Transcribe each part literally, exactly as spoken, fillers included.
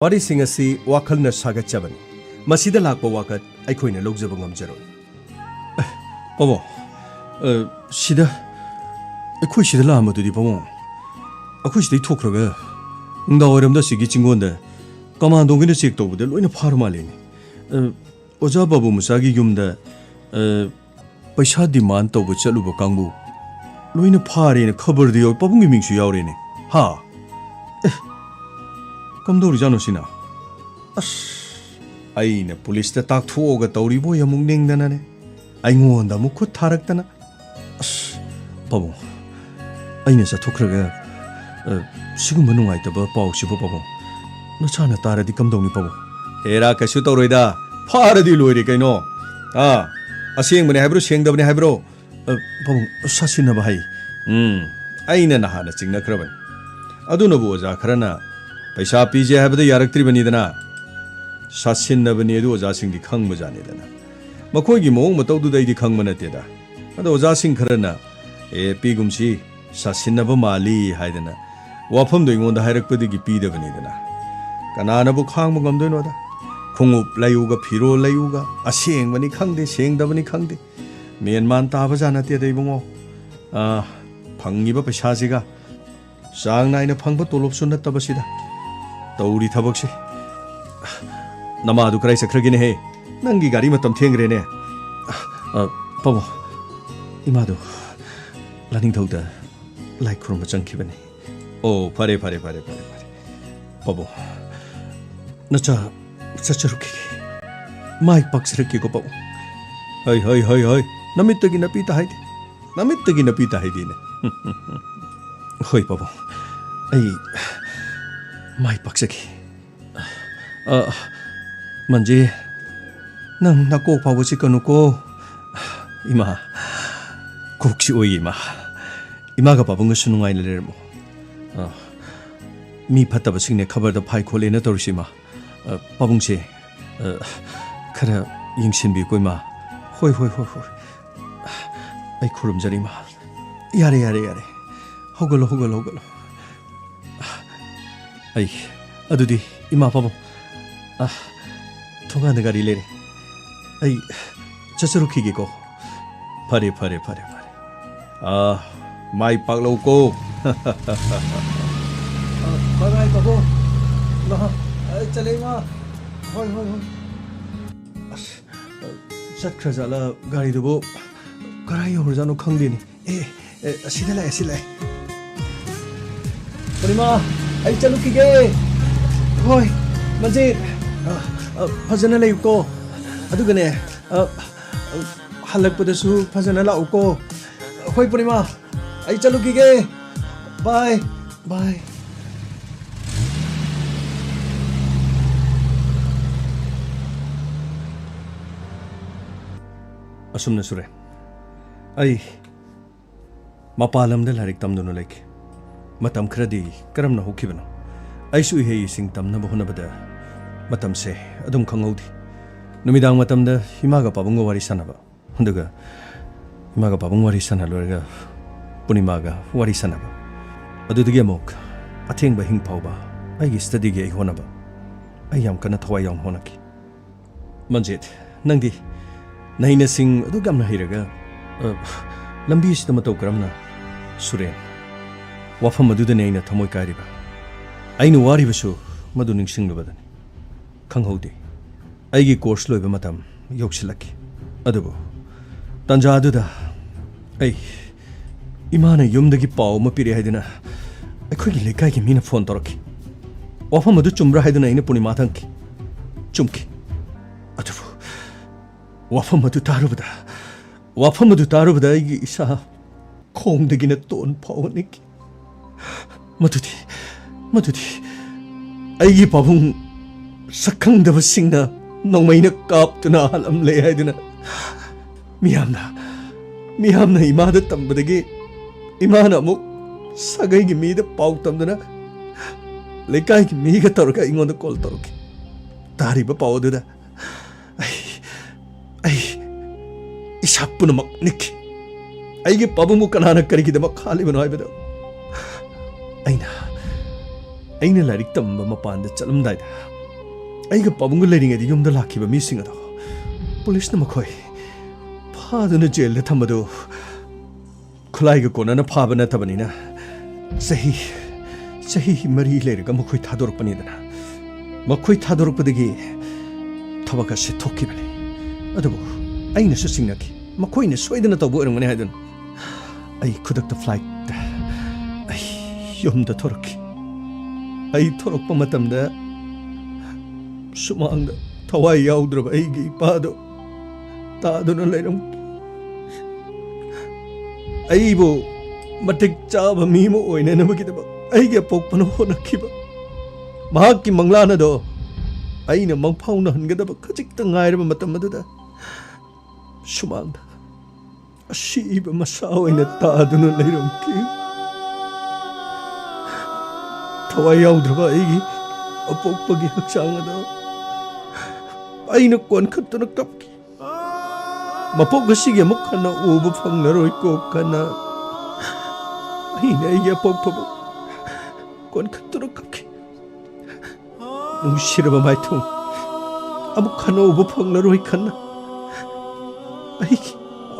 ꯋꯥꯔꯤꯁꯤꯡ ꯑꯁꯤ ꯋꯥꯈꯜꯅ ꯁꯥꯒꯠꯆꯕꯅꯤ꯫ ꯃꯁꯤꯗ ꯂꯥꯛꯄ ꯋꯥꯀꯠ ꯑꯩꯈꯣꯏꯅ ꯂꯧꯖꯕ ꯉꯝꯖꯔꯣꯏ꯫ ꯑꯦ, ꯄꯥꯕꯨꯡ, ꯑ, ꯁꯤꯗ, ꯑꯩꯈꯣꯏ ꯁꯤꯗ ꯂꯥꯛꯑꯝꯕꯗꯨꯗꯤ, ꯄꯥꯕꯨꯡ? ꯑꯩꯈꯣꯏ ꯁꯤꯗꯩ ꯊꯣꯛꯈ꯭ꯔꯒ ꯅꯨꯡꯗꯥꯡ ꯋꯥꯏꯔꯝꯗ ꯑꯁꯤꯒꯤ ꯆꯤꯡꯒꯣꯟꯗ ꯀꯃꯥꯟꯗꯣꯒꯤꯅ ꯆꯦꯛ ꯇꯧꯕꯗ ꯂꯣꯏꯅ ꯐꯥꯔ ꯃꯥꯜꯂꯦꯅꯦ꯫ ꯑ, ꯑꯣꯖꯥ ꯕꯥꯕꯨ ꯃꯆꯥꯒꯤ ꯌꯨꯝꯗ, ꯑ, ꯄꯩꯁꯥ ꯗꯤꯃꯥꯟ ꯇꯧꯕ ꯆꯠꯂꯨꯕ ꯀꯥꯡꯕꯨ ꯂꯣꯏꯅ ꯐꯥꯔꯦꯅ ꯈꯕꯔꯗ ꯌꯥꯎ-, ꯄꯥꯕꯨꯡꯒꯤ ꯃꯤꯡꯁꯨ ꯌꯥꯎꯔꯦꯅꯦ꯫ ꯍꯥ? ꯑꯦ, ꯀꯝꯗꯧꯔꯤꯖꯥꯠꯅꯣ ꯁꯤꯅ? ꯑꯁ, ꯑꯩꯅ ꯄꯨꯂꯤꯁꯇ ꯇꯥꯛꯊꯣꯛꯑꯒ ꯇꯧꯔꯤꯕꯣꯏ ꯑꯃꯨꯛ ꯅꯤꯡꯗꯅꯅꯦ, ꯑꯩꯉꯣꯟꯗ ꯑꯃꯨꯛ ꯈꯨꯠ ꯊꯥꯔꯛꯇꯅ꯫ ꯑꯁ, ꯄꯥꯕꯨꯡ, ꯑꯩꯅ ꯆꯠꯊꯣꯛꯈ꯭ꯔꯒ, ꯑ, ꯁꯤꯒꯨꯝꯕ ꯅꯨꯡꯉꯥꯏꯇꯕ ꯄꯥꯎꯁꯤꯕꯨ, ꯄꯥꯕꯨꯡ, ꯅꯆꯥꯅ ꯇꯥꯔꯗꯤ ꯀꯝꯗꯧꯅꯤ, ꯄꯥꯕꯨꯡ? ꯍꯦꯔꯥ, ꯀꯩꯁꯨ ꯇꯧꯔꯣꯏꯗ, ꯐꯥꯔꯗꯤ ꯂꯣꯏꯔꯦ ꯀꯩꯅꯣ꯫ ꯑꯥ, ꯑꯁꯦꯡꯕꯅꯦ ꯍꯥꯏꯕ꯭ꯔꯣ, ꯁꯦꯡꯗꯕꯅꯦ ꯍꯥꯏꯕ꯭ꯔꯣ? ꯑ, ꯄꯥꯕꯨꯡ, ꯁꯥꯁꯤꯟꯅꯕ ꯍꯥꯏ꯫ ꯎꯝ, ꯑꯩꯅ ꯅꯍꯥꯟꯅ ꯆꯤꯡꯅꯈ꯭ꯔꯕꯅꯤ꯫ ꯑꯗꯨꯅꯕꯨ ꯑꯣꯖꯥ ꯈꯔꯅ ꯄꯩꯁꯥ ꯄꯤꯖꯦ ꯍꯥꯏꯕꯗ ꯌꯥꯔꯛꯇ꯭ꯔꯤꯕꯅꯤꯗꯅ꯫ ꯁꯥꯁꯤꯟꯅꯕꯅꯤ ꯑꯗꯨ ꯑꯣꯖꯥꯁꯤꯡꯗꯤ ꯈꯪꯕꯖꯥꯠꯅꯤꯗꯅ꯫ ꯃꯈꯣꯏꯒꯤ ꯃꯑꯣꯡ ꯃꯇꯧꯗꯨꯗ ꯑꯩꯗꯤ ꯈꯪꯕ ꯅꯠꯇꯦꯗ꯫ ꯑꯗꯣ ꯑꯣꯖꯥꯁꯤꯡ ꯈꯔꯅ, "ꯑꯦ, ꯄꯤꯒꯨꯝꯁꯤ, ꯁꯥꯁꯤꯟꯅꯕ ꯃꯥꯜꯂꯤ" ꯍꯥꯏꯗꯅ ꯋꯥꯐꯝꯗꯣ ꯑꯩꯉꯣꯟꯗ ꯍꯥꯏꯔꯛꯄꯗꯒꯤ ꯄꯤꯗꯕꯅꯤꯗꯅ꯫ ꯀꯅꯥꯅꯕꯨ ꯈꯥꯡꯕ ꯉꯝꯗꯣꯏꯅꯣꯗ? ꯈꯣꯡꯎꯞ ꯂꯩꯌꯨꯒ, ꯐꯤꯔꯣꯜ ꯂꯩꯌꯨꯒ, ꯑꯁꯦꯡꯕꯅꯤ ꯈꯪꯗꯦ, ꯁꯦꯡꯗꯕꯅꯤ ꯈꯪꯗꯦ, ꯃꯦꯟ ꯃꯥꯟ ꯇꯥꯕꯖꯥꯠ ꯅꯠꯇꯦꯗ ꯏꯕꯨꯡꯉꯣ꯫ ꯑꯥ, ꯐꯪꯉꯤꯕ ꯄꯩꯁꯥꯁꯤꯒ ꯆꯥꯡ ꯅꯥꯏꯅ ꯐꯪꯕ ꯇꯣꯂꯣꯞꯁꯨ ꯅꯠꯇꯕꯁꯤꯗ ꯇꯧꯔꯤ ꯊꯕꯛꯁꯤ꯫ ꯅꯃꯥꯗꯨ ꯀꯗꯥꯏ ꯆꯠꯈ꯭ꯔꯒꯦꯅꯦꯍꯦ? ꯅꯪꯒꯤ ꯒꯥꯔꯤ ꯃꯇꯝ ꯊꯦꯡꯈ꯭ꯔꯦꯅꯦ꯫ ꯑ, ꯄꯥꯕꯨꯡ, ꯏꯃꯥꯗꯨ ꯂꯥꯅꯤꯡꯊꯧꯗ ꯂꯥꯏ ꯈꯨꯔꯨꯝꯕ ꯆꯪꯈꯤꯕꯅꯤ꯫ ꯑꯣ, ꯐꯔꯦ, ꯐꯔꯦ, ꯐꯔꯦ, ꯐꯔꯦ, ꯐꯔꯦ꯫ ꯄꯥꯕꯨꯡ, ꯅꯆꯥ ꯆꯠꯆꯔꯨꯈꯤꯒꯦ꯫ ꯃꯥꯏ ꯄꯥꯛꯆꯔꯛꯀꯦꯀꯣ, ꯄꯥꯕꯨꯡ꯫ ꯍꯣꯏ, ꯍꯣꯏ, ꯍꯣꯏ, ꯍꯣꯏ꯫ ꯅꯃꯤꯠꯇꯒꯤ ꯅꯄꯤ ꯇꯥꯍꯩꯗꯦ꯫ ꯅꯃꯤꯠꯇꯒꯤ ꯅꯄꯤ ꯇꯥꯍꯩꯗꯦꯅꯦ꯫ ꯍꯣꯏ, ꯄꯥꯕꯨꯡ꯫ ꯑꯩ ꯃꯥꯏ ꯄꯥꯛꯆꯒꯦ꯫ ꯑ, ꯃꯟꯖꯤ, ꯅꯪ ꯅꯀꯣꯛ ꯐꯥꯎꯕ ꯆꯤꯛꯀꯅꯨꯀꯣ꯫ ꯏꯃꯥ, ꯀꯣꯛ ꯆꯤꯛꯑꯣꯏ, ꯏꯃꯥ꯫ ꯏꯃꯥꯒ ꯄꯥꯕꯨꯡꯒꯁꯨ ꯅꯨꯡꯉꯥꯏꯅ ꯂꯩꯔꯝꯃꯣ꯫ ꯑ, ꯃꯤ ꯐꯠꯇꯕꯁꯤꯡꯅꯦ ꯈꯕꯔꯗ ꯐꯥꯏ ꯈꯣꯠꯂꯦꯅ ꯇꯧꯔꯤꯁꯤ, ꯏꯃꯥ꯫ ꯑ, ꯄꯥꯕꯨꯡꯁꯦ, ꯑ, ꯈꯔ ꯌꯦꯡꯁꯤꯟꯕꯤꯌꯨꯀꯣ, ꯏꯃꯥ꯫ ꯍꯣꯏ, ꯍꯣꯏ, ꯍꯣꯏ, ꯍꯣꯏ꯫ ꯑꯩ ꯈꯨꯔꯨꯝꯖꯔꯤ, ꯏꯃꯥ꯫ ꯌꯥꯔꯦ, ꯌꯥꯔꯦ, ꯌꯥꯔꯦ꯫ ꯍꯧꯒꯠꯂꯣ, ꯍꯧꯒꯠꯂꯣ, ꯍꯧꯒꯠꯂꯣ꯫ ꯑꯩ ꯑꯗꯨꯗꯤ, ꯏꯃꯥ ꯄꯥꯕꯨꯡ, ꯑ, ꯊꯣꯡꯒꯥꯟꯗ ꯒꯥꯔꯤ ꯂꯩꯔꯦ꯫ ꯑꯩ ꯆꯠꯆꯔꯨꯈꯤꯒꯦꯀꯣ꯫ ꯐꯔꯦ, ꯐꯔꯦ, ꯐꯔꯦ, ꯐꯔꯦ꯫ ꯑ, ꯃꯥꯏ ꯄꯥꯛꯂꯧꯀꯣ꯫ ꯑ, ꯕꯥꯏ ꯕꯥꯏ, ꯄꯥꯕꯨꯡ꯫ ꯏꯃꯥ, ꯑ, ꯆꯠꯂꯦ, ꯏꯃꯥ꯫ ꯍꯣꯏ, ꯍꯣꯏ, ꯍꯣꯏ꯫ ꯑꯁ, ꯆꯠꯈ꯭ꯔꯖꯥꯠꯂ ꯒꯥꯔꯤꯗꯨꯕꯨ? ꯀꯔꯥꯏ ꯌꯧꯈ꯭ꯔꯖꯥꯠꯅꯣ ꯈꯪꯗꯦꯅꯦ꯫ ꯑꯦ, ꯑꯦ, ꯑꯁꯤꯗ ꯂꯥꯛꯑꯦ, ꯑꯁꯤ ꯂꯥꯛꯑꯦ꯫ ꯄꯨꯔꯅꯤꯃꯥ, ꯑꯩ ꯆꯠꯂꯨꯈꯤꯒꯦ꯫ ꯍꯣꯏ, ꯃꯟꯖꯤꯠ, ꯑ, ꯑ, ꯐꯖꯅ ꯂꯩꯌꯨꯀꯣ꯫ ꯑꯗꯨꯒꯅꯦ, ꯑ, ꯑ, ꯍꯜꯂꯛꯄꯗꯁꯨ ꯐꯖꯅ ꯂꯥꯛꯎꯀꯣ꯫ ꯍꯣꯏ, ꯄꯨꯔꯅꯤꯃꯥ, ꯑꯩ ꯆꯠꯂꯨꯈꯤꯒꯦ꯫ ꯕꯥꯏ, ꯕꯥꯏ꯫ ꯑꯁꯨꯝꯅ ꯁꯨꯔꯦ꯫ ꯑꯩ ꯃꯄꯥꯟ ꯂꯝꯗ ꯂꯥꯏꯔꯤꯛ ꯇꯝꯗꯨꯅ ꯂꯩꯈꯤ꯫ ꯃꯇꯝ ꯈꯔꯗꯤ ꯀꯔꯝꯅ ꯍꯧꯈꯤꯕꯅꯣ? ꯑꯩꯁꯨ ꯏꯍꯩ ꯏꯁꯤꯡ ꯇꯝꯅꯕ ꯍꯣꯠꯅꯕꯗ ꯃꯇꯝꯁꯦ ꯑꯗꯨꯝ ꯈꯪꯍꯧꯗꯦ꯫ ꯅꯨꯃꯤꯗꯥꯡ ꯃꯇꯝꯗ ꯏꯃꯥꯒ ꯄꯥꯕꯨꯡꯒ ꯋꯥꯔꯤ ꯁꯥꯟꯅꯕ, ꯑꯗꯨꯒ ꯏꯃꯥꯒ ꯄꯥꯕꯨꯡ ꯋꯥꯔꯤ ꯁꯥꯟꯅ ꯂꯣꯏꯔꯒ ꯄꯨꯔꯅꯤꯃꯥꯒ ꯋꯥꯔꯤ ꯁꯥꯟꯅꯕ, ꯑꯗꯨꯗꯒꯤ ꯑꯃꯨꯛ ꯑꯊꯦꯡꯕ ꯑꯍꯤꯡ ꯐꯥꯎꯕ ꯑꯩꯒꯤ ꯁ꯭ꯇꯗꯤꯒꯤ ꯑꯩ ꯍꯣꯠꯅꯕ, ꯑꯩ ꯌꯥꯝ ꯀꯟꯅ ꯊꯋꯥꯏ ꯌꯥꯎꯅ ꯍꯣꯠꯅꯈꯤ꯫ ꯃꯟꯖꯤꯠ, ꯅꯪꯗꯤ ꯅꯍꯩꯅꯁꯤꯡ ꯑꯗꯨꯛ ꯌꯥꯝꯅ ꯍꯩꯔꯒ, ꯑ, ꯂꯝꯕꯤ ꯑꯁꯤꯗ ꯃꯇꯧ ꯀꯔꯝꯅ? ꯁꯨꯔꯦꯟ, ꯋꯥꯐꯝ ꯑꯗꯨꯗꯅꯤ ꯑꯩꯅ ꯊꯃꯣꯏ ꯀꯥꯏꯔꯤꯕ꯫ ꯑꯩꯅ ꯋꯥꯔꯤꯕꯁꯨ ꯃꯗꯨ ꯅꯤꯡꯁꯤꯡꯂꯨꯕꯗꯅꯤ꯫ ꯈꯪꯍꯧꯗꯦ꯫ ꯑꯩꯒꯤ ꯀꯣꯔꯁ ꯂꯣꯏꯕ ꯃꯇꯝ ꯌꯧꯁꯤꯜꯂꯛꯈꯤ꯫ ꯑꯗꯨꯕꯨ ꯇꯥꯟꯖꯥ ꯑꯗꯨꯗ ꯑꯩ ꯏꯃꯥꯅ ꯌꯨꯝꯗꯒꯤ ꯄꯥꯎ ꯑꯃ ꯄꯤꯔꯛꯑꯦ ꯍꯥꯏꯗꯨꯅ ꯑꯩꯈꯣꯏꯒꯤ ꯂꯩꯀꯥꯏꯒꯤ ꯃꯤꯅ ꯐꯣꯟ ꯇꯧꯔꯛꯈꯤ꯫ ꯋꯥꯐꯝ ꯑꯗꯨ ꯆꯨꯝꯕ꯭ꯔꯥ ꯍꯥꯏꯗꯨꯅ ꯑꯩꯅ ꯄꯨꯔꯅꯤꯃꯥꯗ ꯍꯪꯈꯤ꯫ ꯆꯨꯝꯈꯤ꯫ ꯑꯗꯨꯕꯨ ꯋꯥꯐꯝ ꯑꯗꯨ ꯇꯥꯔꯨꯕꯗ, ꯋꯥꯐꯝ ꯑꯗꯨ ꯇꯥꯔꯨꯕꯗ ꯑꯩꯒꯤ ꯏꯁꯥ ꯈꯣꯡꯗꯒꯤꯅ ꯇꯣꯟ ꯐꯥꯎꯕ ꯅꯤꯛꯈꯤ꯫ ꯃꯗꯨꯗꯤ, ꯃꯗꯨꯗꯤ ꯑꯩꯒꯤ ꯄꯥꯕꯨꯡ ꯁꯛꯈꯪꯗꯕꯁꯤꯡꯅ ꯅꯣꯡꯃꯩꯅ ꯀꯥꯞꯇꯨꯅ ꯍꯥꯠꯂꯝꯂꯦ ꯍꯥꯏꯗꯨꯅ ꯃꯤꯌꯥꯝꯅ, ꯃꯤꯌꯥꯝꯅ ꯏꯃꯥꯗ ꯇꯝꯕꯗꯒꯤ ꯏꯃꯥꯅ ꯑꯃꯨꯛ ꯁꯥꯒꯩꯒꯤ ꯃꯤꯗ ꯄꯥꯎ ꯇꯝꯗꯨꯅ ꯂꯩꯀꯥꯏꯒꯤ ꯃꯤꯒ ꯇꯧꯔꯒ ꯑꯩꯉꯣꯟꯗ ꯀꯣꯜ ꯇꯧꯔꯛꯈꯤ꯫ ꯇꯥꯔꯤꯕ ꯄꯥꯎ ꯑꯗꯨꯗ ꯑꯩ, ꯑꯩ ꯏꯁꯥ ꯄꯨꯝꯅꯃꯛ ꯅꯤꯛꯈꯤ꯫ ꯑꯩꯒꯤ ꯄꯥꯕꯨꯡꯕꯨ ꯀꯅꯥꯅ ꯀꯔꯤꯒꯤꯗꯃꯛ ꯍꯥꯠꯂꯤꯕꯅꯣ ꯍꯥꯏꯕꯗꯨ ꯑꯩꯅ, ꯑꯩꯅ ꯂꯥꯏꯔꯤꯛ ꯇꯝꯕ ꯃꯄꯥꯟꯗ ꯆꯠꯂꯝꯗꯥꯏꯗ ꯑꯩꯒ ꯄꯥꯕꯨꯡꯒ ꯂꯩꯔꯤꯉꯩꯗ ꯌꯨꯝꯗ ꯂꯥꯛꯈꯤꯕ ꯃꯤꯁꯤꯡ ꯑꯗꯣ ꯄꯨꯂꯤꯁꯅ ꯃꯈꯣꯏ ꯐꯥꯗꯨꯅ ꯖꯦꯜꯗ ꯊꯝꯕꯗꯨ ꯈꯨꯠꯂꯥꯏꯒ ꯀꯣꯟꯅꯅ ꯐꯥꯕ ꯅꯠꯇꯕꯅꯤꯅ ꯆꯍꯤ, ꯆꯍꯤ ꯃꯔꯤ ꯂꯩꯔꯒ ꯃꯈꯣꯏ ꯊꯥꯗꯣꯔꯛꯄꯅꯤꯗꯅ꯫ ꯃꯈꯣꯏ ꯊꯥꯗꯣꯔꯛꯄꯗꯒꯤ ꯊꯕꯛ ꯑꯁꯤ ꯊꯣꯛꯈꯤꯕꯅꯤ꯫ ꯑꯗꯨꯕꯨ ꯑꯩꯅꯁꯨ ꯆꯤꯡꯅꯈꯤ, ꯃꯈꯣꯏꯅ ꯁꯣꯏꯗꯅ ꯇꯧꯕ ꯑꯣꯏꯔꯝꯒꯅꯤ ꯍꯥꯏꯗꯨꯅ꯫ ꯑꯩ ꯈꯨꯗꯛꯇ flightꯇ ꯑꯩ ꯌꯨꯝꯗ ꯊꯣꯔꯛꯈꯤ꯫ ꯑꯩ ꯊꯣꯔꯛꯄ ꯃꯇꯝꯗ ꯁꯨꯃꯥꯡꯗ ꯊꯋꯥꯏ ꯌꯥꯎꯗ꯭ꯔꯕ ꯑꯩꯒꯤ ꯏꯄꯥꯗꯣ ꯇꯥꯗꯨꯅ ꯂꯩꯔꯝꯈꯤ꯫ ꯑꯩꯕꯨ ꯃꯇꯤꯛ ꯆꯥꯕ ꯃꯤ ꯑꯃ ꯑꯣꯏꯅꯅꯕꯒꯤꯗꯃꯛ ꯑꯩꯒꯤ ꯑꯄꯣꯛꯄꯅ ꯍꯣꯠꯅꯈꯤꯕ ꯃꯍꯥꯛꯀꯤ ꯃꯪꯂꯥꯟ ꯑꯗꯣ ꯑꯩꯅ ꯃꯪꯐꯥꯎꯅꯍꯟꯒꯗꯕ ꯈꯖꯤꯛꯇ ꯉꯥꯏꯔꯕ ꯃꯇꯝ ꯑꯗꯨꯗ ꯁꯨꯃꯥꯡꯗ ꯑꯁꯤꯕ ꯃꯁꯥ ꯑꯣꯏꯅ ꯇꯥꯗꯨꯅ ꯂꯩꯔꯝꯈꯤ꯫ ꯊꯋꯥꯏ ꯌꯥꯎꯗ꯭ꯔꯕ ꯑꯩꯒꯤ ꯑꯄꯣꯛꯄꯒꯤ ꯍꯛꯆꯥꯡ ꯑꯗꯣ ꯑꯩꯅ ꯀꯣꯟꯈꯠꯇꯨꯅ ꯀꯞꯈꯤ꯫ ꯃꯄꯣꯛ ꯑꯁꯤꯒꯤ ꯑꯃꯨꯛ ꯍꯟꯅ ꯎꯕ ꯐꯪꯂꯔꯣꯏꯀꯣ ꯈꯟꯅ ꯑꯩꯅ ꯑꯩꯒꯤ ꯑꯄꯣꯛꯄꯕꯨ ꯀꯣꯟꯈꯠꯇꯨꯅ ꯀꯞꯈꯤ꯫ ꯅꯨꯡꯁꯤꯔꯕ ꯃꯥꯏꯊꯣꯡ ꯑꯃꯨꯛ ꯍꯟꯅ ꯎꯕ ꯐꯪꯂꯔꯣꯏ ꯈꯟꯅ ꯑꯩꯒꯤ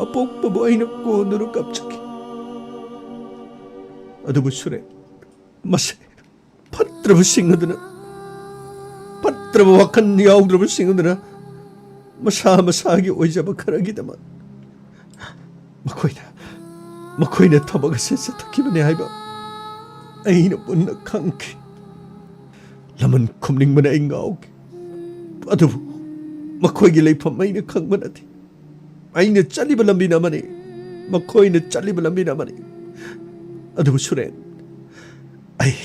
ꯑꯄꯣꯛꯄꯕꯨ ꯑꯩꯅ ꯀꯣꯟꯗꯨꯅ ꯀꯞꯆꯈꯤ꯫ ꯑꯗꯨꯕꯨ ꯁꯨꯔꯦꯟ, ꯃꯁꯦ ꯐꯠꯇ꯭ꯔꯕꯁꯤꯡ ꯑꯗꯨꯅ, ꯐꯠꯇ꯭ꯔꯕ ꯋꯥꯈꯜ ꯌꯥꯎꯗ꯭ꯔꯕꯁꯤꯡ ꯑꯗꯨꯅ ꯃꯁꯥ ꯃꯁꯥꯒꯤ ꯑꯣꯏꯖꯕ ꯈꯔꯒꯤꯗꯃꯛ ꯃꯈꯣꯏꯅ, ꯃꯈꯣꯏꯅ ꯊꯕꯛ ꯑꯁꯤ ꯆꯠꯊꯈꯤꯕꯅꯤ ꯍꯥꯏꯕ ꯑꯩꯅ ꯃꯨꯟꯅ ꯈꯪꯈꯤ꯫ ꯂꯃꯟ ꯈꯨꯝꯅꯤꯡꯕꯅ ꯑꯩ ꯉꯥꯎꯈꯤ꯫ ꯑꯗꯨꯕꯨ ꯃꯈꯣꯏꯒꯤ ꯂꯩꯐꯝ ꯑꯩꯅ ꯈꯪꯕ ꯅꯠꯇꯦ꯫ ꯑꯩꯅ ꯆꯠꯂꯤꯕ ꯂꯝꯕꯤꯅ ꯑꯃꯅꯤ, ꯃꯈꯣꯏꯅ ꯆꯠꯂꯤꯕ ꯂꯝꯕꯤꯅ ꯑꯃꯅꯤ꯫ ꯑꯗꯨꯕꯨ ꯁꯨꯔꯦꯟ, ꯑꯩ,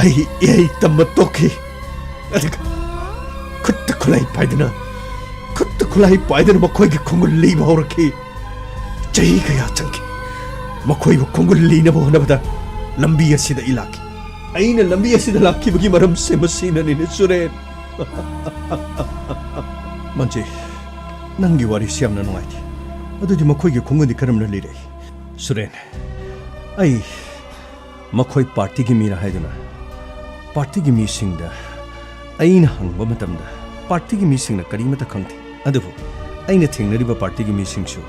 ꯑꯩ ꯏꯍꯩ ꯇꯝꯕ ꯇꯣꯛꯈꯤ꯫ ꯑꯗꯨꯒ ꯈꯨꯠꯇ ꯈꯨꯠꯂꯥꯏ ꯄꯥꯏꯗꯨꯅ, ꯈꯨꯠꯇ ꯈꯨꯠꯂꯥꯏ ꯄꯥꯏꯗꯨꯅ ꯃꯈꯣꯏꯒꯤ ꯈꯣꯡꯒꯨꯜ ꯂꯤꯕ ꯍꯧꯔꯛꯈꯤ꯫ ꯆꯍꯤ ꯀꯌꯥ ꯆꯪꯈꯤ꯫ ꯃꯈꯣꯏꯕꯨ ꯈꯣꯡꯒꯨꯜ ꯂꯤꯅꯕ ꯍꯣꯠꯅꯕꯗ ꯂꯝꯕꯤ ꯑꯁꯤꯗ ꯑꯩ ꯂꯥꯛꯈꯤ꯫ ꯑꯩꯅ ꯂꯝꯕꯤ ꯑꯁꯤꯗ ꯂꯥꯛꯈꯤꯕꯒꯤ ꯃꯔꯝꯁꯦ ꯃꯁꯤꯅꯅꯤꯅꯦ, ꯁꯨꯔꯦꯟ꯫ ꯃꯟꯖꯤ, ꯅꯪꯒꯤ ꯋꯥꯔꯤꯁꯤ ꯌꯥꯝꯅ ꯅꯨꯡꯉꯥꯏꯇꯦ꯫ ꯑꯗꯨꯗꯤ ꯃꯈꯣꯏꯒꯤ ꯈꯣꯡꯒꯨꯜꯗꯤ ꯀꯔꯝꯅ ꯂꯤꯔꯛꯏ? ꯁꯨꯔꯦꯟ, ꯑꯩ ꯃꯈꯣꯏ partyꯒꯤ ꯃꯤꯔ ꯍꯥꯏꯗꯨꯅ ꯄꯥꯔꯇꯤꯒꯤ ꯃꯤꯁꯤꯡꯗ ꯑꯩꯅ ꯍꯪꯕ ꯃꯇꯝꯗ ꯄꯥꯔꯇꯤꯒꯤ ꯃꯤꯁꯤꯡꯅ ꯀꯔꯤꯃꯠꯇ ꯈꯪꯗꯦ꯫ ꯑꯗꯨꯕꯨ ꯑꯩꯅ ꯊꯦꯡꯅꯔꯤꯕ ꯄꯥꯔꯇꯤꯒꯤ ꯃꯤꯁꯤꯡꯁꯨ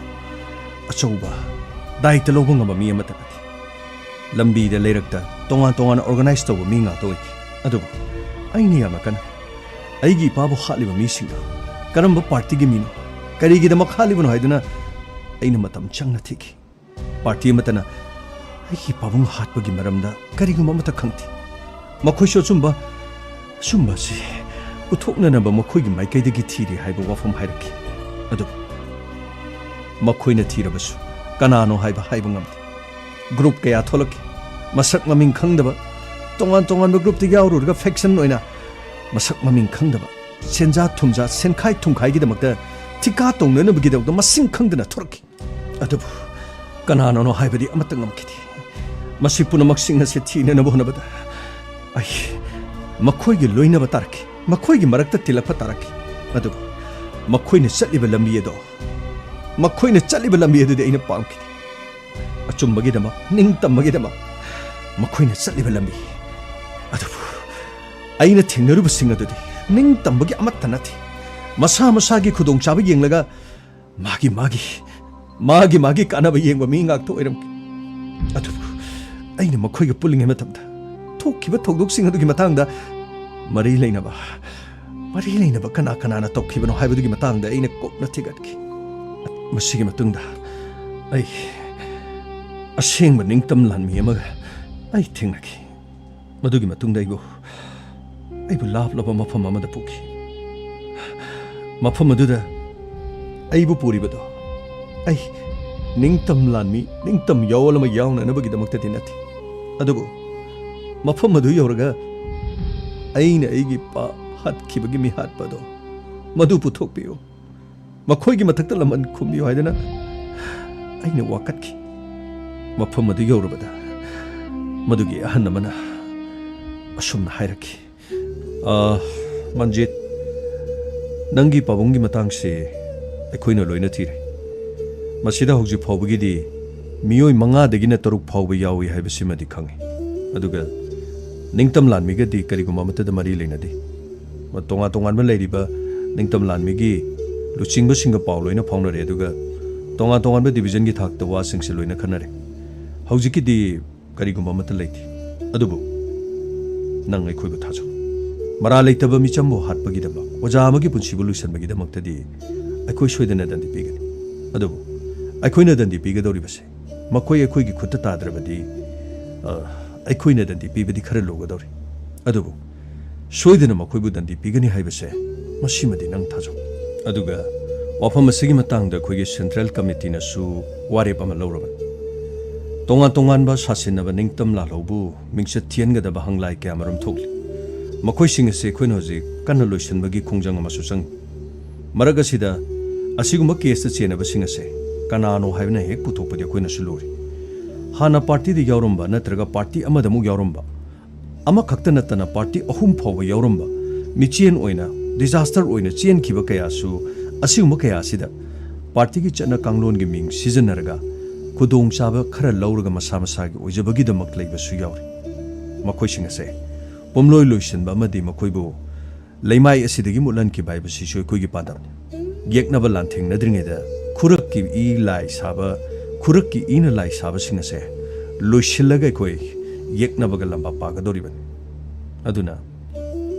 ꯑꯆꯧꯕ ꯗꯥꯏꯇ ꯂꯧꯕ ꯉꯝꯕ ꯃꯤ ꯑꯃꯠꯇ ꯅꯠꯇꯦ꯫ ꯂꯝꯕꯤꯗ ꯂꯩꯔꯛꯇ ꯇꯣꯉꯥꯟ ꯇꯣꯉꯥꯟꯅ ꯑꯣꯔꯒꯅꯥꯏꯖ ꯇꯧꯕ ꯃꯤ ꯉꯥꯛꯇ ꯑꯣꯏꯈꯤ꯫ ꯑꯗꯨꯕꯨ ꯑꯩꯅ ꯌꯥꯝꯅ ꯀꯟꯅ ꯑꯩꯒꯤ ꯏꯄꯥꯕꯨ ꯍꯥꯠꯂꯤꯕ ꯃꯤꯁꯤꯡꯗꯨ ꯀꯔꯝꯕ ꯄꯥꯔꯇꯤꯒꯤ ꯃꯤꯅꯣ, ꯀꯔꯤꯒꯤꯗꯃꯛ ꯍꯥꯠꯂꯤꯕꯅꯣ ꯍꯥꯏꯗꯨꯅ ꯑꯩꯅ ꯃꯇꯝ ꯆꯪꯅ ꯊꯤꯈꯤ꯫ ꯄꯥꯔꯇꯤ ꯑꯃꯠꯇꯅ ꯑꯩꯒꯤ ꯄꯥꯕꯨꯡ ꯍꯥꯠꯄꯒꯤ ꯃꯔꯝꯗ ꯀꯔꯤꯒꯨꯝꯕ ꯑꯃꯠꯇ ꯈꯪꯗꯦ꯫ ꯃꯈꯣꯏꯁꯨ ꯑꯆꯨꯝꯕ, ꯑꯆꯨꯝꯕ ꯑꯁꯤ ꯄꯨꯊꯣꯛꯅꯅꯕ ꯃꯈꯣꯏꯒꯤ ꯃꯥꯏꯀꯩꯗꯒꯤ ꯊꯤꯔꯤ ꯍꯥꯏꯕ ꯋꯥꯐꯝ ꯍꯥꯏꯔꯛꯈꯤ꯫ ꯑꯗꯨꯕꯨ ꯃꯈꯣꯏꯅ ꯊꯤꯔꯕꯁꯨ ꯀꯅꯥꯅꯣ ꯍꯥꯏꯕ ꯍꯥꯏꯕ ꯉꯝꯗꯦ꯫ ꯒ꯭ꯔꯨꯞ ꯀꯌꯥ ꯊꯣꯛꯂꯛꯈꯤ꯫ ꯃꯁꯛ ꯃꯃꯤꯡ ꯈꯪꯗꯕ, ꯇꯣꯉꯥꯟ ꯇꯣꯉꯥꯟꯕ ꯒ꯭ꯔꯨꯞꯇ ꯌꯥꯎꯔꯨꯔꯒ ꯐꯦꯛꯁꯟ ꯑꯣꯏꯅ ꯃꯁꯛ ꯃꯃꯤꯡ ꯈꯪꯗꯕ, ꯁꯦꯟꯖꯥ ꯊꯨꯝꯖꯥ, ꯁꯦꯟꯈꯥꯏ ꯊꯨꯝꯈꯥꯏꯒꯤꯗꯃꯛꯇ ꯊꯤꯀꯥ ꯇꯧꯅꯅꯕꯒꯤꯗꯃꯛꯇ ꯃꯁꯤꯡ ꯈꯪꯗꯅ ꯊꯣꯔꯛꯈꯤ꯫ ꯑꯗꯨꯕꯨ ꯀꯅꯥꯅꯅꯣ ꯍꯥꯏꯕꯗꯤ ꯑꯃꯠꯇ ꯉꯝꯈꯤꯗꯦ꯫ ꯃꯁꯤ ꯄꯨꯝꯅꯃꯛꯁꯤꯡ ꯑꯁꯤ ꯊꯤꯅꯅꯕ ꯍꯣꯠꯅꯕꯗ ꯑꯩ ꯃꯈꯣꯏꯒꯤ ꯂꯣꯏꯅꯕ ꯇꯥꯔꯛꯈꯤ, ꯃꯈꯣꯏꯒꯤ ꯃꯔꯛꯇ ꯇꯤꯜꯂꯛꯄ ꯇꯥꯔꯛꯈꯤ꯫ ꯑꯗꯨꯕꯨ ꯃꯈꯣꯏꯅ ꯆꯠꯂꯤꯕ ꯂꯝꯕꯤ ꯑꯗꯣ, ꯃꯈꯣꯏꯅ ꯆꯠꯂꯤꯕ ꯂꯝꯕꯤ ꯑꯗꯨꯗꯤ ꯑꯩꯅ ꯄꯥꯝꯈꯤꯗꯦ꯫ ꯑꯆꯨꯝꯕꯒꯤꯗꯃꯛ, ꯅꯤꯡꯇꯝꯕꯒꯤꯗꯃꯛ ꯃꯈꯣꯏꯅ ꯆꯠꯂꯤꯕ ꯂꯝꯕꯤ ꯑꯗꯨꯕꯨ ꯑꯩꯅ ꯊꯦꯡꯅꯔꯨꯕꯁꯤꯡ ꯑꯗꯨꯗꯤ ꯅꯤꯡꯇꯝꯕꯒꯤ ꯑꯃꯠꯇ ꯅꯠꯇꯦ꯫ ꯃꯁꯥ ꯃꯁꯥꯒꯤ ꯈꯨꯗꯣꯡꯆꯥꯕ ꯌꯦꯡꯂꯒ ꯃꯥꯒꯤ ꯃꯥꯒꯤ, ꯃꯥꯒꯤ ꯃꯥꯒꯤ ꯀꯥꯟꯅꯕ ꯌꯦꯡꯕ ꯃꯤ ꯉꯥꯛꯇ ꯑꯣꯏꯔꯝꯈꯤ꯫ ꯑꯗꯨꯕꯨ ꯑꯩꯅ ꯃꯈꯣꯏꯒ ꯄꯨꯜꯂꯤꯉꯩ ꯃꯇꯝꯗ ꯊꯣꯛꯈꯤꯕ ꯊꯧꯗꯣꯛꯁꯤꯡ ꯑꯗꯨꯒꯤ ꯃꯇꯥꯡꯗ ꯃꯔꯤ ꯂꯩꯅꯕ, ꯃꯔꯤ ꯂꯩꯅꯕ ꯀꯅꯥ ꯀꯅꯥꯅ ꯇꯧꯈꯤꯕꯅꯣ ꯍꯥꯏꯕꯗꯨꯒꯤ ꯃꯇꯥꯡꯗ ꯑꯩꯅ ꯀꯨꯞꯅ ꯊꯤꯒꯠꯈꯤ꯫ ꯃꯁꯤꯒꯤ ꯃꯇꯨꯡꯗ ꯑꯩ ꯑꯁꯦꯡꯕ ꯅꯤꯡꯇꯝ ꯂꯥꯟꯃꯤ ꯑꯃꯒ ꯑꯩ ꯊꯦꯡꯅꯈꯤ꯫ ꯃꯗꯨꯒꯤ ꯃꯇꯨꯡꯗ ꯑꯩꯕꯨ, ꯑꯩꯕꯨ ꯂꯥꯞꯂꯕ ꯃꯐꯝ ꯑꯃꯗ ꯄꯨꯈꯤ꯫ ꯃꯐꯝ ꯑꯗꯨꯗ ꯑꯩꯕꯨ ꯄꯨꯔꯤꯕꯗꯣ ꯑꯩ ꯅꯤꯡꯇꯝ ꯂꯥꯟꯃꯤ, ꯅꯤꯡꯇꯝ ꯌꯥꯑꯣꯜ ꯑꯃ ꯌꯥꯎꯅꯅꯕꯒꯤꯗꯃꯛꯇꯗꯤ ꯅꯠꯇꯦ꯫ ꯑꯗꯨꯕꯨ ꯃꯐꯝ ꯑꯗꯨ ꯌꯧꯔꯒ ꯑꯩꯅ ꯑꯩꯒꯤ ꯏꯄꯥ ꯍꯥꯠꯈꯤꯕꯒꯤ ꯃꯤꯍꯥꯠꯄ ꯑꯗꯣ ꯃꯗꯨ ꯄꯨꯊꯣꯛꯄꯤꯌꯨ, ꯃꯈꯣꯏꯒꯤ ꯃꯊꯛꯇ ꯂꯃꯟ ꯈꯨꯝꯕꯤꯌꯨ ꯍꯥꯏꯗꯨꯅ ꯑꯩꯅ ꯋꯥꯀꯠꯈꯤ꯫ ꯃꯐꯝ ꯑꯗꯨ ꯌꯧꯔꯕꯗ ꯃꯗꯨꯒꯤ ꯑꯍꯟ ꯑꯃꯅ ꯑꯁꯨꯝꯅ ꯍꯥꯏꯔꯛꯈꯤ, "ꯑꯥ, ꯃꯟꯖꯤꯠ, ꯅꯪꯒꯤ ꯄꯥꯕꯨꯡꯒꯤ ꯃꯇꯥꯡꯁꯦ ꯑꯩꯈꯣꯏꯅ ꯂꯣꯏꯅ ꯊꯤꯔꯦ꯫ ꯃꯁꯤꯗ ꯍꯧꯖꯤꯛ ꯐꯥꯎꯕꯒꯤꯗꯤ ꯃꯤꯑꯣꯏ ꯃꯉꯥꯗꯒꯤꯅ ꯇꯔꯨꯛ ꯐꯥꯎꯕ ꯌꯥꯎꯏ ꯍꯥꯏꯕꯁꯤꯃꯗꯤ ꯈꯪꯏ꯫ ꯑꯗꯨꯒ ꯅꯤꯡꯇꯝ ꯂꯥꯟꯃꯤꯒꯗꯤ ꯀꯔꯤꯒꯨꯝꯕ ꯑꯃꯠꯇꯗ ꯃꯔꯤ ꯂꯩꯅꯗꯦ꯫ ꯇꯣꯉꯥꯟ ꯇꯣꯉꯥꯟꯕ ꯂꯩꯔꯤꯕ ꯅꯤꯡꯇꯝ ꯂꯥꯟꯃꯤꯒꯤ ꯂꯨꯆꯤꯡꯕꯁꯤꯡꯒ ꯄꯥꯎ ꯂꯣꯏꯅ ꯐꯥꯎꯅꯔꯦ, ꯑꯗꯨꯒ ꯇꯣꯉꯥꯟ ꯇꯣꯉꯥꯟꯕ ꯗꯤꯕꯤꯖꯟꯒꯤ ꯊꯥꯛꯇ ꯋꯥꯁꯤꯡꯁꯦ ꯂꯣꯏꯅ ꯈꯟꯅꯔꯦ꯫ ꯍꯧꯖꯤꯛꯀꯤꯗꯤ ꯀꯔꯤꯒꯨꯝꯕ ꯑꯃꯠꯇ ꯂꯩꯇꯦ꯫ ꯑꯗꯨꯕꯨ ꯅꯪ ꯑꯩꯈꯣꯏꯕꯨ ꯊꯥꯖꯧ꯫ ꯃꯔꯥ ꯂꯩꯇꯕ ꯃꯤꯆꯝꯕꯨ ꯍꯥꯠꯄꯒꯤꯗꯃꯛ, ꯑꯣꯖꯥ ꯑꯃꯒꯤ ꯄꯨꯟꯁꯤꯕꯨ ꯂꯣꯏꯁꯤꯟꯕꯒꯤꯗꯃꯛꯇꯗꯤ ꯑꯩꯈꯣꯏ ꯁꯣꯏꯗꯅ ꯗꯟꯗꯤ ꯄꯤꯒꯅꯤ꯫ ꯑꯗꯨꯕꯨ ꯑꯩꯈꯣꯏꯅ ꯗꯟꯗꯤ ꯄꯤꯒꯗꯧꯔꯤꯕꯁꯦ ꯃꯈꯣꯏ ꯑꯩꯈꯣꯏꯒꯤ ꯈꯨꯠꯇ ꯇꯥꯗ꯭ꯔꯕꯗꯤ, ꯑ, ꯑꯩꯈꯣꯏꯅ ꯗꯟꯗꯤ ꯄꯤꯕꯗꯤ ꯈꯔ ꯂꯨꯒꯗꯧꯔꯤ꯫ ꯑꯗꯨꯕꯨ ꯁꯣꯏꯗꯅ ꯃꯈꯣꯏꯕꯨ ꯗꯟꯗꯤ ꯄꯤꯒꯅꯤ ꯍꯥꯏꯕꯁꯦ, ꯃꯁꯤꯃꯗꯤ ꯅꯪ ꯊꯥꯖꯧ꯫ ꯑꯗꯨꯒ ꯋꯥꯐꯝ ꯑꯁꯤꯒꯤ ꯃꯇꯥꯡꯗ ꯑꯩꯈꯣꯏꯒꯤ ꯁꯦꯟꯇ꯭ꯔꯦꯜ ꯀꯃꯤꯇꯤꯅꯁꯨ ꯋꯥꯔꯦꯞ ꯑꯃ ꯂꯧꯔꯕꯅꯤ꯫ ꯇꯣꯉꯥꯟ ꯇꯣꯉꯥꯟꯕ ꯁꯥꯁꯤꯟꯅꯕ ꯅꯤꯡꯇꯝ ꯂꯥꯜꯍꯧꯕꯨ ꯃꯤꯡꯆꯠ ꯊꯤꯍꯟꯒꯗꯕ ꯍꯪꯂꯥꯏ ꯀꯌꯥꯃꯔꯨꯝ ꯊꯣꯛꯂꯤ꯫ ꯃꯈꯣꯏꯁꯤꯡ ꯑꯁꯤ ꯑꯩꯈꯣꯏꯅ ꯍꯧꯖꯤꯛ ꯀꯟꯅ ꯂꯣꯏꯁꯤꯟꯕꯒꯤ ꯈꯣꯡꯖꯪ ꯑꯃꯁꯨ ꯆꯪꯏ꯫ ꯃꯔꯛ ꯑꯁꯤꯗ ꯑꯁꯤꯒꯨꯝꯕ ꯀꯦꯁꯇ ꯆꯦꯟꯅꯕꯁꯤꯡ ꯑꯁꯦ ꯀꯅꯥꯅꯣ ꯍꯥꯏꯕꯅ ꯍꯦꯛ ꯄꯨꯊꯣꯛꯄꯗꯤ ꯑꯩꯈꯣꯏꯅꯁꯨ ꯂꯨꯔꯤ꯫ ꯍꯥꯟꯅ ꯄꯥꯔꯇꯤꯗ ꯌꯥꯎꯔꯝꯕ ꯅꯠꯇ꯭ꯔꯒ ꯄꯥꯔꯇꯤ ꯑꯃꯗ ꯑꯃꯨꯛ ꯌꯥꯎꯔꯝꯕ, ꯑꯃꯈꯛꯇ ꯅꯠꯇꯅ ꯄꯥꯔꯇꯤ ꯑꯍꯨꯝ ꯐꯥꯎꯕ ꯌꯥꯎꯔꯝꯕ, ꯃꯤꯆꯦꯟ ꯑꯣꯏꯅ, ꯗꯤꯖꯥꯁꯇꯔ ꯑꯣꯏꯅ ꯆꯦꯟꯈꯤꯕ ꯀꯌꯥꯁꯨ ꯑꯁꯤꯒꯨꯝꯕ ꯀꯌꯥ ꯑꯁꯤꯗ ꯄꯥꯔꯇꯤꯒꯤ ꯆꯠꯅ ꯀꯥꯡꯂꯣꯟꯒꯤ ꯃꯤꯡ ꯁꯤꯖꯤꯟꯅꯔꯒ ꯈꯨꯗꯣꯡꯆꯥꯕ ꯈꯔ ꯂꯧꯔꯒ ꯃꯁꯥ ꯃꯁꯥꯒꯤ ꯑꯣꯏꯖꯕꯒꯤꯗꯃꯛ ꯂꯩꯕꯁꯨ ꯌꯥꯎꯔꯤ꯫ ꯃꯈꯣꯏꯁꯤꯡ ꯑꯁꯦ ꯄꯨꯝꯂꯣꯏ ꯂꯣꯏꯁꯤꯟꯕ ꯑꯃꯗꯤ ꯃꯈꯣꯏꯕꯨ ꯂꯩꯃꯥꯏ ꯑꯁꯤꯗꯒꯤ ꯃꯨꯠꯍꯟꯈꯤꯕ ꯍꯥꯏꯕꯁꯤꯁꯨ ꯑꯩꯈꯣꯏꯒꯤ ꯄꯥꯟꯗꯝꯅꯤ꯫ ꯌꯦꯛꯅꯕ ꯂꯥꯟꯊꯦꯡꯅꯗ꯭ꯔꯤꯉꯩꯗ ꯈꯨꯔꯛꯀꯤ ꯏ ꯂꯥꯏ ꯁꯥꯕ, ꯈꯨꯔꯛꯀꯤ ꯏꯅ ꯂꯥꯏ ꯁꯥꯕꯁꯤꯡ ꯑꯁꯦ ꯂꯣꯏꯁꯤꯜꯂꯒ ꯑꯩꯈꯣꯏ ꯌꯦꯛꯅꯕꯒ ꯂꯝꯕꯥ ꯄꯥꯒꯗꯧꯔꯤꯕꯅꯤ꯫ ꯑꯗꯨꯅ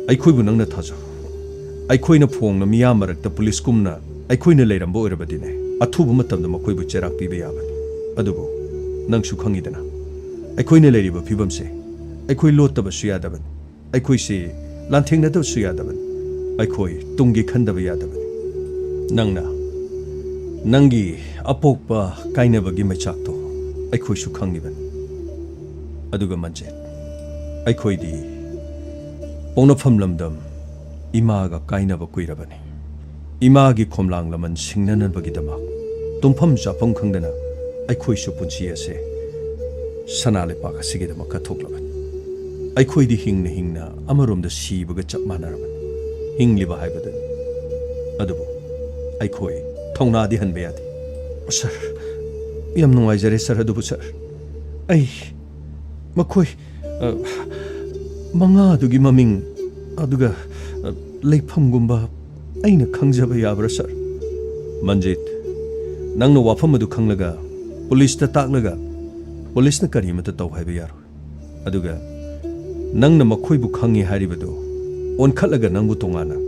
ꯑꯩꯈꯣꯏꯕꯨ ꯅꯪꯅ ꯊꯥꯖꯧ꯫ ꯑꯩꯈꯣꯏꯅ ꯐꯣꯡꯅ ꯃꯤꯌꯥꯝ ꯃꯔꯛꯇ ꯄꯨꯂꯤꯁꯀꯨꯝꯅ ꯑꯩꯈꯣꯏꯅ ꯂꯩꯔꯝꯕ ꯑꯣꯏꯔꯕꯗꯤꯅꯦ, ꯑꯊꯨꯕ ꯃꯇꯝꯗ ꯃꯈꯣꯏꯕꯨ ꯆꯩꯔꯥꯛ ꯄꯤꯕ ꯌꯥꯕꯅꯤ꯫ ꯑꯗꯨꯕꯨ ꯅꯪꯁꯨ ꯈꯪꯉꯤꯗꯅ, ꯑꯩꯈꯣꯏꯅ ꯂꯩꯔꯤꯕ ꯐꯤꯕꯝꯁꯦ ꯑꯩꯈꯣꯏ ꯂꯣꯠꯇꯕꯁꯨ ꯌꯥꯗꯕꯅꯤ꯫ ꯑꯩꯈꯣꯏꯁꯤ ꯂꯥꯟꯊꯦꯡꯅꯗꯕꯁꯨ ꯌꯥꯗꯕꯅꯤ꯫ ꯑꯩꯈꯣꯏ ꯇꯨꯡꯒꯤ ꯈꯟꯗꯕ ꯌꯥꯗꯕꯅꯤ꯫ ꯅꯪꯅ ꯅꯪꯒꯤ ꯑꯄꯣꯛꯄ ꯀꯥꯏꯅꯕꯒꯤ ꯃꯩꯆꯥꯛꯇꯣ ꯑꯩꯈꯣꯏꯁꯨ ꯈꯪꯉꯤꯕꯅꯤ꯫ ꯑꯗꯨꯒ ꯃꯟꯖꯦꯠ, ꯑꯩꯈꯣꯏꯗꯤ ꯄꯣꯛꯅꯐꯝ ꯂꯝꯗꯝ ꯏꯃꯥꯒ ꯀꯥꯏꯅꯕ ꯀꯨꯏꯔꯕꯅꯤ꯫ ꯏꯃꯥꯒꯤ ꯈꯣꯝꯂꯥꯡ ꯂꯃꯟ ꯁꯤꯡꯅꯅꯕꯒꯤꯗꯃꯛ ꯇꯨꯝꯐꯝ ꯆꯥꯐꯝ ꯈꯪꯗꯅ ꯑꯩꯈꯣꯏꯁꯨ ꯄꯨꯟꯁꯤ ꯑꯁꯦ ꯁꯅꯥ ꯂꯩꯄꯥꯛ ꯑꯁꯤꯒꯤꯗꯃꯛ ꯀꯠꯊꯣꯛꯂꯕꯅꯤ꯫ ꯑꯩꯈꯣꯏꯗꯤ ꯍꯤꯡꯅ ꯍꯤꯡꯅ ꯑꯃꯔꯣꯝꯗ ꯁꯤꯕꯒ ꯆꯞ ꯃꯥꯟꯅꯔꯕꯅꯤ꯫ ꯍꯤꯡꯂꯤꯕ ꯍꯥꯏꯕꯗꯨꯅꯤ꯫ ꯑꯗꯨꯕꯨ ꯑꯩꯈꯣꯏ ꯊꯧꯅꯥꯗꯤ ꯍꯟꯕ ꯌꯥꯗꯦ꯫ ꯁꯥꯔ, ꯌꯥꯝ ꯅꯨꯡꯉꯥꯏꯖꯔꯦ ꯁꯥꯔ, ꯑꯗꯨꯕꯨ ꯁꯥꯔ, ꯑꯩ ꯃꯈꯣꯏ, ꯑ, ꯃꯉꯥꯗꯨꯒꯤ ꯃꯃꯤꯡ ꯑꯗꯨꯒ, ꯑ, ꯂꯩꯐꯝꯒꯨꯝꯕ ꯑꯩꯅ ꯈꯪꯖꯕ ꯌꯥꯕ꯭ꯔꯥ, ꯁꯥꯔ? ꯃꯟꯖꯤꯠ, ꯅꯪꯅ ꯋꯥꯐꯝ ꯑꯗꯨ ꯈꯪꯂꯒ ꯄꯨꯂꯤꯁꯇ ꯇꯥꯛꯂꯒ ꯄꯨꯂꯤꯁꯅ ꯀꯔꯤꯃꯠꯇ ꯇꯧ ꯍꯥꯏꯕ ꯌꯥꯔꯣꯏ꯫ ꯑꯗꯨꯒ ꯅꯪꯅ ꯃꯈꯣꯏꯕꯨ ꯈꯪꯉꯤ ꯍꯥꯏꯔꯤꯕꯗꯨ ꯑꯣꯟꯈꯠꯂꯒ ꯅꯪꯕꯨ ꯇꯣꯉꯥꯟꯅ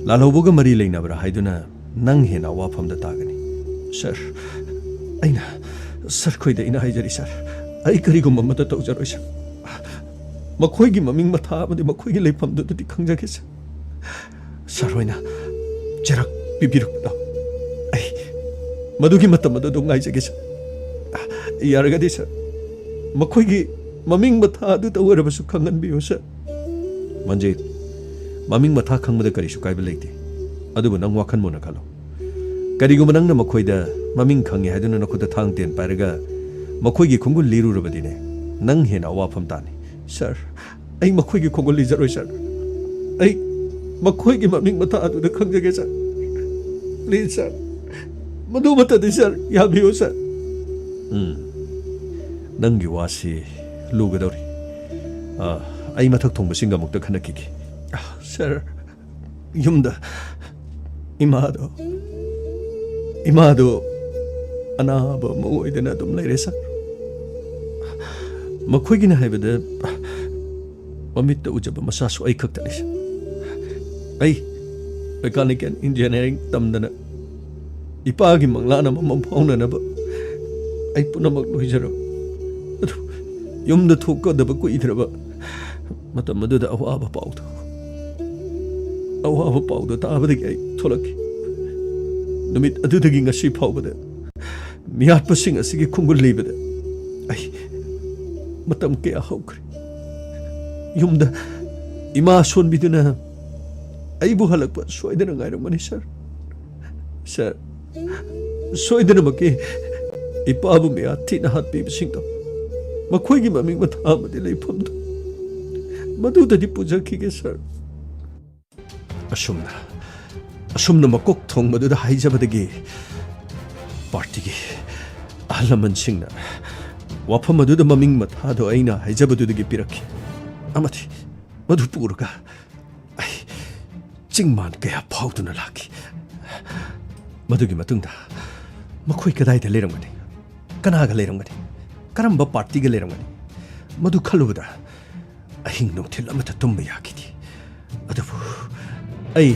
ꯂꯥꯜꯍꯧꯕꯒ ꯃꯔꯤ ꯂꯩꯅꯕ꯭ꯔꯥ ꯍꯥꯏꯗꯨꯅ ꯅꯪ ꯍꯦꯟꯅ ꯑꯋꯥꯐꯝꯗ ꯇꯥꯒꯅꯤ꯫ ꯁꯥꯔ, ꯑꯩꯅ, ꯁꯥꯔ ꯈꯣꯏꯗ ꯑꯩꯅ ꯍꯥꯏꯖꯔꯤ, ꯁꯥꯔ꯫ ꯑꯩ ꯀꯔꯤꯒꯨꯝꯕ ꯑꯃꯠꯇ ꯇꯧꯖꯔꯣꯏ, ꯁꯥꯔ꯫ ꯃꯈꯣꯏꯒꯤ ꯃꯃꯤꯡ ꯃꯊꯥ ꯑꯃꯗꯤ ꯃꯈꯣꯏꯒꯤ ꯂꯩꯐꯝꯗꯨꯗꯗꯤ ꯈꯪꯖꯒꯦ, ꯁꯥꯔ꯫ ꯁꯥꯔ ꯍꯣꯏꯅ ꯆꯩꯔꯥꯛ ꯄꯤꯕꯤꯔꯛꯄꯗꯣ ꯑꯩ ꯃꯗꯨꯒꯤ ꯃꯇꯝ ꯑꯗꯨ ꯑꯗꯨꯝ ꯉꯥꯏꯖꯒꯦ, ꯁꯥꯔ꯫ ꯌꯥꯔꯒꯗꯤ, ꯁꯥꯔ, ꯃꯈꯣꯏꯒꯤ ꯃꯃꯤꯡ ꯃꯊꯥ ꯑꯗꯨꯇ ꯑꯣꯏꯔꯕꯁꯨ ꯈꯪꯍꯟꯕꯤꯌꯨ, ꯁꯥꯔ꯫ ꯃꯟꯖꯤꯠ, ꯃꯃꯤꯡ ꯃꯊꯥ ꯈꯪꯕꯗ ꯀꯔꯤꯁꯨ ꯀꯥꯏꯕ ꯂꯩꯇꯦ, ꯑꯗꯨꯕꯨ ꯅꯪ ꯋꯥꯈꯜ ꯃꯨꯟꯅ ꯈꯜꯂꯨ꯫ ꯀꯔꯤꯒꯨꯝꯕ ꯅꯪꯅ ꯃꯈꯣꯏꯗ ꯃꯃꯤꯡ ꯈꯪꯉꯤ ꯍꯥꯏꯗꯨꯅ ꯅꯈꯨꯠꯇ ꯊꯥꯡ ꯇꯦꯟ ꯄꯥꯏꯔꯒ ꯃꯈꯣꯏꯒꯤ ꯈꯣꯡꯒꯨꯜ ꯂꯤꯔꯨꯔꯕꯗꯤꯅꯦ, ꯅꯪ ꯍꯦꯟꯅ ꯑꯋꯥꯐꯝ ꯇꯥꯅꯤ꯫ ꯁꯥꯔ, ꯑꯩ ꯃꯈꯣꯏꯒꯤ ꯈꯣꯡꯒꯨꯜ ꯂꯤꯖꯔꯣꯏ, ꯁꯥꯔ꯫ ꯑꯩ ꯃꯈꯣꯏꯒꯤ ꯃꯃꯤꯡ ꯃꯊꯥ ꯑꯗꯨꯗ ꯈꯪꯖꯒꯦ, ꯁꯥꯔ꯫ ꯄ꯭ꯂꯤꯖ, ꯁꯥꯔ꯫ ꯃꯗꯨꯃꯠꯇꯗꯤ, ꯁꯥꯔ, ꯌꯥꯕꯤꯌꯨ, ꯁꯥꯔ꯫ ꯎꯝ, ꯅꯪꯒꯤ ꯋꯥꯁꯤ ꯂꯨꯒꯗꯧꯔꯤ꯫ ꯑ, ꯑꯩ ꯃꯊꯛ ꯊꯣꯡꯕꯁꯤꯡꯒ ꯑꯃꯨꯛꯇ ꯈꯟꯅꯈꯤꯒꯦ꯫ ꯑ, ꯁꯥꯔ, ꯌꯨꯝꯗ ꯏꯃꯥꯗꯣ, ꯏꯃꯥꯗꯣ ꯑꯅꯥꯕ ꯑꯃ ꯑꯣꯏꯗꯅ ꯑꯗꯨꯝ ꯂꯩꯔꯦ, ꯁꯥꯔ꯫ ꯃꯈꯣꯏꯒꯤꯅ ꯍꯥꯏꯕꯗ ꯃꯃꯤꯠꯇ ꯎꯖꯕ ꯃꯆꯥꯁꯨ ꯑꯩ ꯈꯛꯇꯅꯤ, ꯁꯥꯔ꯫ ꯑꯩ ꯃꯦꯀꯥꯅꯤꯀꯦꯜ ꯏꯟꯖꯤꯅꯤꯌꯥꯔꯤꯡ ꯇꯝꯗꯅ ꯏꯄꯥꯒꯤ ꯃꯪꯂꯥꯟ ꯑꯃ ꯃꯪꯐꯥꯎꯅꯅꯕ ꯑꯩ ꯄꯨꯝꯅꯃꯛ ꯂꯣꯏꯖꯔꯕ꯫ ꯑꯗꯨ ꯌꯨꯝꯗ ꯊꯣꯛꯀꯗꯕ ꯀꯨꯏꯗ꯭ꯔꯕ ꯃꯇꯝ ꯑꯗꯨꯗ ꯑꯋꯥꯕ ꯄꯥꯎꯗꯣ, ꯑꯋꯥꯕ ꯄꯥꯎꯗꯣ ꯇꯥꯕꯗꯒꯤ ꯑꯩ ꯊꯣꯛꯂꯛꯈꯤ꯫ ꯅꯨꯃꯤꯠ ꯑꯗꯨꯗꯒꯤ ꯉꯁꯤ ꯐꯥꯎꯕꯗ ꯃꯤꯌꯥꯠꯄꯁꯤꯡ ꯑꯁꯤꯒꯤ ꯈꯣꯡꯒꯨꯜ ꯂꯤꯕꯗ ꯑꯩ ꯃꯇꯝ ꯀꯌꯥ ꯍꯧꯈ꯭ꯔꯦ꯫ ꯌꯨꯝꯗ ꯏꯃꯥ ꯁꯣꯟꯕꯤꯗꯨꯅ ꯑꯩꯕꯨ ꯍꯜꯂꯛꯄ ꯁꯣꯏꯗꯅ ꯉꯥꯏꯔꯝꯒꯅꯤ, ꯁꯥꯔ꯫ ꯁꯥꯔ, ꯁꯣꯏꯗꯅꯃꯛꯀꯤ ꯏꯄꯥꯕꯨ ꯃꯤꯌꯥꯠ ꯊꯤꯅ ꯍꯥꯠꯄꯤꯕꯁꯤꯡꯗꯣ, ꯃꯈꯣꯏꯒꯤ ꯃꯃꯤꯡ ꯃꯊꯥ ꯑꯃꯗꯤ ꯂꯩꯐꯝꯗꯣ ꯃꯗꯨꯗꯗꯤ ꯄꯨꯖꯈꯤꯒꯦ, ꯁꯥꯔ꯫ ꯑꯁꯨꯝꯅ, ꯑꯁꯨꯝꯅ ꯃꯀꯣꯛ ꯊꯣꯡꯕꯗꯨꯗ ꯍꯥꯏꯖꯕꯗꯒꯤ ꯄꯥꯔꯇꯤꯒꯤ ꯑꯍꯜ ꯂꯃꯟꯁꯤꯡꯅ ꯋꯥꯐꯝ ꯑꯗꯨꯗ ꯃꯃꯤꯡ ꯃꯊꯥꯗꯣ ꯑꯩꯅ ꯍꯥꯏꯖꯕꯗꯨꯗꯒꯤ ꯄꯤꯔꯛꯈꯤ꯫ ꯑꯃꯗꯤ ꯃꯗꯨ ꯄꯨꯔꯒ ꯑꯩ ꯆꯤꯡ ꯃꯥꯟ ꯀꯌꯥ ꯐꯥꯎꯗꯨꯅ ꯂꯥꯛꯈꯤ꯫ ꯃꯗꯨꯒꯤ ꯃꯇꯨꯡꯗ ꯃꯈꯣꯏ ꯀꯗꯥꯏꯗ ꯂꯩꯔꯝꯒꯅꯤ? ꯀꯅꯥꯒ ꯂꯩꯔꯝꯒꯅꯤ? ꯀꯔꯝꯕ ꯄꯥꯔꯇꯤꯒ ꯂꯩꯔꯝꯒꯅꯤ? ꯃꯗꯨ ꯈꯜꯂꯨꯕꯗ ꯑꯍꯤꯡ ꯅꯨꯡꯊꯤꯜ ꯑꯃꯠꯇ ꯇꯨꯝꯕ ꯌꯥꯈꯤꯗꯦ꯫ ꯑꯗꯨꯕꯨ ꯑꯩ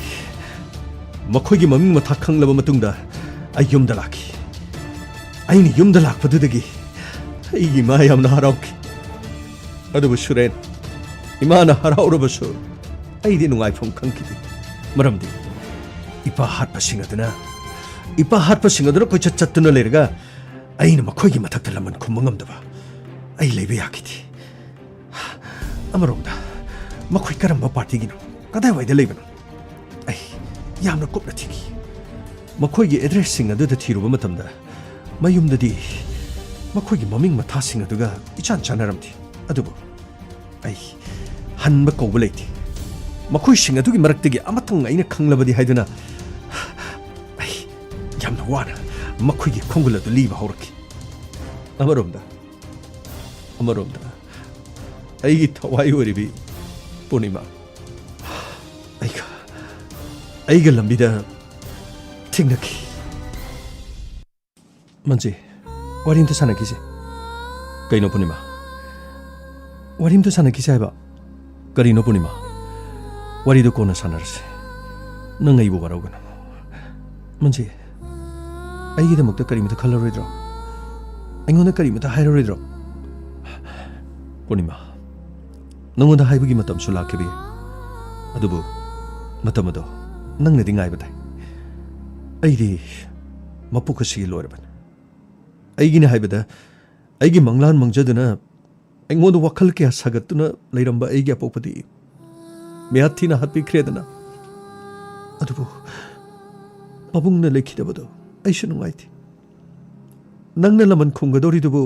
ꯃꯈꯣꯏꯒꯤ ꯃꯃꯤꯡ ꯃꯊꯥ ꯈꯪꯂꯕ ꯃꯇꯨꯡꯗ ꯑꯩ ꯌꯨꯝꯗ ꯂꯥꯛꯈꯤ꯫ ꯑꯩꯅ ꯌꯨꯝꯗ ꯂꯥꯛꯄꯗꯨꯗꯒꯤ ꯑꯩꯒꯤ ꯏꯃꯥ ꯌꯥꯝꯅ ꯍꯔꯥꯎꯈꯤ꯫ ꯑꯗꯨꯕꯨ ꯁꯨꯔꯦꯟ, ꯏꯃꯥꯅ ꯍꯔꯥꯎꯔꯕꯁꯨ ꯑꯩꯗꯤ ꯅꯨꯡꯉꯥꯏꯐꯝ ꯈꯪꯈꯤꯗꯦ꯫ ꯃꯔꯝꯗꯤ ꯏꯄꯥ ꯍꯥꯠꯄꯁꯤꯡ ꯑꯗꯨꯅ, ꯏꯄꯥ ꯍꯥꯠꯄꯁꯤꯡ ꯑꯗꯨꯅ ꯀꯣꯏꯆꯠ ꯆꯠꯇꯨꯅ ꯂꯩꯔꯒ ꯑꯩꯅ ꯃꯈꯣꯏꯒꯤ ꯃꯊꯛꯇ ꯂꯃꯟ ꯈꯨꯝꯕ ꯉꯝꯗꯕ ꯑꯩ ꯂꯩꯕ ꯌꯥꯈꯤꯗꯦ꯫ ꯑꯃꯔꯣꯝꯗ, ꯃꯈꯣꯏ ꯀꯔꯝꯕ ꯄꯥꯔꯇꯤꯒꯤꯅꯣ? ꯀꯗꯥꯏꯋꯥꯏꯗ ꯂꯩꯕꯅꯣ? ꯑꯩ ꯌꯥꯝꯅ ꯀꯨꯞꯅ ꯊꯤꯈꯤ꯫ ꯃꯈꯣꯏꯒꯤ ꯑꯦꯗ꯭ꯔꯦꯁꯁꯤꯡ ꯑꯗꯨꯗ ꯊꯤꯔꯨꯕ ꯃꯇꯝꯗ, ꯃꯌꯨꯝꯗꯗꯤ ꯃꯈꯣꯏꯒꯤ ꯃꯃꯤꯡ ꯃꯊꯥꯁꯤꯡ ꯑꯗꯨꯒ ꯏꯆꯥꯟ ꯆꯥꯟꯅꯔꯝꯗꯦ꯫ ꯑꯗꯨꯕꯨ ꯑꯩ ꯍꯟꯕ ꯀꯧꯕ ꯂꯩꯇꯦ꯫ ꯃꯈꯣꯏꯁꯤꯡ ꯑꯗꯨꯒꯤ ꯃꯔꯛꯇꯒꯤ ꯑꯃꯇꯪ ꯑꯩꯅ ꯈꯪꯂꯕꯗꯤ ꯍꯥꯏꯗꯨꯅ ꯑꯩ ꯌꯥꯝꯅ ꯋꯥꯅ ꯃꯈꯣꯏꯒꯤ ꯈꯣꯡꯒꯨꯜ ꯑꯗꯨ ꯂꯤꯕ ꯍꯧꯔꯛꯈꯤ꯫ ꯑꯃꯔꯣꯝꯗ, ꯑꯃꯔꯣꯝꯗ ꯑꯩꯒꯤ ꯊꯋꯥꯏ ꯑꯣꯏꯔꯤꯕꯤ ꯄꯨꯔꯅꯤꯃꯥ ꯑꯩꯒ, ꯑꯩꯒ ꯂꯝꯕꯤꯗ ꯊꯦꯡꯅꯈꯤ꯫ ꯃꯟꯖꯤ, ꯋꯥꯔꯤ ꯑꯝꯇ ꯁꯥꯟꯅꯈꯤꯁꯦ꯫ ꯀꯩꯅꯣ ꯄꯨꯔꯅꯤꯃꯥ? ꯋꯥꯔꯤ ꯑꯝꯇ ꯁꯥꯟꯅꯈꯤꯁꯦ ꯍꯥꯏꯕ꯫ ꯀꯔꯤꯅꯣ ꯄꯨꯔꯅꯤꯃꯥ? ꯋꯥꯔꯤꯗꯣ ꯀꯣꯟꯅ ꯁꯥꯟꯅꯔꯁꯦ꯫ ꯅꯪ ꯑꯩꯕꯨ ꯋꯥꯔꯧꯒꯅꯨ꯫ ꯃꯟꯖꯤ, ꯑꯩꯒꯤꯗꯃꯛꯇ ꯀꯔꯤꯃꯇ ꯈꯜꯂꯔꯣꯏꯗ꯭ꯔꯣ? ꯑꯩꯉꯣꯟꯗ ꯀꯔꯤꯃꯇ ꯍꯥꯏꯔꯔꯣꯏꯗ꯭ꯔꯣ? ꯄꯨꯔꯅꯤꯃꯥ, ꯅꯉꯣꯟꯗ ꯍꯥꯏꯕꯒꯤ ꯃꯇꯝꯁꯨ ꯂꯥꯛꯈꯤꯕ ꯌꯥꯏ꯫ ꯑꯗꯨꯕꯨ ꯃꯇꯝ ꯑꯗꯣ ꯅꯪꯅꯗꯤ ꯉꯥꯏꯕ ꯇꯥꯏ꯫ ꯑꯩꯗꯤ ꯃꯄꯣꯛ ꯑꯁꯤꯒꯤ ꯂꯣꯏꯔꯕꯅꯤ꯫ ꯑꯩꯒꯤꯅꯤ ꯍꯥꯏꯕꯗ ꯑꯩꯒꯤ ꯃꯪꯂꯥꯟ ꯃꯪꯖꯗꯨꯅ ꯑꯩꯉꯣꯟꯗ ꯋꯥꯈꯜ ꯀꯌꯥ ꯁꯥꯒꯠꯇꯨꯅ ꯂꯩꯔꯝꯕ ꯑꯩꯒꯤ ꯑꯄꯣꯛꯄꯗꯤ ꯃꯤꯍꯥꯠ ꯊꯤꯅ ꯍꯥꯠꯄꯤꯈ꯭ꯔꯦꯗꯅ꯫ ꯑꯗꯨꯕꯨ ꯄꯥꯕꯨꯡꯅ ꯂꯩꯈꯤꯗꯕꯗꯣ ꯑꯩꯁꯨ ꯅꯨꯡꯉꯥꯏꯇꯦ꯫ ꯅꯪꯅ ꯂꯃꯟ ꯈꯨꯝꯒꯗꯧꯔꯤꯗꯨꯕꯨ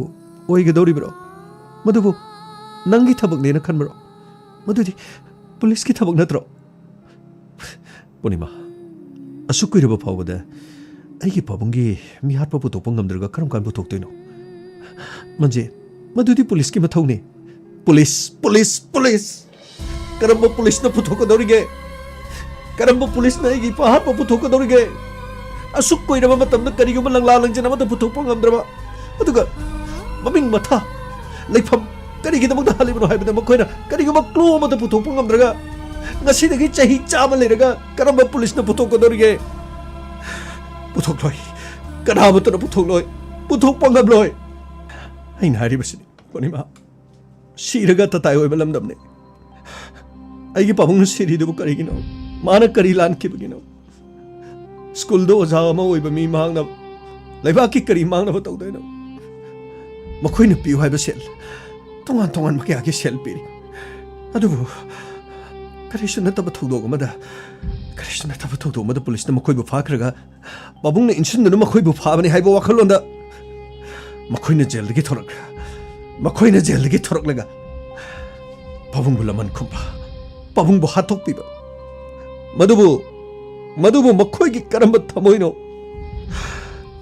ꯑꯣꯏꯒꯗꯧꯔꯤꯕ꯭ꯔꯣ? ꯃꯗꯨꯕꯨ ꯅꯪꯒꯤ ꯊꯕꯛꯅꯦꯅ ꯈꯟꯕ꯭ꯔꯣ? ꯃꯗꯨꯗꯤ ꯄꯨꯂꯤꯁꯀꯤ ꯊꯕꯛ ꯅꯠꯇ꯭ꯔꯣ? ꯄꯨꯔꯅꯤꯃꯥ, ꯑꯁꯨꯛ ꯀꯨꯏꯔꯕ ꯐꯥꯎꯕꯗ ꯑꯩꯒꯤ ꯄꯥꯕꯨꯡꯒꯤ ꯃꯤꯍꯥꯠꯄ ꯄꯨꯊꯣꯛꯄ ꯉꯝꯗ꯭ꯔꯒ ꯀꯔꯝ ꯀꯥꯟ ꯄꯨꯊꯣꯛꯇꯣꯏꯅꯣ? ꯃꯟꯖꯤ, ꯃꯗꯨꯗꯤ ꯄꯨꯂꯤꯁꯀꯤ ꯃꯊꯧꯅꯤ꯫ Police, police, police! ꯀꯔꯝꯕ ꯄꯨꯂꯤꯁꯅ ꯄꯨꯊꯣꯛꯀꯗꯧꯔꯤꯒꯦ? ꯀꯔꯝꯕ ꯄꯨꯂꯤꯁꯅ ꯑꯩꯒꯤ ꯏꯄꯥ ꯍꯥꯠꯄ ꯄꯨꯊꯣꯛꯀꯗꯧꯔꯤꯒꯦ? ꯑꯁꯨꯛ ꯀꯨꯏꯔꯕ ꯃꯇꯝꯗ ꯀꯔꯤꯒꯨꯝꯕ ꯂꯪꯂꯥ ꯂꯪꯖꯟ ꯑꯃꯠꯇ ꯄꯨꯊꯣꯛꯄ ꯉꯝꯗ꯭ꯔꯕ, ꯑꯗꯨꯒ ꯃꯃꯤꯡ ꯃꯊꯥ, ꯂꯩꯐꯝ ꯀꯔꯤꯒꯤꯗꯃꯛꯇ ꯍꯥꯠꯂꯤꯕꯅꯣ ꯍꯥꯏꯕꯗ ꯃꯈꯣꯏꯅ ꯀꯔꯤꯒꯨꯝꯕ ꯀ꯭ꯂꯨ ꯑꯃꯠꯇ ꯄꯨꯊꯣꯛꯄ ꯉꯝꯗ꯭ꯔꯒ, ꯉꯁꯤꯗꯒꯤ ꯆꯍꯤ ꯆꯥꯝꯃ ꯂꯩꯔꯒ ꯀꯔꯝꯕ ꯄꯨꯂꯤꯁꯅ ꯄꯨꯊꯣꯛꯀꯗꯧꯔꯤꯒꯦ? ꯄꯨꯊꯣꯛꯂꯣꯏ꯫ ꯀꯅꯥꯃꯠꯇꯅ ꯄꯨꯊꯣꯛꯂꯣꯏ꯫ ꯄꯨꯊꯣꯛꯄ ꯉꯝꯂꯣꯏ꯫ ꯑꯩꯅ ꯍꯥꯏꯔꯤꯕꯁꯤꯅꯤ, ꯄꯨꯔꯅꯤꯃꯥ꯫ ꯁꯤꯔꯒ ꯇꯇꯥꯏ ꯑꯣꯏꯕ ꯂꯝꯗꯝꯅꯤ꯫ ꯑꯩꯒꯤ ꯄꯥꯕꯨꯡꯅ ꯁꯤꯔꯤꯗꯨꯕꯨ ꯀꯔꯤꯒꯤꯅꯣ? ꯃꯥꯅ ꯀꯔꯤ ꯂꯥꯟꯈꯤꯕꯒꯤꯅꯣ? ꯁ꯭ꯀꯨꯜꯗ ꯑꯣꯖꯥ ꯑꯃ ꯑꯣꯏꯕ ꯃꯤ ꯃꯍꯥꯛꯅ ꯂꯩꯕꯥꯛꯀꯤ ꯀꯔꯤ ꯃꯥꯡꯅꯕ ꯇꯧꯗꯣꯏꯅꯣ? ꯃꯈꯣꯏꯅ ꯄꯤꯌꯨ ꯍꯥꯏꯕ ꯁꯦꯜ, ꯇꯣꯉꯥꯟ ꯇꯣꯉꯥꯟꯕ ꯀꯌꯥꯒꯤ ꯁꯦꯜ ꯄꯤꯔꯤ꯫ ꯑꯗꯨꯕꯨ ꯀꯔꯤꯁꯨ ꯅꯠꯇꯕ ꯊꯧꯗꯣꯛ ꯑꯃꯗ, ꯀꯔꯤꯁꯨ ꯅꯠꯇꯕ ꯊꯧꯗꯣꯛ ꯑꯃꯗ ꯄꯨꯂꯤꯁꯅ ꯃꯈꯣꯏꯕꯨ ꯐꯥꯈ꯭ꯔꯒ ꯄꯥꯕꯨꯡꯅ ꯏꯟꯁꯤꯟꯗꯨꯅ ꯃꯈꯣꯏꯕꯨ ꯐꯥꯕꯅꯤ ꯍꯥꯏꯕ ꯋꯥꯈꯜꯂꯣꯟꯗ ꯃꯈꯣꯏꯅ ꯖꯦꯜꯗꯒꯤ ꯊꯣꯔꯛ-, ꯃꯈꯣꯏꯅ ꯖꯦꯜꯗꯒꯤ ꯊꯣꯔꯛꯂꯒ ꯄꯥꯕꯨꯡꯕꯨ ꯂꯃꯟ ꯈꯨꯝꯕ, ꯄꯥꯕꯨꯡꯕꯨ ꯍꯥꯠꯇꯣꯛꯄꯤꯕ, ꯃꯗꯨꯕꯨ, ꯃꯗꯨꯕꯨ ꯃꯈꯣꯏꯒꯤ ꯀꯔꯝꯕ ꯊꯃꯣꯏꯅꯣ?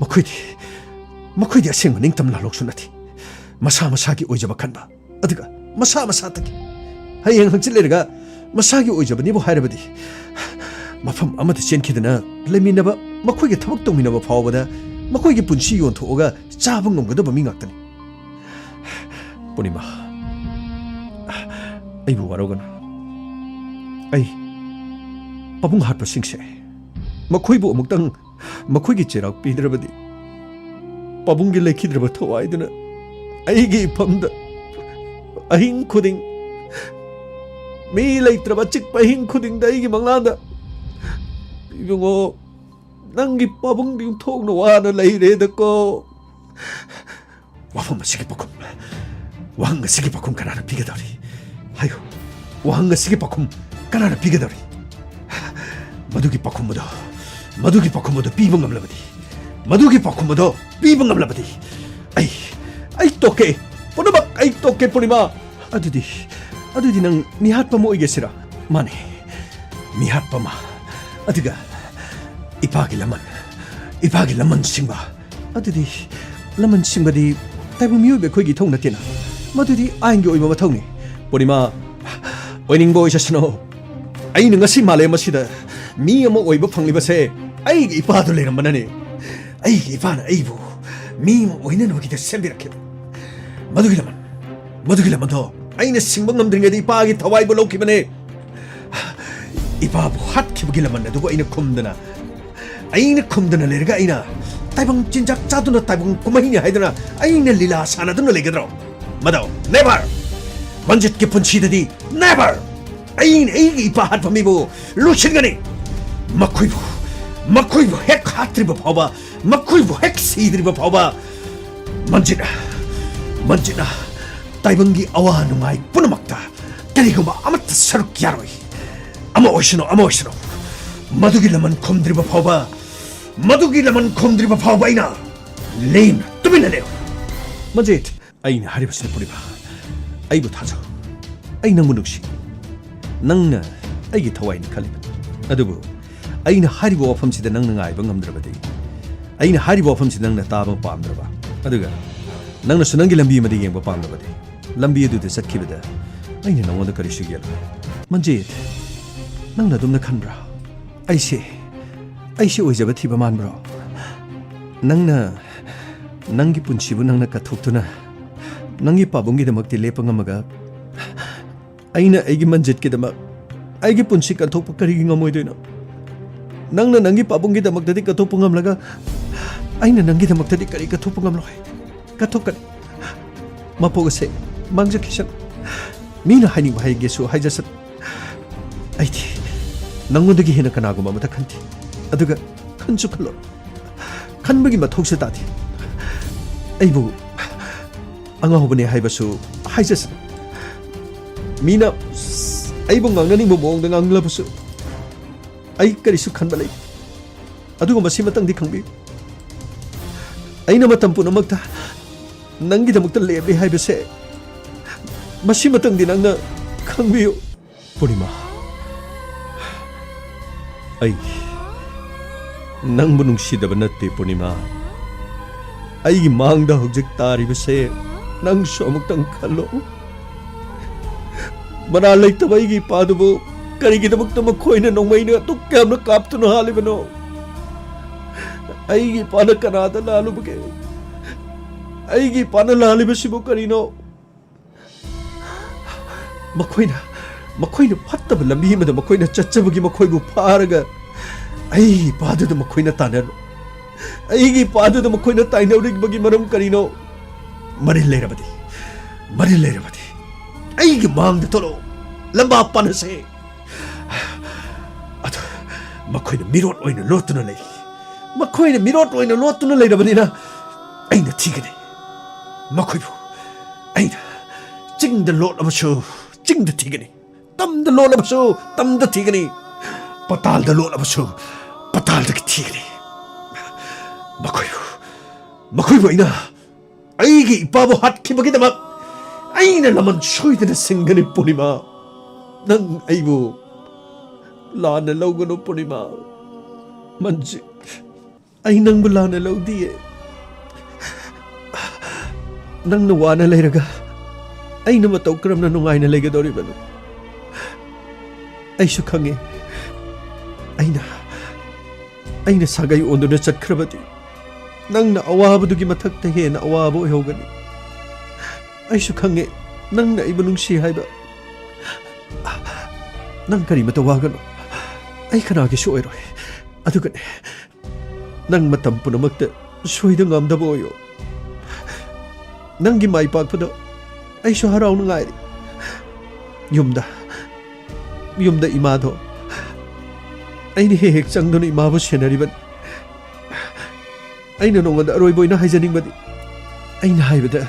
ꯃꯈꯣꯏꯗꯤ, ꯃꯈꯣꯏꯗꯤ ꯑꯁꯦꯡꯕ ꯅꯤꯡꯇꯝ ꯂꯥꯜꯂꯣꯛꯁꯨ ꯅꯠꯇꯦ꯫ ꯃꯁꯥ ꯃꯁꯥꯒꯤ ꯑꯣꯏꯖꯕ ꯈꯟꯕ, ꯑꯗꯨꯒ ꯃꯁꯥ ꯃꯁꯥꯗꯒꯤ ꯍꯌꯦꯡ ꯍꯪꯆꯤꯠ ꯂꯩꯔꯒ ꯃꯁꯥꯒꯤ ꯑꯣꯏꯖꯕꯅꯤꯕꯨ ꯍꯥꯏꯔꯕꯗꯤ, ꯃꯐꯝ ꯑꯃꯗ ꯆꯦꯟꯈꯤꯗꯅ ꯂꯩꯃꯤꯟꯅꯕ, ꯃꯈꯣꯏꯒ ꯊꯕꯛ ꯇꯧꯃꯤꯟꯅꯕ ꯐꯥꯎꯕꯗ ꯃꯈꯣꯏꯒꯤ ꯄꯨꯟꯁꯤ ꯌꯣꯟꯊꯣꯛꯑꯒ ꯆꯥꯕ ꯉꯝꯒꯗꯕ ꯃꯤ ꯉꯥꯛꯇꯅꯤ꯫ ꯄꯨꯔꯅꯤꯃꯥ, ꯑꯩꯕꯨ ꯋꯥꯔꯧꯒꯅꯨ꯫ ꯑꯩ ꯄꯥꯕꯨꯡ ꯍꯥꯠꯄꯁꯤꯡꯁꯦ, ꯃꯈꯣꯏꯕꯨ ꯑꯃꯨꯛꯇꯪ ꯃꯈꯣꯏꯒꯤ ꯆꯩꯔꯥꯛ ꯄꯤꯗ꯭ꯔꯕꯗꯤ, ꯄꯥꯕꯨꯡꯒꯤ ꯂꯩꯈꯤꯗ꯭ꯔꯕ ꯊꯋꯥꯏꯗꯨꯅ ꯑꯩꯒꯤ ꯏꯐꯝꯗ ꯑꯍꯤꯡ ꯈꯨꯗꯤꯡ, ꯃꯤ ꯂꯩꯇ꯭ꯔꯕ ꯑꯆꯤꯛꯄ ꯑꯍꯤꯡ ꯈꯨꯗꯤꯡꯗ ꯑꯩꯒꯤ ꯃꯪꯂꯥꯟꯗ, "ꯏꯕꯨꯡꯉꯣ, ꯅꯪꯒꯤ ꯄꯥꯕꯨꯡꯗꯤ ꯑꯣꯟꯊꯣꯛꯅ ꯋꯥꯅ ꯂꯩꯔꯦꯗꯀꯣ"꯫ ꯋꯥꯐꯝ ꯑꯁꯤꯒꯤ ꯄꯥꯎꯈꯨꯝ, ꯋꯥꯍꯪ ꯑꯁꯤꯒꯤ ꯄꯥꯎꯈꯨꯝ ꯀꯅꯥꯅ ꯄꯤꯒꯗꯧꯔꯤ? ꯍꯥꯏꯌꯨ, ꯋꯥꯍꯪ ꯑꯁꯤꯒꯤ ꯄꯥꯎꯈꯨꯝ ꯀꯅꯥꯅ ꯄꯤꯒꯗꯧꯔꯤ? ꯃꯗꯨꯒꯤ ꯄꯥꯎꯈꯨꯝ ꯑꯗꯣ, ꯃꯗꯨꯒꯤ ꯄꯥꯎꯈꯨꯝ ꯑꯗꯣ ꯄꯤꯕ ꯉꯝꯂꯕꯗꯤ, ꯃꯗꯨꯒꯤ ꯄꯥꯎꯈꯨꯝ ꯑꯗꯣ ꯄꯤꯕ ꯉꯝꯂꯕꯗꯤ, ꯑꯩ, ꯑꯩ ꯇꯣꯛꯀꯦ, ꯄꯨꯝꯅꯃꯛ ꯑꯩ ꯇꯣꯛꯀꯦ, ꯄꯨꯔꯅꯤꯃꯥ꯫ ꯑꯗꯨꯗꯤ, ꯑꯗꯨꯗꯤ ꯅꯪ ꯃꯤꯍꯥꯠꯄ ꯑꯃ ꯑꯣꯏꯒꯦꯁꯤꯔꯥ? ꯃꯥꯅꯦ, ꯃꯤꯍꯥꯠꯄ ꯑꯃ꯫ ꯑꯗꯨꯒ ꯏꯄꯥꯒꯤ ꯂꯃꯟ, ꯏꯄꯥꯒꯤ ꯂꯃꯟ ꯁꯤꯡꯕ꯫ ꯑꯗꯨꯗꯤ ꯂꯃꯟ ꯁꯤꯡꯕꯗꯤ ꯇꯥꯏꯕꯪ ꯃꯤꯑꯣꯏꯕ ꯑꯩꯈꯣꯏꯒꯤ ꯏꯊꯧ ꯅꯠꯇꯦꯅ꯫ ꯃꯗꯨꯗꯤ ꯑꯥꯏꯟꯒꯤ ꯑꯣꯏꯕ ꯃꯊꯧꯅꯤ꯫ ꯄꯨꯔꯅꯤꯃꯥ, ꯑꯣꯏꯅꯤꯡꯕ ꯑꯣꯏꯖꯁꯅꯨ꯫ ꯑꯩꯅ ꯉꯁꯤ ꯃꯥꯂꯦꯝ ꯑꯁꯤꯗ ꯃꯤ ꯑꯃ ꯑꯣꯏꯕ ꯐꯪꯂꯤꯕꯁꯦ ꯑꯩꯒꯤ ꯏꯄꯥꯗꯨ ꯂꯩꯔꯝꯕꯅꯅꯤ꯫ ꯑꯩꯒꯤ ꯏꯄꯥꯅ ꯑꯩꯕꯨ ꯃꯤ ꯑꯃ ꯑꯣꯏꯅꯅꯕꯒꯤꯗ ꯁꯦꯝꯕꯤꯔꯛꯈꯤꯕ꯫ ꯃꯗꯨꯒꯤ ꯂꯃꯟ, ꯃꯗꯨꯒꯤ ꯂꯃꯟꯗꯣ ꯑꯩꯅ ꯁꯤꯡꯕ ꯉꯝꯗ꯭ꯔꯤꯉꯩꯗ ꯏꯄꯥꯒꯤ ꯊꯋꯥꯏꯕꯨ ꯂꯧꯈꯤꯕꯅꯦ꯫ ꯏꯄꯥꯕꯨ ꯍꯥꯠꯈꯤꯕꯒꯤ ꯂꯃꯟ ꯑꯗꯨꯕꯨ ꯑꯩꯅ ꯈꯨꯝꯗꯅ, ꯑꯩꯅ ꯈꯨꯝꯗꯅ ꯂꯩꯔꯒ ꯑꯩꯅ ꯇꯥꯏꯕꯪ ꯆꯤꯟꯖꯥꯛ ꯆꯥꯗꯨꯅ ꯇꯥꯏꯕꯪ ꯀꯨꯝꯍꯩꯅꯤ ꯍꯥꯏꯗꯨꯅ ꯑꯩꯅ ꯂꯤꯂꯥ ꯁꯥꯟꯅꯗꯨꯅ ꯂꯩꯒꯗ꯭ꯔꯣ? ꯃꯗꯨ never! ꯃꯟꯖꯤꯠꯀꯤ ꯄꯨꯟꯁꯤꯗꯗꯤ never! ꯑꯩꯅ ꯑꯩꯒꯤ ꯏꯄꯥ ꯍꯥꯠꯄ ꯃꯤꯕꯨ ꯂꯣꯏꯁꯤꯟꯒꯅꯤ꯫ ꯃꯈꯣꯏꯕꯨ, ꯃꯈꯣꯏꯕꯨ ꯍꯦꯛ ꯍꯥꯠꯇ꯭ꯔꯤꯕ ꯐꯥꯎꯕ, ꯃꯈꯣꯏꯕꯨ ꯍꯦꯛ ꯁꯤꯗ꯭ꯔꯤꯕ ꯐꯥꯎꯕ, ꯃꯟꯖꯤꯠ, ꯃꯟꯖꯤꯠꯅ ꯇꯥꯏꯕꯪꯒꯤ ꯑꯋꯥ ꯅꯨꯡꯉꯥꯏ ꯄꯨꯝꯅꯃꯛꯇ ꯀꯔꯤꯒꯨꯝꯕ ꯑꯃꯠꯇ ꯁꯔꯨꯛ ꯌꯥꯔꯣꯏ꯫ ꯑꯃ ꯑꯣꯏꯁꯅꯨ, ꯑꯃ ꯑꯣꯏꯁꯅꯨ, ꯃꯗꯨꯒꯤ ꯂꯃꯟ ꯈꯨꯝꯗ꯭ꯔꯤꯕ ꯐꯥꯎꯕ, ꯃꯗꯨꯒꯤ ꯂꯃꯟ ꯈꯨꯝꯗ꯭ꯔꯤꯕ ꯐꯥꯎꯕ ꯑꯩꯅ ꯂꯦꯝꯅ ꯇꯨꯃꯤꯟꯅ ꯂꯩꯔꯣꯏ꯫ ꯃꯟꯖꯤꯠ! ꯑꯩꯅ ꯍꯥꯏꯔꯤꯕꯁꯤꯅ ꯄꯨꯔꯅꯤꯃꯥ, ꯑꯩꯕꯨ ꯊꯥꯖꯧ꯫ ꯑꯩ ꯅꯪꯕꯨ ꯅꯨꯡꯁꯤ꯫ ꯅꯪꯅ ꯑꯩꯒꯤ ꯊꯋꯥꯏꯅꯤ ꯈꯜꯂꯤꯕꯅꯤ꯫ ꯑꯗꯨꯕꯨ ꯑꯩꯅ ꯍꯥꯏꯔꯤꯕ ꯋꯥꯐꯝꯁꯤꯗ ꯅꯪꯅ ꯉꯥꯏꯕ ꯉꯝꯗ꯭ꯔꯕꯗꯤ, ꯑꯩꯅ ꯍꯥꯏꯔꯤꯕ ꯋꯥꯐꯝꯁꯤꯗ ꯅꯪꯅ ꯇꯥꯕ ꯄꯥꯝꯗ꯭ꯔꯕ, ꯑꯗꯨꯒ ꯅꯪꯅꯁꯨ ꯅꯪꯒꯤ ꯂꯝꯕꯤ ꯑꯃꯗ ꯌꯦꯡꯕ ꯄꯥꯝꯗ꯭ꯔꯕꯗꯤ, ꯂꯝꯕꯤ ꯑꯗꯨꯗ ꯆꯠꯈꯤꯕꯗ ꯑꯩꯅ ꯅꯪꯉꯣꯟꯗ ꯀꯔꯤꯁꯨ ꯌꯦꯠꯂꯣꯏ꯫ ꯃꯟꯖꯤꯠ, ꯅꯪꯅ ꯑꯗꯨꯝꯅ ꯈꯟꯕ꯭ꯔꯥ? ꯑꯩꯁꯦ, ꯑꯩꯁꯦ ꯑꯣꯏꯖꯕ ꯊꯤꯕ ꯃꯥꯟꯕ꯭ꯔꯣ? ꯅꯪꯅ, ꯅꯪꯒꯤ ꯄꯨꯟꯁꯤꯕꯨ ꯅꯪꯅ ꯀꯠꯊꯣꯛꯇꯨꯅ ꯅꯪꯒꯤ ꯄꯥꯕꯨꯡꯒꯤꯗꯃꯛꯇꯤ ꯂꯦꯞꯄ ꯉꯝꯃꯒ, ꯑꯩꯅ ꯑꯩꯒꯤ ꯃꯟꯖꯤꯠꯀꯤꯗꯃꯛ ꯑꯩꯒꯤ ꯄꯨꯟꯁꯤ ꯀꯠꯊꯣꯛꯄ ꯀꯔꯤꯒꯤ ꯉꯝꯃꯣꯏꯗꯣꯏꯅꯣ? ꯅꯪꯅ ꯅꯪꯒꯤ ꯄꯥꯕꯨꯡꯒꯤꯗꯃꯛꯇꯗꯤ ꯀꯠꯊꯣꯛꯄ ꯉꯝꯂꯒ, ꯑꯩꯅ ꯅꯪꯒꯤꯗꯃꯛꯇꯗꯤ ꯀꯔꯤ ꯀꯠꯊꯣꯛꯄ ꯉꯝꯂꯣꯏ? ꯀꯠꯊꯣꯛꯀꯅꯤ꯫ ꯃꯄꯣꯛ ꯑꯁꯦ ꯃꯥꯡꯖꯈꯤꯁꯅꯨ꯫ ꯃꯤꯅ ꯍꯥꯏꯅꯤꯡꯕ ꯍꯥꯏꯒꯦꯁꯨ ꯍꯥꯏꯖꯁꯅꯨ꯫ ꯑꯩꯗꯤ ꯅꯪꯉꯣꯟꯗꯒꯤ ꯍꯦꯟꯅ ꯀꯅꯥꯒꯨꯝꯕ ꯑꯃꯗ ꯈꯟꯗꯦ꯫ ꯑꯗꯨꯒ ꯈꯟꯁꯨ ꯈꯜꯂꯣꯏ꯫ ꯈꯟꯕꯒꯤ ꯃꯊꯧꯁꯨ ꯇꯥꯗꯦ꯫ ꯑꯩꯕꯨ ꯑꯉꯥꯎꯕꯅꯦ ꯍꯥꯏꯕꯁꯨ ꯍꯥꯏꯖꯁꯅꯨ꯫ ꯃꯤꯅ ꯑꯩꯕꯨ ꯉꯥꯡꯅꯅꯤꯡꯕ ꯃꯑꯣꯡꯗ ꯉꯥꯡꯂꯕꯁꯨ ꯑꯩ ꯀꯔꯤꯁꯨ ꯈꯟꯕ ꯂꯩꯇꯦ꯫ ꯑꯗꯨꯒ ꯃꯁꯤꯃꯇꯪꯗꯤ ꯈꯪꯕꯤꯌꯨ, ꯑꯩꯅ ꯃꯇꯝ ꯄꯨꯝꯅꯃꯛꯇ ꯅꯪꯒꯤꯗꯃꯛꯇ ꯂꯦꯞꯂꯤ ꯍꯥꯏꯕꯁꯦ ꯃꯁꯤꯃꯇꯪꯗꯤ ꯅꯪꯅ ꯈꯪꯕꯤꯌꯨ꯫ ꯄꯨꯔꯅꯤꯃꯥ, ꯑꯩ ꯅꯪꯕꯨ ꯅꯨꯡꯁꯤꯗꯕ ꯅꯠꯇꯦ ꯄꯨꯔꯅꯤꯃꯥ꯫ ꯑꯩꯒꯤ ꯃꯥꯡꯗ ꯍꯧꯖꯤꯛ ꯇꯥꯔꯤꯕꯁꯦ ꯅꯪꯁꯨ ꯑꯃꯨꯛꯇꯪ ꯈꯜꯂꯣ꯫ ꯃꯔꯥꯜ ꯂꯩꯇꯕ ꯑꯩꯒꯤ ꯏꯄꯥꯗꯨꯕꯨ ꯀꯔꯤꯒꯤꯗꯃꯛꯇ ꯃꯈꯣꯏꯅ ꯅꯣꯡꯃꯩꯅ ꯑꯗꯨꯛ ꯌꯥꯝꯅ ꯀꯥꯞꯇꯨꯅ ꯍꯥꯠꯂꯤꯕꯅꯣ? ꯑꯩꯒꯤ ꯏꯄꯥꯅ ꯀꯅꯥꯗ ꯂꯥꯜꯂꯨꯕꯒꯦ? ꯑꯩꯒꯤ ꯏꯄꯥꯅ ꯂꯥꯜꯂꯤꯕꯁꯤꯕꯨ ꯀꯔꯤꯅꯣ? ꯃꯈꯣꯏꯅ, ꯃꯈꯣꯏꯅ ꯐꯠꯇꯕ ꯂꯝꯕꯤ ꯑꯃꯗ ꯃꯈꯣꯏꯅ ꯆꯠꯆꯕꯒꯤ ꯃꯈꯣꯏꯕꯨ ꯐꯥꯔꯒ ꯑꯩꯒꯤ ꯏꯄꯥꯗꯨꯗ ꯃꯈꯣꯏꯅ ꯇꯥꯟꯅꯔꯨ꯫ ꯑꯩꯒꯤ ꯏꯄꯥꯗꯨꯗ ꯃꯈꯣꯏꯅ ꯇꯥꯏꯅꯔꯤꯕꯒꯤ ꯃꯔꯝ ꯀꯔꯤꯅꯣ? ꯃꯔꯤꯜ ꯂꯩꯔꯕꯗꯤ, ꯃꯔꯤꯜ ꯂꯩꯔꯕꯗꯤ ꯑꯩꯒꯤ ꯃꯥꯡꯗ ꯊꯣꯛꯂꯛꯎ, ꯂꯝꯕꯥ ꯄꯥꯅꯁꯦ꯫ ꯑꯗꯨ ꯃꯈꯣꯏꯅ ꯃꯤꯔꯣꯠ ꯑꯣꯏꯅ ꯂꯣꯠꯇꯨꯅ ꯂꯩ꯫ ꯃꯈꯣꯏꯅ ꯃꯤꯔꯣꯠ ꯑꯣꯏꯅ ꯂꯣꯠꯇꯨꯅ ꯂꯩꯔꯕꯅꯤꯅ ꯑꯩꯅ ꯊꯤꯒꯅꯤ꯫ ꯃꯈꯣꯏꯕꯨ ꯑꯩꯅ ꯆꯤꯡꯗ ꯂꯣꯠꯂꯕꯁꯨ ꯆꯤꯡꯗ ꯊꯤꯒꯅꯤ, ꯇꯝꯗ ꯂꯣꯠꯂꯕꯁꯨ ꯇꯝꯗ ꯊꯤꯒꯅꯤ, ꯄꯇꯥꯜꯗ ꯂꯣꯠꯂꯕꯁꯨ ꯄꯇꯥꯜꯗꯒꯤ ꯊꯤꯒꯅꯤ꯫ ꯃꯈꯣꯏꯕꯨ, ꯃꯈꯣꯏꯕꯨ ꯑꯩꯅ ꯑꯩꯒꯤ ꯏꯄꯥꯕꯨ ꯍꯥꯠꯈꯤꯕꯒꯤꯗꯃꯛ ꯑꯩꯅ ꯂꯃꯟ ꯁꯣꯏꯗꯅ ꯁꯤꯡꯒꯅꯤ, ꯄꯨꯔꯅꯤꯃꯥ꯫ ꯅꯪ ꯑꯩꯕꯨ ꯂꯥꯟꯅ ꯂꯧꯒꯅꯨ, ꯄꯨꯔꯅꯤꯃꯥ꯫ ꯃꯟꯖꯤꯠ, ꯑꯩ ꯅꯪꯕꯨ ꯂꯥꯟꯅ ꯂꯧꯗꯤꯌꯦ꯫ ꯅꯪꯅ ꯋꯥꯅ ꯂꯩꯔꯒ ꯑꯩꯅ ꯃꯇꯧ ꯀꯔꯝꯅ ꯅꯨꯡꯉꯥꯏꯅ ꯂꯩꯒꯗꯧꯔꯤꯕꯅꯣ? ꯑꯩꯁꯨ ꯈꯪꯉꯦ, ꯑꯩꯅ, ꯑꯩꯅ ꯁꯥꯒꯩ ꯑꯣꯟꯗꯨꯅ ꯆꯠꯈ꯭ꯔꯕꯗꯤ ꯅꯪꯅ ꯑꯋꯥꯕꯗꯨꯒꯤ ꯃꯊꯛꯇ ꯍꯦꯟꯅ ꯑꯋꯥꯕ ꯑꯣꯏꯍꯧꯒꯅꯤ꯫ ꯑꯩꯁꯨ ꯈꯪꯉꯦ, ꯅꯪꯅ ꯑꯩꯕꯨ ꯅꯨꯡꯁꯤ ꯍꯥꯏꯕ꯫ ꯅꯪ ꯀꯔꯤꯃꯇ ꯋꯥꯒꯅꯨ, ꯑꯩ ꯀꯅꯥꯒꯤꯁꯨ ꯑꯣꯏꯔꯣꯏ꯫ ꯑꯗꯨꯒꯅꯦ, ꯅꯪ ꯃꯇꯝ ꯄꯨꯝꯅꯃꯛꯇ ꯁꯣꯏꯗ ꯉꯥꯝꯗꯕ ꯑꯣꯏꯌꯨ꯫ ꯅꯪꯒꯤ ꯃꯥꯏ ꯄꯥꯛꯄꯗꯣ ꯑꯩꯁꯨ ꯍꯔꯥꯎꯅ ꯉꯥꯏꯔꯤ꯫ ꯌꯨꯝꯗ, ꯌꯨꯝꯗ ꯏꯃꯥꯗꯣ ꯑꯩꯅ ꯍꯦꯛ ꯍꯦꯛ ꯆꯪꯗꯨꯅ ꯏꯃꯥꯕꯨ ꯁꯦꯟꯅꯔꯤꯕꯅꯤ꯫ ꯑꯩꯅ ꯅꯉꯣꯟꯗ ꯑꯔꯣꯏꯕ ꯑꯣꯏꯅ ꯍꯥꯏꯖꯅꯤꯡꯕꯗꯤ, ꯑꯩꯅ ꯍꯥꯏꯕꯗ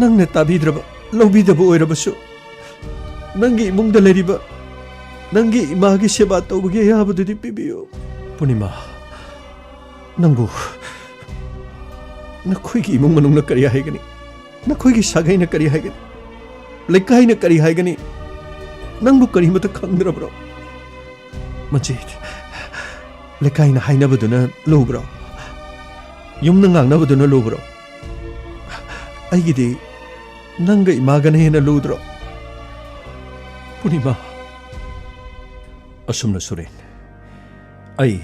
ꯅꯪꯅ ꯇꯥꯕꯤꯗ꯭ꯔꯕ, ꯂꯧꯕꯤꯗꯕ ꯑꯣꯏꯔꯕꯁꯨ, ꯅꯪꯒꯤ ꯏꯃꯨꯡꯗ ꯂꯩꯔꯤꯕ ꯅꯪꯒꯤ ꯏꯃꯥꯒꯤ ꯁꯦꯕꯥ ꯇꯧꯕꯒꯤ ꯑꯌꯥꯕꯗꯨꯗꯤ ꯄꯤꯕꯤꯌꯨ꯫ ꯄꯨꯔꯅꯤꯃꯥ, ꯅꯪꯕꯨ ꯅꯈꯣꯏꯒꯤ ꯏꯃꯨꯡ ꯃꯅꯨꯡꯅ ꯀꯔꯤ ꯍꯥꯏꯒꯅꯤ? ꯅꯈꯣꯏꯒꯤ ꯁꯥꯒꯩꯅ ꯀꯔꯤ ꯍꯥꯏꯒꯅꯤ? ꯂꯩꯀꯥꯏꯅ ꯀꯔꯤ ꯍꯥꯏꯒꯅꯤ? ꯅꯪꯕꯨ ꯀꯔꯤꯃꯇ ꯈꯪꯗ꯭ꯔꯕ꯭ꯔꯣ? ꯃꯟꯖꯤꯠ, ꯂꯩꯀꯥꯏꯅ ꯍꯥꯏꯅꯕꯗꯨꯅ ꯂꯨꯕ꯭ꯔꯣ? ꯌꯨꯝꯅ ꯉꯥꯡꯅꯕꯗꯨꯅ ꯂꯨꯕ꯭ꯔꯣ? ꯑꯩꯒꯤꯗꯤ ꯅꯪꯒ ꯏꯃꯥꯒꯅ ꯍꯦꯟꯅ ꯂꯨꯗ꯭ꯔꯣ? ꯄꯨꯔꯅꯤꯃꯥ, ꯑꯁꯨꯝꯅ ꯁꯨꯔꯦꯟ, ꯑꯩ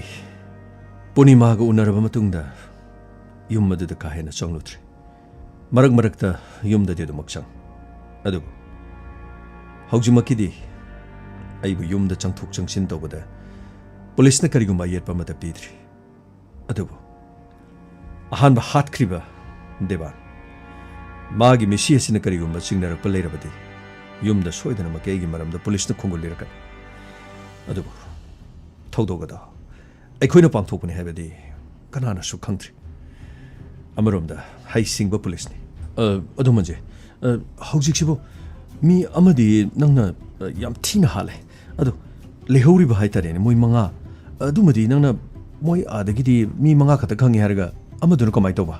ꯄꯨꯔꯅꯤꯃꯥꯒ ꯎꯅꯔꯕ ꯃꯇꯨꯡꯗ ꯌꯨꯝ ꯑꯗꯨꯗ ꯀꯥ ꯍꯦꯟꯅ ꯆꯪꯂꯨꯗ꯭ꯔꯦ꯫ ꯃꯔꯛ ꯃꯔꯛꯇ ꯌꯨꯝꯗꯗꯤ ꯑꯗꯨꯃꯛ ꯆꯪ꯫ ꯑꯗꯨꯕꯨ ꯍꯧꯖꯤꯛꯃꯛꯀꯤꯗꯤ ꯑꯩꯕꯨ ꯌꯨꯝꯗ ꯆꯪꯊꯣꯛ ꯆꯪꯁꯤꯟ ꯇꯧꯕꯗ ꯄꯨꯂꯤꯁꯅ ꯀꯔꯤꯒꯨꯝꯕ ꯑꯌꯦꯠꯄ ꯑꯃꯠꯇ ꯄꯤꯗ꯭ꯔꯤ꯫ ꯑꯗꯨꯕꯨ ꯑꯍꯥꯟꯕ ꯍꯥꯠꯈ꯭ꯔꯤꯕ ꯗꯦꯕꯥꯟ, ꯃꯥꯒꯤ ꯃꯤꯁꯤ ꯑꯁꯤꯅ ꯀꯔꯤꯒꯨꯝꯕ ꯆꯤꯡꯅꯔꯛꯄ ꯂꯩꯔꯕꯗꯤ ꯌꯨꯝꯗ ꯁꯣꯏꯗꯅꯃꯛꯀꯤ ꯑꯩꯒꯤ ꯃꯔꯝꯗ ꯄꯨꯂꯤꯁꯅ ꯈꯣꯡꯒꯨꯜ ꯂꯤꯔꯛꯀꯅꯤ꯫ ꯑꯗꯨꯕꯨ ꯊꯧꯗꯣꯛ ꯑꯗꯣ ꯑꯩꯈꯣꯏꯅ ꯄꯥꯡꯊꯣꯛꯄꯅꯤ ꯍꯥꯏꯕꯗꯤ ꯀꯅꯥꯅꯁꯨ ꯈꯪꯗ꯭ꯔꯤ꯫ ꯑꯃꯔꯣꯝꯗ ꯍꯩꯁꯤꯡꯕ ꯄꯨꯂꯤꯁꯅꯤ꯫ ꯑ, ꯑꯗꯨ ꯃꯟꯖꯦ, ꯑ, ꯍꯧꯖꯤꯛꯁꯤꯕꯨ ꯃꯤ ꯑꯃꯗꯤ ꯅꯪꯅ, ꯑ, ꯌꯥꯝ ꯊꯤꯅ ꯍꯥꯠꯂꯦ꯫ ꯑꯗꯣ ꯂꯩꯍꯧꯔꯤꯕ ꯍꯥꯏꯇꯥꯔꯦꯅꯦ, ꯃꯣꯏ ꯃꯉꯥ꯫ ꯑꯗꯨꯃꯗꯤ ꯅꯪꯅ ꯃꯣꯏ ꯑꯥꯗꯒꯤꯗꯤ ꯃꯤ ꯃꯉꯥ ꯈꯛꯇ ꯈꯪꯉꯦ ꯍꯥꯏꯔꯒ ꯑꯃꯗꯨꯅ ꯀꯃꯥꯏꯅ ꯇꯧꯕ?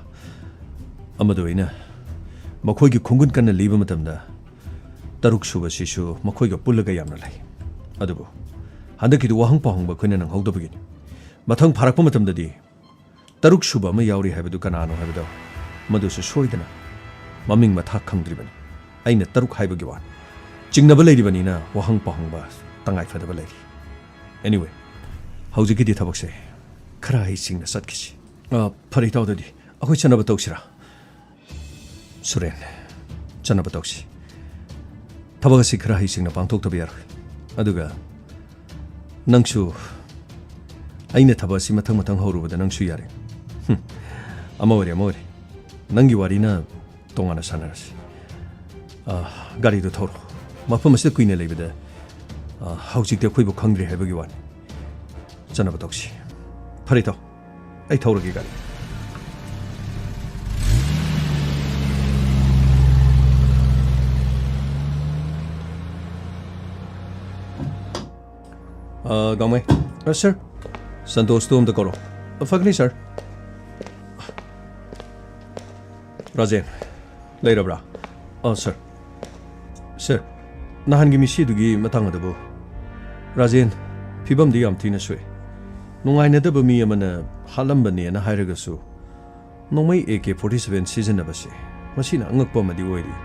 ꯑꯃꯗꯣ ꯑꯩꯅ ꯃꯈꯣꯏꯒꯤ ꯈꯣꯡꯒꯨꯟ ꯀꯟꯅ ꯂꯤꯕ ꯃꯇꯝꯗ ꯇꯔꯨꯛ ꯁꯨꯕꯁꯤꯁꯨ ꯃꯈꯣꯏꯒ ꯄꯨꯜꯂꯒ ꯌꯥꯝꯅ ꯂꯩ꯫ ꯑꯗꯨꯕꯨ ꯍꯟꯗꯛꯀꯤꯗꯨ ꯋꯥꯍꯪ ꯄꯥꯎꯍꯪꯕ ꯑꯩꯈꯣꯏꯅ ꯅꯪꯍꯧꯗꯕꯒꯤꯅꯤ꯫ ꯃꯊꯪ ꯐꯥꯔꯛꯄ ꯃꯇꯝꯗꯗꯤ ꯇꯔꯨꯛ ꯁꯨꯕ ꯑꯃ ꯌꯥꯎꯔꯤ ꯍꯥꯏꯕꯗꯨ ꯀꯅꯥꯅꯣ ꯍꯥꯏꯕꯗꯣ ꯃꯗꯨꯁꯨ ꯁꯣꯏꯗꯅ ꯃꯃꯤꯡ ꯃꯊꯥ ꯈꯪꯗ꯭ꯔꯤꯕꯅꯤ꯫ ꯑꯩꯅ ꯇꯔꯨꯛ ꯍꯥꯏꯕꯒꯤ ꯋꯥꯅꯤ꯫ ꯆꯤꯡꯅꯕ ꯂꯩꯔꯤꯕꯅꯤꯅ ꯋꯥꯍꯪ ꯄꯥꯎꯍꯪꯕ ꯇꯉꯥꯏ ꯐꯗꯕ ꯂꯩꯔꯤ꯫ Anyway, ꯍꯧꯖꯤꯛꯀꯤꯗꯤ ꯊꯕꯛꯁꯦ ꯈꯔ ꯍꯩꯁꯤꯡꯅ ꯆꯠꯈꯤꯁꯤ꯫ ꯑ, ꯐꯔꯦ ꯏꯇꯥꯎꯗꯗꯤ ꯑꯩꯈꯣꯏ ꯆꯠꯅꯕ ꯇꯧꯁꯤꯔꯥ? ꯁꯨꯔꯦꯟ, ꯆꯠꯅꯕ ꯇꯧꯁꯤ꯫ ꯊꯕꯛ ꯑꯁꯤ ꯈꯔ ꯍꯩꯁꯤꯡꯅ ꯄꯥꯡꯊꯣꯛꯇꯕ ꯌꯥꯔꯣꯏ꯫ ꯑꯗꯨꯒ ꯅꯪꯁꯨ ꯑꯩꯅ ꯊꯕꯛ ꯑꯁꯤ ꯃꯊꯪ ꯃꯊꯪ ꯍꯧꯔꯨꯕꯗ ꯅꯪꯁꯨ ꯌꯥꯔꯦ꯫ ꯍꯨꯝ, ꯑꯃ ꯑꯣꯏꯔꯦ, ꯑꯃ ꯑꯣꯏꯔꯦ꯫ ꯅꯪꯒꯤ ꯋꯥꯔꯤꯅ ꯇꯣꯉꯥꯟꯅ ꯁꯥꯟꯅꯔꯁꯤ꯫ ꯑ, ꯒꯥꯔꯤꯗꯨ ꯊꯧꯔꯣ꯫ ꯃꯐꯝ ꯑꯁꯤꯗ ꯀꯨꯏꯅ ꯂꯩꯕꯗ, ꯑ, ꯍꯧꯖꯤꯛꯇꯤ ꯑꯩꯈꯣꯏꯕꯨ ꯈꯪꯗ꯭ꯔꯦ ꯍꯥꯏꯕꯒꯤ ꯋꯥꯅꯤ꯫ ꯆꯠꯅꯕ ꯇꯧꯁꯤ꯫ ꯐꯔꯦ ꯏꯇꯥꯎ, ꯑꯩ ꯊꯧꯔꯒꯦ ꯒꯥꯔꯤ꯫ ꯑ, ꯒꯥꯡꯃꯩ꯫ ꯑ, sir꯫ ꯁꯟꯇꯣꯁꯇꯨ ꯑꯝꯇ ꯀꯧꯔꯣ꯫ ꯑ, ꯐꯒꯅꯤ, sir꯫ ꯔꯥꯖꯦꯟ, ꯂꯩꯔꯕ꯭ꯔꯥ? ꯑ, sir꯫ Sir, ꯅꯍꯥꯟꯒꯤ ꯃꯤꯁꯤꯗꯨꯒꯤ ꯃꯇꯥꯡ ꯑꯗꯨꯕꯨ? ꯔꯥꯖꯦꯟ, ꯐꯤꯕꯝꯗꯤ ꯌꯥꯝ ꯊꯤꯅ ꯁꯣꯛꯑꯦ꯫ ꯅꯨꯡꯉꯥꯏꯅꯗꯕ ꯃꯤ ꯑꯃꯅ ꯍꯥꯠꯂꯝꯕꯅꯦꯅ ꯍꯥꯏꯔꯒꯁꯨ, ꯅꯣꯡꯃꯩ A K forty seven ꯁꯤꯖꯤꯟꯅꯕꯁꯦ ꯃꯁꯤꯅ ꯑꯉꯛꯄ ꯑꯃꯗꯤ ꯑꯣꯏꯔꯤ꯫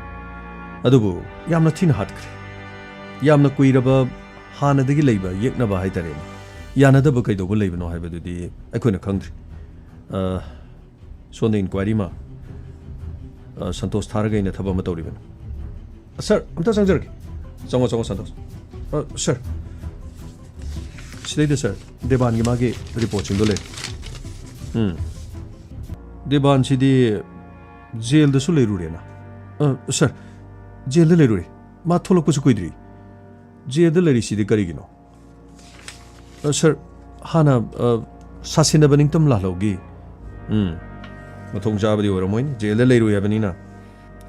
ꯑꯗꯨꯕꯨ ꯌꯥꯝꯅ ꯊꯤꯅ ꯍꯥꯠꯈ꯭ꯔꯦ꯫ ꯌꯥꯝꯅ ꯀꯨꯏꯔꯕ ꯍꯥꯟꯅꯗꯒꯤ ꯂꯩꯕ ꯌꯦꯛꯅꯕ ꯍꯥꯏꯇꯥꯔꯦꯅꯦ꯫ ꯌꯥꯅꯗꯕ ꯀꯩꯗꯧꯕ ꯂꯩꯕꯅꯣ ꯍꯥꯏꯕꯗꯨꯗꯤ ꯑꯩꯈꯣꯏꯅ ꯈꯪꯗ꯭ꯔꯤ꯫ ꯑ, ꯁꯣꯝꯗ inquiry ꯑꯃ, ꯑ, ꯁꯟꯇꯣꯁ ꯊꯥꯔꯒ ꯑꯩꯅ ꯊꯕꯛ ꯑꯃ ꯇꯧꯔꯤꯕꯅꯤ꯫ ꯁꯥꯔ, ꯑꯝꯇ ꯆꯪꯖꯔꯛꯀꯦ꯫ ꯆꯪꯉꯣ, ꯆꯪꯉꯣ, ꯁꯟꯇꯣꯁ꯫ ꯑ, ꯁꯥꯔ, ꯁꯤꯗꯩꯗ, ꯁꯥꯔ, ꯗꯦꯕꯥꯟꯒꯤ ꯃꯥꯒꯤ ꯔꯤꯄꯣꯔꯠꯁꯤꯡꯗꯣ ꯂꯩ꯫ ꯎꯝ꯫ ꯗꯦꯕꯥꯟꯁꯤꯗꯤ ꯖꯦꯜꯗꯁꯨ ꯂꯩꯔꯨꯔꯦꯅ꯫ ꯑ, ꯁꯥꯔ, ꯖꯦꯜꯗ ꯂꯩꯔꯨꯔꯦ꯫ ꯃꯥ ꯊꯣꯛꯂꯛꯄꯁꯨ ꯀꯨꯏꯗ꯭ꯔꯤ꯫ ꯖꯦꯜꯗ ꯂꯩꯔꯤꯁꯤꯗꯤ ꯀꯔꯤꯒꯤꯅꯣ? ꯑ, ꯁꯥꯔ, ꯍꯥꯟꯅ, ꯑ, ꯁꯥꯁꯤꯟꯅꯕ ꯅꯤꯡꯇꯝ ꯂꯥꯜꯍꯧꯒꯤ꯫ ꯎꯝ꯫ ꯃꯊꯣꯡ ꯆꯥꯕꯗꯤ ꯑꯣꯏꯔꯝꯃꯣꯏꯅꯦ, ꯖꯦꯜꯗ ꯂꯩꯔꯨꯏ ꯍꯥꯏꯕꯅꯤꯅ꯫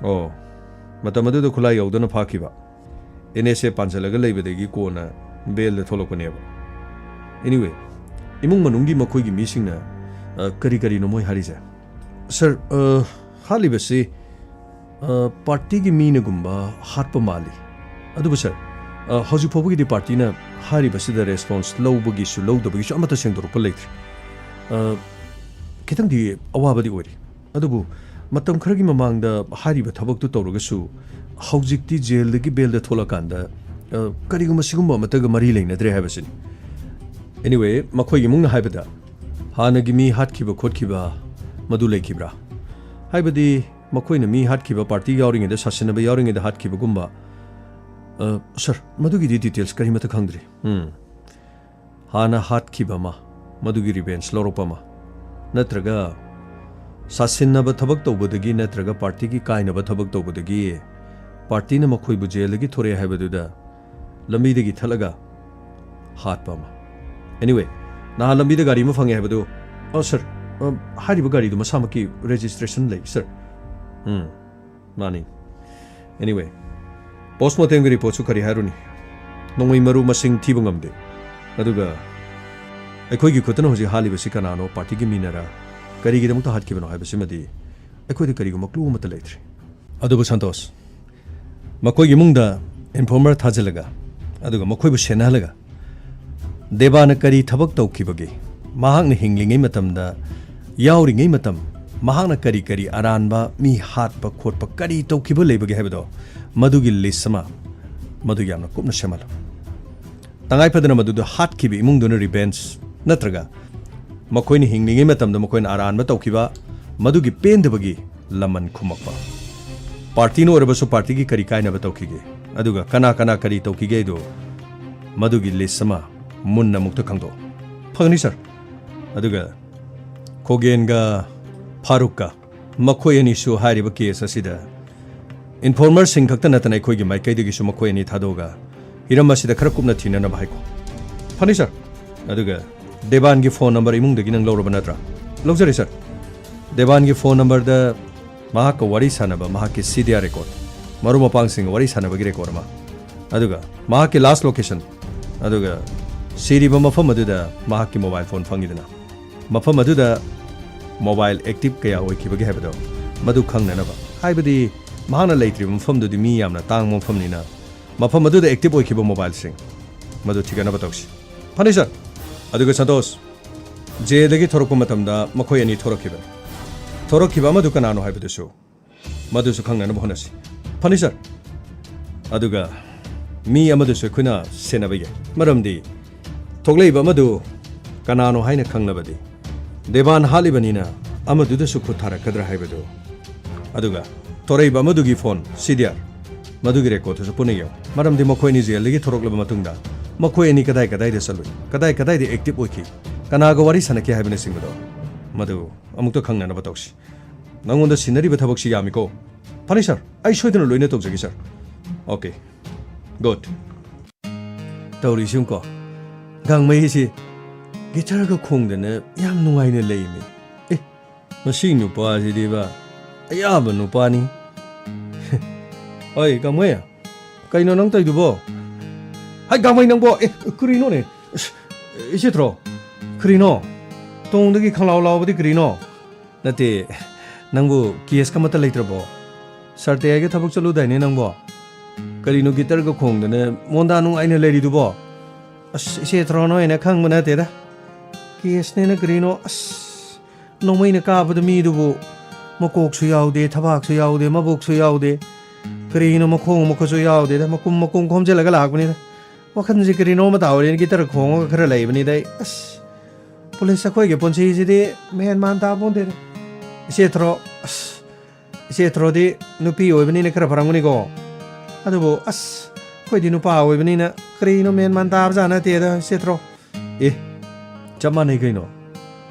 ꯑꯣ, ꯃꯇꯝ ꯑꯗꯨꯗ ꯈꯨꯠꯂꯥꯏ ꯌꯥꯎꯗꯅ ꯐꯥꯈꯤꯕ꯫ ꯑꯦꯟ ꯑꯦꯁ ꯑꯦ ꯄꯥꯟꯁꯤꯜꯂꯒ ꯂꯩꯕꯗꯒꯤ ꯀꯣꯟꯅ ꯕꯦꯜꯗ ꯊꯣꯛꯂꯛꯄꯅꯦꯕ꯫ Anyway, ꯏꯃꯨꯡ ꯃꯅꯨꯡꯒꯤ ꯃꯈꯣꯏꯒꯤ ꯃꯤꯁꯤꯡꯅ, ꯑ, ꯀꯔꯤ ꯀꯔꯤꯅꯣ ꯃꯣꯏ ꯍꯥꯏꯔꯤꯁꯦ? ꯁꯥꯔ, ꯑ, ꯍꯥꯠꯂꯤꯕꯁꯤ, ꯑ, ꯄꯥꯔꯇꯤꯒꯤ ꯃꯤꯅꯒꯨꯝꯕ ꯍꯥꯠꯄ ꯃꯥꯜꯂꯤ꯫ ꯑꯗꯨꯕꯨ ꯁꯥꯔ, ꯑ, ꯍꯧꯖꯤꯛ ꯐꯥꯎꯕꯒꯤꯗꯤ ꯄꯥꯔꯇꯤꯅ ꯍꯥꯏꯔꯤꯕꯁꯤꯗ ꯔꯦꯁꯄꯣꯟꯁ ꯂꯧꯕꯒꯤꯁꯨ ꯂꯧꯗꯕꯒꯤꯁꯨ ꯑꯃꯠꯇ ꯁꯦꯡꯗꯣꯔꯛꯄ ꯂꯩꯇ꯭ꯔꯤ꯫ ꯑ, ꯈꯤꯇꯪꯗꯤ ꯑꯋꯥꯕꯗꯤ ꯑꯣꯏꯔꯤ꯫ ꯑꯗꯨꯕꯨ ꯃꯇꯝ ꯈꯔꯒꯤ ꯃꯃꯥꯡꯗ ꯍꯥꯏꯔꯤꯕ ꯊꯕꯛꯇꯨ ꯇꯧꯔꯒꯁꯨ ꯍꯧꯖꯤꯛꯇꯤ ꯖꯦꯜꯗꯒꯤ ꯕꯦꯜꯗ ꯊꯣꯛꯂꯀꯥꯟꯗ, ꯑ, ꯀꯔꯤꯒꯨꯝꯕ ꯁꯤꯒꯨꯝꯕ ꯑꯃꯠꯇꯒ ꯃꯔꯤ ꯂꯩꯅꯗ꯭ꯔꯦ ꯍꯥꯏꯕꯁꯤꯅꯤ꯫ Anyway, ꯃꯈꯣꯏꯒꯤ ꯏꯃꯨꯡꯅ ꯍꯥꯏꯕꯗ ꯍꯥꯟꯅꯒꯤ ꯃꯤ ꯍꯥꯠꯈꯤꯕ ꯈꯣꯠꯈꯤꯕ ꯃꯗꯨ ꯂꯩꯈꯤꯕ꯭ꯔꯥ? ꯍꯥꯏꯕꯗꯤ ꯃꯈꯣꯏꯅ ꯃꯤ ꯍꯥꯠꯈꯤꯕ, ꯄꯥꯔꯇꯤ ꯌꯥꯎꯔꯤꯉꯩꯗ, ꯁꯥꯁꯤꯟꯅꯕ ꯌꯥꯎꯔꯤꯉꯩꯗ ꯍꯥꯠꯈꯤꯕꯒꯨꯝꯕ? ꯑ, ꯁꯥꯔ, ꯃꯗꯨꯒꯤꯗꯤ ꯗꯤꯇꯦꯜꯁ ꯀꯔꯤꯃꯠꯇ ꯈꯪꯗ꯭ꯔꯤ꯫ ꯎꯝ꯫ ꯍꯥꯟꯅ ꯍꯥꯠꯈꯤꯕ ꯑꯃ, ꯃꯗꯨꯒꯤ ꯔꯤꯚꯦꯟꯁ ꯂꯧꯔꯛꯄ ꯑꯃ, ꯅꯠꯇ꯭ꯔꯒ ꯁꯥꯁꯤꯟꯅꯕ ꯊꯕꯛ ꯇꯧꯕꯗꯒꯤ ꯅꯠꯇ꯭ꯔꯒ ꯄꯥꯔꯇꯤꯒꯤ ꯀꯥꯏꯅꯕ ꯊꯕꯛ ꯇꯧꯕꯗꯒꯤ ꯄꯥꯔꯇꯤꯅ ꯃꯈꯣꯏꯕꯨ ꯖꯦꯜꯗꯒꯤ ꯊꯣꯔꯛꯑꯦ ꯍꯥꯏꯕꯗꯨꯗ ꯂꯝꯕꯤꯗꯒꯤ ꯊꯠꯂꯒ ꯍꯥꯠꯄ ꯑꯃ꯫ Anyway, ꯅꯍꯥꯟ ꯂꯝꯕꯤꯗ ꯒꯥꯔꯤ ꯑꯃ ꯐꯪꯉꯦ ꯍꯥꯏꯕꯗꯨ, ꯑ, ꯁꯥꯔ, ꯑ, ꯍꯥꯏꯔꯤꯕ ꯒꯥꯔꯤꯗꯨ ꯃꯁꯥꯃꯛꯀꯤ ꯔꯦꯖꯤꯁꯇ꯭ꯔꯦꯁꯟ ꯂꯩ, ꯁꯥꯔ꯫ ꯎꯝ, ꯃꯥꯅꯤ꯫ Anyway, ꯄꯣꯁꯃꯣꯔꯇꯦꯝꯒꯤ ꯔꯤꯄꯣꯔꯠꯁꯨ ꯀꯔꯤ ꯍꯥꯏꯔꯨꯅꯤ? ꯅꯣꯡꯃꯩ ꯃꯔꯨ ꯃꯁꯤꯡ ꯊꯤꯕ ꯉꯝꯗꯦ꯫ ꯑꯗꯨꯒ ꯑꯩꯈꯣꯏꯒꯤ ꯈꯨꯠꯇꯅ ꯍꯧꯖꯤꯛ ꯍꯥꯠꯂꯤꯕꯁꯤ ꯀꯅꯥꯅꯣ, ꯄꯥꯔꯇꯤꯒꯤ ꯃꯤꯅꯔꯥ, ꯀꯔꯤꯒꯤꯗꯃꯛꯇ ꯍꯥꯠꯈꯤꯕꯅꯣ ꯍꯥꯏꯕꯁꯤꯃꯗꯤ ꯑꯩꯈꯣꯏꯗ ꯀꯔꯤꯒꯨꯝꯕ ꯀ꯭ꯂꯨ ꯑꯃꯠꯇ ꯂꯩꯇ꯭ꯔꯤ꯫ ꯑꯗꯨꯕꯨ ꯁꯟꯇꯣꯁ, ꯃꯈꯣꯏꯒꯤ ꯏꯃꯨꯡꯗ ꯏꯟꯐꯣꯔꯃꯔ ꯊꯥꯖꯤꯜꯂꯒ, ꯑꯗꯨꯒ ꯃꯈꯣꯏꯕꯨ ꯁꯦꯟꯅꯍꯜꯂꯒ, ꯗꯦꯕꯥꯅ ꯀꯔꯤ ꯊꯕꯛ ꯇꯧꯈꯤꯕꯒꯦ? ꯃꯍꯥꯛꯅ ꯍꯤꯡꯂꯤꯉꯩ ꯃꯇꯝꯗ, ꯌꯥꯎꯔꯤꯉꯩ ꯃꯇꯝ, ꯃꯍꯥꯛꯅ ꯀꯔꯤ ꯀꯔꯤ ꯑꯔꯥꯟꯕ, ꯃꯤ ꯍꯥꯠꯄ ꯈꯣꯠꯄ ꯀꯔꯤ ꯇꯧꯈꯤꯕ ꯂꯩꯕꯒꯦ ꯍꯥꯏꯕꯗꯣ, ꯃꯗꯨꯒꯤ ꯂꯤꯁ ꯑꯃ ꯃꯗꯨ ꯌꯥꯝꯅ ꯀꯨꯞꯅ ꯁꯦꯝꯍꯜꯂꯨ꯫ ꯇꯉꯥꯏ ꯐꯗꯅ ꯃꯗꯨꯗ ꯍꯥꯠꯈꯤꯕ ꯏꯃꯨꯡꯗꯨꯅ ꯔꯤꯚꯦꯟꯖ ꯅꯠꯇ꯭ꯔꯒ ꯃꯈꯣꯏꯅ ꯍꯤꯡꯂꯤꯉꯩ ꯃꯇꯝꯗ ꯃꯈꯣꯏꯅ ꯑꯔꯥꯟꯕ ꯇꯧꯈꯤꯕ, ꯃꯗꯨꯒꯤ ꯄꯦꯟꯗꯕꯒꯤ ꯂꯃꯟ ꯈꯨꯝꯃꯛꯄ꯫ ꯄꯥꯔꯇꯤꯅ ꯑꯣꯏꯔꯕꯁꯨ ꯄꯥꯔꯇꯤꯒꯤ ꯀꯔꯤ ꯀꯥꯏꯅꯕ ꯇꯧꯈꯤꯒꯦ, ꯑꯗꯨꯒ ꯀꯅꯥ ꯀꯅꯥ ꯀꯔꯤ ꯇꯧꯈꯤꯒꯦ ꯍꯥꯏꯗꯨ, ꯃꯗꯨꯒꯤ ꯂꯤꯁ ꯑꯃ ꯃꯨꯟꯅ ꯑꯃꯨꯛꯇ ꯈꯪꯗꯣꯛꯎ꯫ ꯐꯒꯅꯤ ꯁꯥꯔ꯫ ꯑꯗꯨꯒ ꯈꯣꯒꯦꯟꯒ ꯐꯥꯔꯨꯛꯀ, ꯃꯈꯣꯏ ꯑꯅꯤꯁꯨ ꯍꯥꯏꯔꯤꯕ ꯀꯦꯁ ꯑꯁꯤꯗ ꯏꯟꯐꯣꯔꯃꯔꯁꯤꯡ ꯈꯛꯇ ꯅꯠꯇꯅ ꯑꯩꯈꯣꯏꯒꯤ ꯃꯥꯏꯀꯩꯗꯒꯤꯁꯨ ꯃꯈꯣꯏ ꯑꯅꯤ ꯊꯥꯗꯣꯛꯑꯒ ꯍꯤꯔꯝ ꯑꯁꯤꯗ ꯈꯔ ꯀꯨꯞꯅ ꯊꯤꯅꯅꯕ ꯍꯥꯏꯈꯣ꯫ ꯐꯅꯤ ꯁꯥꯔ꯫ ꯑꯗꯨꯒ ꯗꯦꯕꯥꯟꯒꯤ ꯐꯣꯟ ꯅꯝꯕꯔ ꯏꯃꯨꯡꯗꯒꯤ ꯅꯪ ꯂꯧꯔꯕ ꯅꯠꯇ꯭ꯔꯥ? ꯂꯧꯖꯔꯦ ꯁꯥꯔ꯫ ꯗꯦꯕꯥꯟꯒꯤ ꯐꯣꯟ ꯅꯝꯕꯔꯗ ꯃꯍꯥꯛꯀ ꯋꯥꯔꯤ ꯁꯥꯟꯅꯕ, ꯃꯍꯥꯛꯀꯤ ꯁꯤ ꯗꯤ ꯑꯥꯔ ꯔꯦꯀꯣꯔꯗ, ꯃꯔꯨꯞ ꯃꯄꯥꯡꯁꯤꯡꯒ ꯋꯥꯔꯤ ꯁꯥꯟꯅꯕꯒꯤ ꯔꯦꯀꯣꯔꯗ ꯑꯃ, ꯑꯗꯨꯒ ꯃꯍꯥꯛꯀꯤ ꯂꯥꯁ ꯂꯣꯀꯦꯁꯟ, ꯑꯗꯨꯒ ꯁꯤꯔꯤꯕ ꯃꯐꯝ ꯑꯗꯨꯗ ꯃꯍꯥꯛꯀꯤ ꯃꯣꯕꯥꯏꯜ ꯐꯣꯟ ꯐꯪꯉꯤꯗꯅ, ꯃꯐꯝ ꯑꯗꯨꯗ ꯃꯣꯕꯥꯏꯜ ꯑꯦꯛꯇꯤꯚ ꯀꯌꯥ ꯑꯣꯏꯈꯤꯕꯒꯦ ꯍꯥꯏꯕꯗꯣ, ꯃꯗꯨ ꯈꯪꯅꯅꯕ꯫ ꯍꯥꯏꯕꯗꯤ ꯃꯍꯥꯛꯅ ꯂꯩꯇ꯭ꯔꯤꯕ ꯃꯐꯝꯗꯨꯗꯤ ꯃꯤ ꯌꯥꯝꯅ ꯇꯥꯡꯕ ꯃꯐꯝꯅꯤꯅ, ꯃꯐꯝ ꯑꯗꯨꯗ ꯑꯦꯛꯇꯤꯚ ꯑꯣꯏꯈꯤꯕ ꯃꯣꯕꯥꯏꯜꯁꯤꯡ ꯃꯗꯨ ꯊꯤꯒꯠꯅꯕ ꯇꯧꯁꯤ꯫ ꯐꯅꯤ ꯁꯥꯔ꯫ ꯑꯗꯨꯒ ꯁꯟꯇꯣꯁ, ꯖꯦꯜꯗꯒꯤ ꯊꯣꯔꯛꯄ ꯃꯇꯝꯗ ꯃꯈꯣꯏ ꯑꯅꯤ ꯊꯣꯔꯛꯈꯤꯕꯅꯤ꯫ ꯊꯣꯔꯛꯈꯤꯕ ꯑꯃꯗꯨ ꯀꯅꯥꯅꯣ ꯍꯥꯏꯕꯗꯨꯁꯨ, ꯃꯗꯨꯁꯨ ꯈꯪꯅꯅꯕ ꯍꯣꯠꯅꯁꯤ꯫ ꯐꯅꯤ ꯁꯥꯔ꯫ ꯑꯗꯨꯒ ꯃꯤ ꯑꯃꯗꯨꯁꯨ ꯑꯩꯈꯣꯏꯅ ꯁꯦꯟꯅꯕ ꯌꯥꯏ, ꯃꯔꯝꯗꯤ ꯊꯣꯛꯂꯛꯏꯕ ꯑꯃꯗꯨ ꯀꯅꯥꯅꯣ ꯍꯥꯏꯅ ꯈꯪꯂꯕꯗꯤ ꯗꯦꯕꯥꯟ ꯍꯥꯠꯂꯤꯕꯅꯤꯅ ꯑꯃꯗꯨꯗꯁꯨ ꯈꯨꯠ ꯊꯥꯔꯛꯀꯗ꯭ꯔꯥ ꯍꯥꯏꯕꯗꯨ꯫ ꯑꯗꯨꯒ ꯊꯣꯔꯛꯏꯕ ꯑꯃꯗꯨꯒꯤ ꯐꯣꯟ ꯁꯤ ꯗꯤ ꯑꯥꯔ, ꯃꯗꯨꯒꯤ ꯔꯦꯀꯣꯔꯗꯇꯨꯁꯨ ꯄꯨꯟꯅ ꯌꯦꯡꯉꯨ, ꯃꯔꯝꯗꯤ ꯃꯈꯣꯏ ꯑꯅꯤ ꯖꯦꯜꯗꯒꯤ ꯊꯣꯔꯛꯂꯕ ꯃꯇꯨꯡꯗ ꯃꯈꯣꯏ ꯑꯅꯤ ꯀꯗꯥꯏ ꯀꯗꯥꯏꯗ ꯆꯠꯂꯨꯏ, ꯀꯗꯥꯏ ꯀꯗꯥꯏꯗ ꯑꯦꯛꯇꯤꯚ ꯑꯣꯏꯈꯤ, ꯀꯅꯥꯒ ꯋꯥꯔꯤ ꯁꯥꯟꯅꯈꯤ ꯍꯥꯏꯕꯅꯆꯤꯡꯕꯗꯣ, ꯃꯗꯨ ꯑꯃꯨꯛꯇ ꯈꯪꯅꯅꯕ ꯇꯧꯁꯤ꯫ ꯅꯉꯣꯟꯗ ꯁꯤꯟꯅꯔꯤꯕ ꯊꯕꯛꯁꯤ ꯌꯥꯝꯃꯤꯀꯣ꯫ ꯐꯅꯤ ꯁꯥꯔ, ꯑꯩ ꯁꯣꯏꯗꯅ ꯂꯣꯏꯅ ꯇꯧꯖꯒꯦ ꯁꯥꯔ꯫ ꯑꯣꯀꯦ꯫ ꯒꯨꯗ꯫ ꯇꯧꯔꯤꯁꯤꯡꯀꯣ, ꯒꯥꯡꯃꯩꯁꯤ ꯒꯤꯇꯔꯒ ꯈꯣꯡꯗꯅ ꯌꯥꯝ ꯅꯨꯡꯉꯥꯏꯅ ꯂꯩꯃꯤ꯫ ꯑꯦ, ꯃꯁꯤ ꯅꯨꯄꯥꯁꯤꯗꯤꯕ ꯑꯌꯥꯕ ꯅꯨꯄꯥꯅꯤ꯫ ꯍꯣꯏ, ꯒꯥꯡꯃꯩ, ꯀꯩꯅꯣ ꯅꯪ ꯇꯧꯔꯤꯗꯨꯕꯣ? ꯍꯥꯏ, ꯒꯥꯡꯃꯩ ꯅꯪꯕꯣ, ꯑꯦ, ꯀꯔꯤꯅꯣꯅꯦ? ꯑꯁ, ꯏꯆꯦꯊ꯭ꯔꯣ, ꯀꯔꯤꯅꯣ? ꯇꯣꯡꯗꯒꯤ ꯈꯪꯂꯥꯎ ꯂꯥꯎꯕꯗꯤ ꯀꯔꯤꯅꯣ? ꯅꯠꯇꯦ, ꯅꯪꯕꯨ ꯀꯦꯁꯀ ꯑꯃꯠꯇ ꯂꯩꯇ꯭ꯔꯕꯣ? ꯁꯥꯔ ꯇꯦꯌꯥꯏꯒ ꯊꯕꯛ ꯆꯠꯂꯨꯗꯥꯏꯅꯦ ꯅꯪꯕꯣ? ꯀꯔꯤꯅꯣ ꯒꯤꯇꯔꯒ ꯈꯣꯡꯗꯅ ꯃꯣꯟꯗꯥ ꯅꯨꯡꯉꯥꯏꯅ ꯂꯩꯔꯤꯗꯨꯕꯣ? ꯑꯁ, ꯏꯆꯦ ꯊ꯭ꯔꯣꯟ ꯍꯣꯏꯅ ꯈꯪꯕ ꯅꯠꯇꯦꯗ꯫ ꯀꯦꯁꯅꯦꯅ ꯀꯔꯤꯅꯣ? ꯑꯁ, ꯅꯣꯡꯃꯩꯅ ꯀꯥꯞꯄꯗ ꯃꯤꯗꯨꯕꯨ ꯃꯀꯣꯛꯁꯨ ꯌꯥꯎꯗꯦ, ꯊꯕꯥꯛꯁꯨ ꯌꯥꯎꯗꯦ, ꯃꯕꯨꯛꯁꯨ ꯌꯥꯎꯗꯦ, ꯀꯔꯤꯅꯣ ꯃꯈꯣꯡ ꯃꯈꯨꯠꯁꯨ ꯌꯥꯎꯗꯦꯗ, ꯃꯀꯨꯝ ꯃꯀꯨꯝ ꯈꯣꯝꯖꯤꯜꯂꯒ ꯂꯥꯛꯄꯅꯤꯗ꯫ ꯋꯥꯈꯜꯁꯦ ꯀꯔꯤꯅꯣ ꯑꯃ ꯇꯥꯍꯧꯔꯦꯅ ꯒꯤꯇꯔ ꯈꯣꯡꯉꯒ ꯈꯔ ꯂꯩꯕꯅꯤꯗ ꯑꯩ꯫ ꯑꯁ, ꯄꯨꯂꯤꯁ ꯑꯩꯈꯣꯏꯒꯤ ꯄꯨꯟꯁꯤꯁꯤꯗꯤ ꯃꯦꯟ ꯃꯥꯟ ꯇꯥꯄꯣꯟꯇꯦꯗ꯫ ꯏꯆꯦ ꯊ꯭ꯔꯣ, ꯑꯁ, ꯏꯆꯦ ꯊ꯭ꯔꯣꯗꯤ ꯅꯨꯄꯤ ꯑꯣꯏꯕꯅꯤꯅ ꯈꯔ ꯐꯔꯝꯒꯅꯤꯀꯣ꯫ ꯑꯗꯨꯕꯨ ꯑꯁ, ꯑꯩꯈꯣꯏꯗꯤ ꯅꯨꯄꯥ ꯑꯣꯏꯕꯅꯤꯅ ꯀꯔꯤꯅꯣ ꯃꯦꯟ ꯃꯥꯟ ꯇꯥꯕꯖꯥꯠ ꯅꯠꯇꯦꯗ ꯏꯆꯦ ꯊ꯭ꯔꯣ꯫ ꯑꯦ, ꯆꯞ ꯃꯥꯟꯅꯩ ꯀꯩꯅꯣ꯫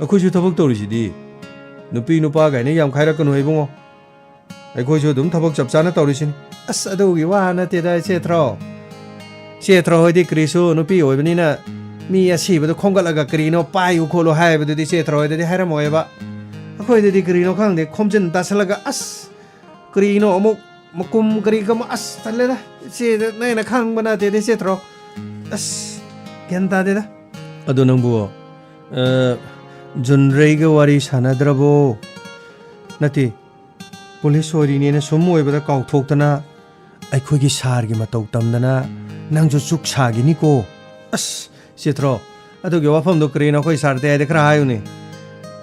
ꯑꯩꯈꯣꯏꯁꯨ ꯊꯕꯛ ꯇꯧꯔꯤꯁꯤꯗꯤ꯫ ꯅꯨꯄꯤ ꯅꯨꯄꯥ ꯀꯥꯏꯅ ꯌꯥꯝ ꯈꯥꯏꯔꯛꯀꯅꯨ ꯏꯕꯨꯡꯉꯣ꯫ ꯑꯩꯈꯣꯏꯁꯨ ꯑꯗꯨꯝ ꯊꯕꯛ ꯆꯞ ꯆꯥꯅ ꯇꯧꯔꯤꯁꯤꯅꯤ꯫ ꯑꯁ, ꯑꯗꯨꯒꯤ ꯋꯥ ꯅꯠꯇꯦꯗ ꯏꯆꯦ ꯊ꯭ꯔꯣ꯫ ꯏꯆꯦ ꯊ꯭ꯔꯣ ꯍꯣꯏꯗꯤ ꯀꯔꯤꯁꯨ ꯅꯨꯄꯤ ꯑꯣꯏꯕꯅꯤꯅ ꯃꯤ ꯑꯁꯤꯕꯗꯣ ꯈꯣꯝꯒꯠꯂꯒ ꯀꯔꯤꯅꯣ ꯄꯥꯏꯌꯨ ꯈꯣꯠꯂꯨ ꯍꯥꯏꯕꯗꯨꯗꯤ ꯏꯆꯦ ꯊ꯭ꯔꯣ ꯍꯣꯏꯗꯗꯤ ꯍꯥꯏꯔꯝꯃꯣꯏꯕ꯫ ꯑꯩꯈꯣꯏꯗꯗꯤ ꯀꯔꯤꯅꯣ ꯈꯪꯗꯦ, ꯈꯣꯝꯖꯤꯟ ꯇꯥꯁꯜꯂꯒ ꯑꯁ, ꯀꯔꯤꯅꯣ ꯑꯃꯨꯛ ꯃꯀꯨꯝ ꯀꯔꯤ ꯀꯃ-, ꯑꯁ, ꯇꯜꯂꯦꯗ꯫ ꯏꯆꯦꯗ ꯅꯣꯏꯅ ꯈꯪꯕ ꯅꯠꯇꯦꯗ ꯏꯆꯦ ꯊ꯭ꯔꯣ꯫ ꯑꯁ, ꯒ꯭ꯌꯥꯟ ꯇꯥꯗꯦꯗ꯫ ꯑꯗꯣ ꯅꯪꯕꯨ, ꯑ, ꯖꯨꯟꯔꯩꯒ ꯋꯥꯔꯤ ꯁꯥꯟꯅꯗ꯭ꯔꯕꯣ? ꯅꯠꯇꯦ, ꯄꯨꯂꯤꯁ ꯑꯣꯏꯔꯤꯅꯦꯅ ꯁꯨꯝ ꯑꯣꯏꯕꯗ ꯀꯥꯎꯊꯣꯛꯇꯅ ꯑꯩꯈꯣꯏꯒꯤ ꯁꯥꯔꯒꯤ ꯃꯇꯧ ꯇꯝꯗꯅ ꯅꯪꯁꯨ ꯆꯨꯛ ꯁꯥꯈꯤꯅꯤꯀꯣ꯫ ꯑꯁ, ꯆꯤꯇ꯭ꯔꯣ, ꯑꯗꯨꯒꯤ ꯋꯥꯐꯝꯗꯣ ꯀꯔꯤꯅꯣ ꯑꯩꯈꯣꯏ ꯁꯥꯔ ꯇꯌꯥꯏꯗ ꯈꯔ ꯍꯥꯏꯌꯨꯅꯦ꯫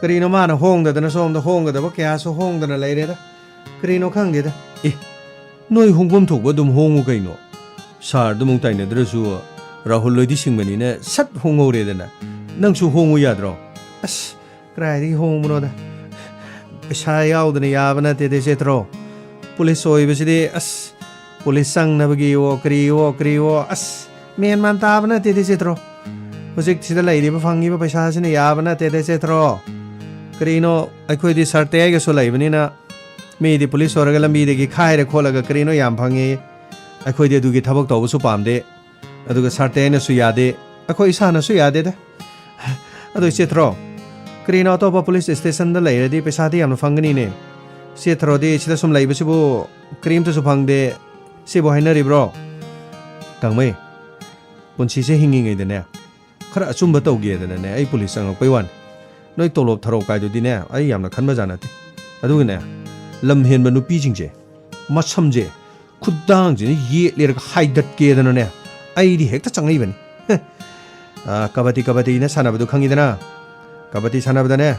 ꯀꯔꯤꯅꯣ ꯃꯥꯅ ꯍꯣꯡꯗꯗꯅ ꯁꯣꯝꯗ ꯍꯣꯡꯒꯗꯕ ꯀꯌꯥꯁꯨ ꯍꯣꯡꯗꯅ ꯂꯩꯔꯦꯗ꯫ ꯀꯔꯤꯅꯣ ꯈꯪꯗꯦꯗ꯫ ꯑꯦ, ꯅꯣꯏ ꯍꯣꯡꯐꯝ ꯊꯣꯛꯄ ꯑꯗꯨꯝ ꯍꯣꯡꯉꯨ ꯀꯩꯅꯣ꯫ ꯁꯥꯔꯗꯨ ꯑꯃꯨꯛ ꯇꯥꯏꯅꯗ꯭ꯔꯁꯨ ꯔꯥꯍꯨꯜ ꯍꯣꯏꯗꯤ ꯁꯤꯡꯕꯅꯤꯅ ꯁꯠ ꯍꯣꯡꯍꯧꯔꯦꯗꯅ꯫ ꯅꯪꯁꯨ ꯍꯣꯡꯉꯨ ꯌꯥꯗ꯭ꯔꯣ? ꯑꯁ, ꯀꯗꯥꯏꯗꯒꯤ ꯍꯣꯡꯕꯅꯣꯗ? ꯄꯩꯁꯥ ꯌꯥꯎꯗꯅ ꯌꯥꯕ ꯅꯠꯇꯦꯗ ꯆꯦꯇ꯭ꯔꯣ꯫ ꯄꯨꯂꯤꯁ ꯑꯣꯏꯕꯁꯤꯗꯤ ꯑꯁ, ꯄꯨꯂꯤꯁ ꯆꯪꯅꯕꯒꯤꯋꯣ ꯀꯔꯤꯋꯣ ꯀꯔꯤꯋꯣ ꯑꯁ, ꯃꯦꯟ ꯃꯥꯟ ꯇꯥꯕ ꯅꯠꯇꯦꯗ ꯆꯦꯇ꯭ꯔꯣ꯫ ꯍꯧꯖꯤꯛ ꯁꯤꯗ ꯂꯩꯔꯤꯕ ꯐꯪꯉꯤꯕ ꯄꯩꯁꯥꯁꯤꯅ ꯌꯥꯕ ꯅꯠꯇꯦꯗ ꯆꯦꯇ꯭ꯔꯣ꯫ ꯀꯔꯤꯅꯣ, ꯑꯩꯈꯣꯏꯗꯤ ꯁꯥꯔ ꯇꯌꯥꯏꯒꯁꯨ ꯂꯩꯕꯅꯤꯅ ꯃꯤꯗꯤ ꯄꯨꯂꯤꯁ ꯑꯣꯏꯔꯒ ꯂꯝꯕꯤꯗꯒꯤ ꯈꯥꯏꯔ ꯈꯣꯠꯂꯒ ꯀꯔꯤꯅꯣ ꯌꯥꯝ ꯐꯪꯉꯦ꯫ ꯑꯩꯈꯣꯏꯗꯤ ꯑꯗꯨꯒꯤ ꯊꯕꯛ ꯇꯧꯕꯁꯨ ꯄꯥꯝꯗꯦ꯫ ꯑꯗꯨꯒ ꯁꯥꯔ ꯇꯌꯥꯏꯅꯁꯨ ꯌꯥꯗꯦ꯫ ꯑꯩꯈꯣꯏ ꯏꯁꯥꯅꯁꯨ ꯌꯥꯗꯦꯗ꯫ ꯑꯗꯣ ꯏꯆꯦ ꯊ꯭ꯔꯣ, ꯀꯔꯤꯅꯣ ꯑꯇꯣꯞꯄ ꯄꯨꯂꯤꯁ ꯁ꯭ꯇꯦꯁꯟꯗ ꯂꯩꯔꯗꯤ ꯄꯩꯁꯥꯗꯤ ꯌꯥꯝꯅ ꯐꯪꯒꯅꯤꯅꯦ꯫ ꯏꯆꯦ ꯊ꯭ꯔꯣꯗꯤ ꯁꯤꯗ ꯁꯨꯝ ꯂꯩꯕꯁꯤꯕꯨ ꯀꯔꯤꯝꯇꯁꯨ ꯐꯪꯗꯦ꯫ ꯁꯤꯕꯨ ꯍꯥꯏꯅꯔꯤꯕ꯭ꯔꯣ? ꯀꯥꯡꯃꯩ, ꯄꯨꯟꯁꯤꯁꯦ ꯍꯤꯡꯉꯤꯉꯩꯗꯅꯦ, ꯈꯔ ꯑꯆꯨꯝꯕ ꯇꯧꯒꯦꯗꯅꯅꯦ ꯑꯩ ꯄꯨꯂꯤꯁ ꯆꯪꯉꯛꯄꯩ ꯋꯥꯅꯤ꯫ ꯅꯣꯏ ꯇꯣꯂꯣꯞ ꯊꯔꯣꯞ ꯀꯥꯏꯗꯨꯗꯤꯅꯦ ꯑꯩ ꯌꯥꯝꯅ ꯈꯟꯕꯖꯥꯠ ꯅꯠꯇꯦ꯫ ꯑꯗꯨꯒꯅꯦ, ꯂꯝ ꯍꯦꯟꯕ ꯅꯨꯄꯤꯁꯤꯡꯁꯦ ꯃꯁꯝꯁꯦ ꯈꯨꯗꯥꯡꯁꯤꯅ ꯌꯦꯠꯂꯦꯔꯒ ꯍꯥꯏꯗꯠꯀꯦꯗꯅꯅꯦ ꯑꯩꯗꯤ ꯍꯦꯛꯇ ꯆꯪꯉꯛꯏꯕꯅꯤ꯫ ꯑꯥ, ꯀꯕꯗꯤ ꯀꯕꯗꯤꯅ ꯁꯥꯟꯅꯕꯗꯨ ꯈꯪꯉꯤꯗꯅ? ꯀꯕꯗꯤ ꯁꯥꯟꯅꯕꯗꯅꯦ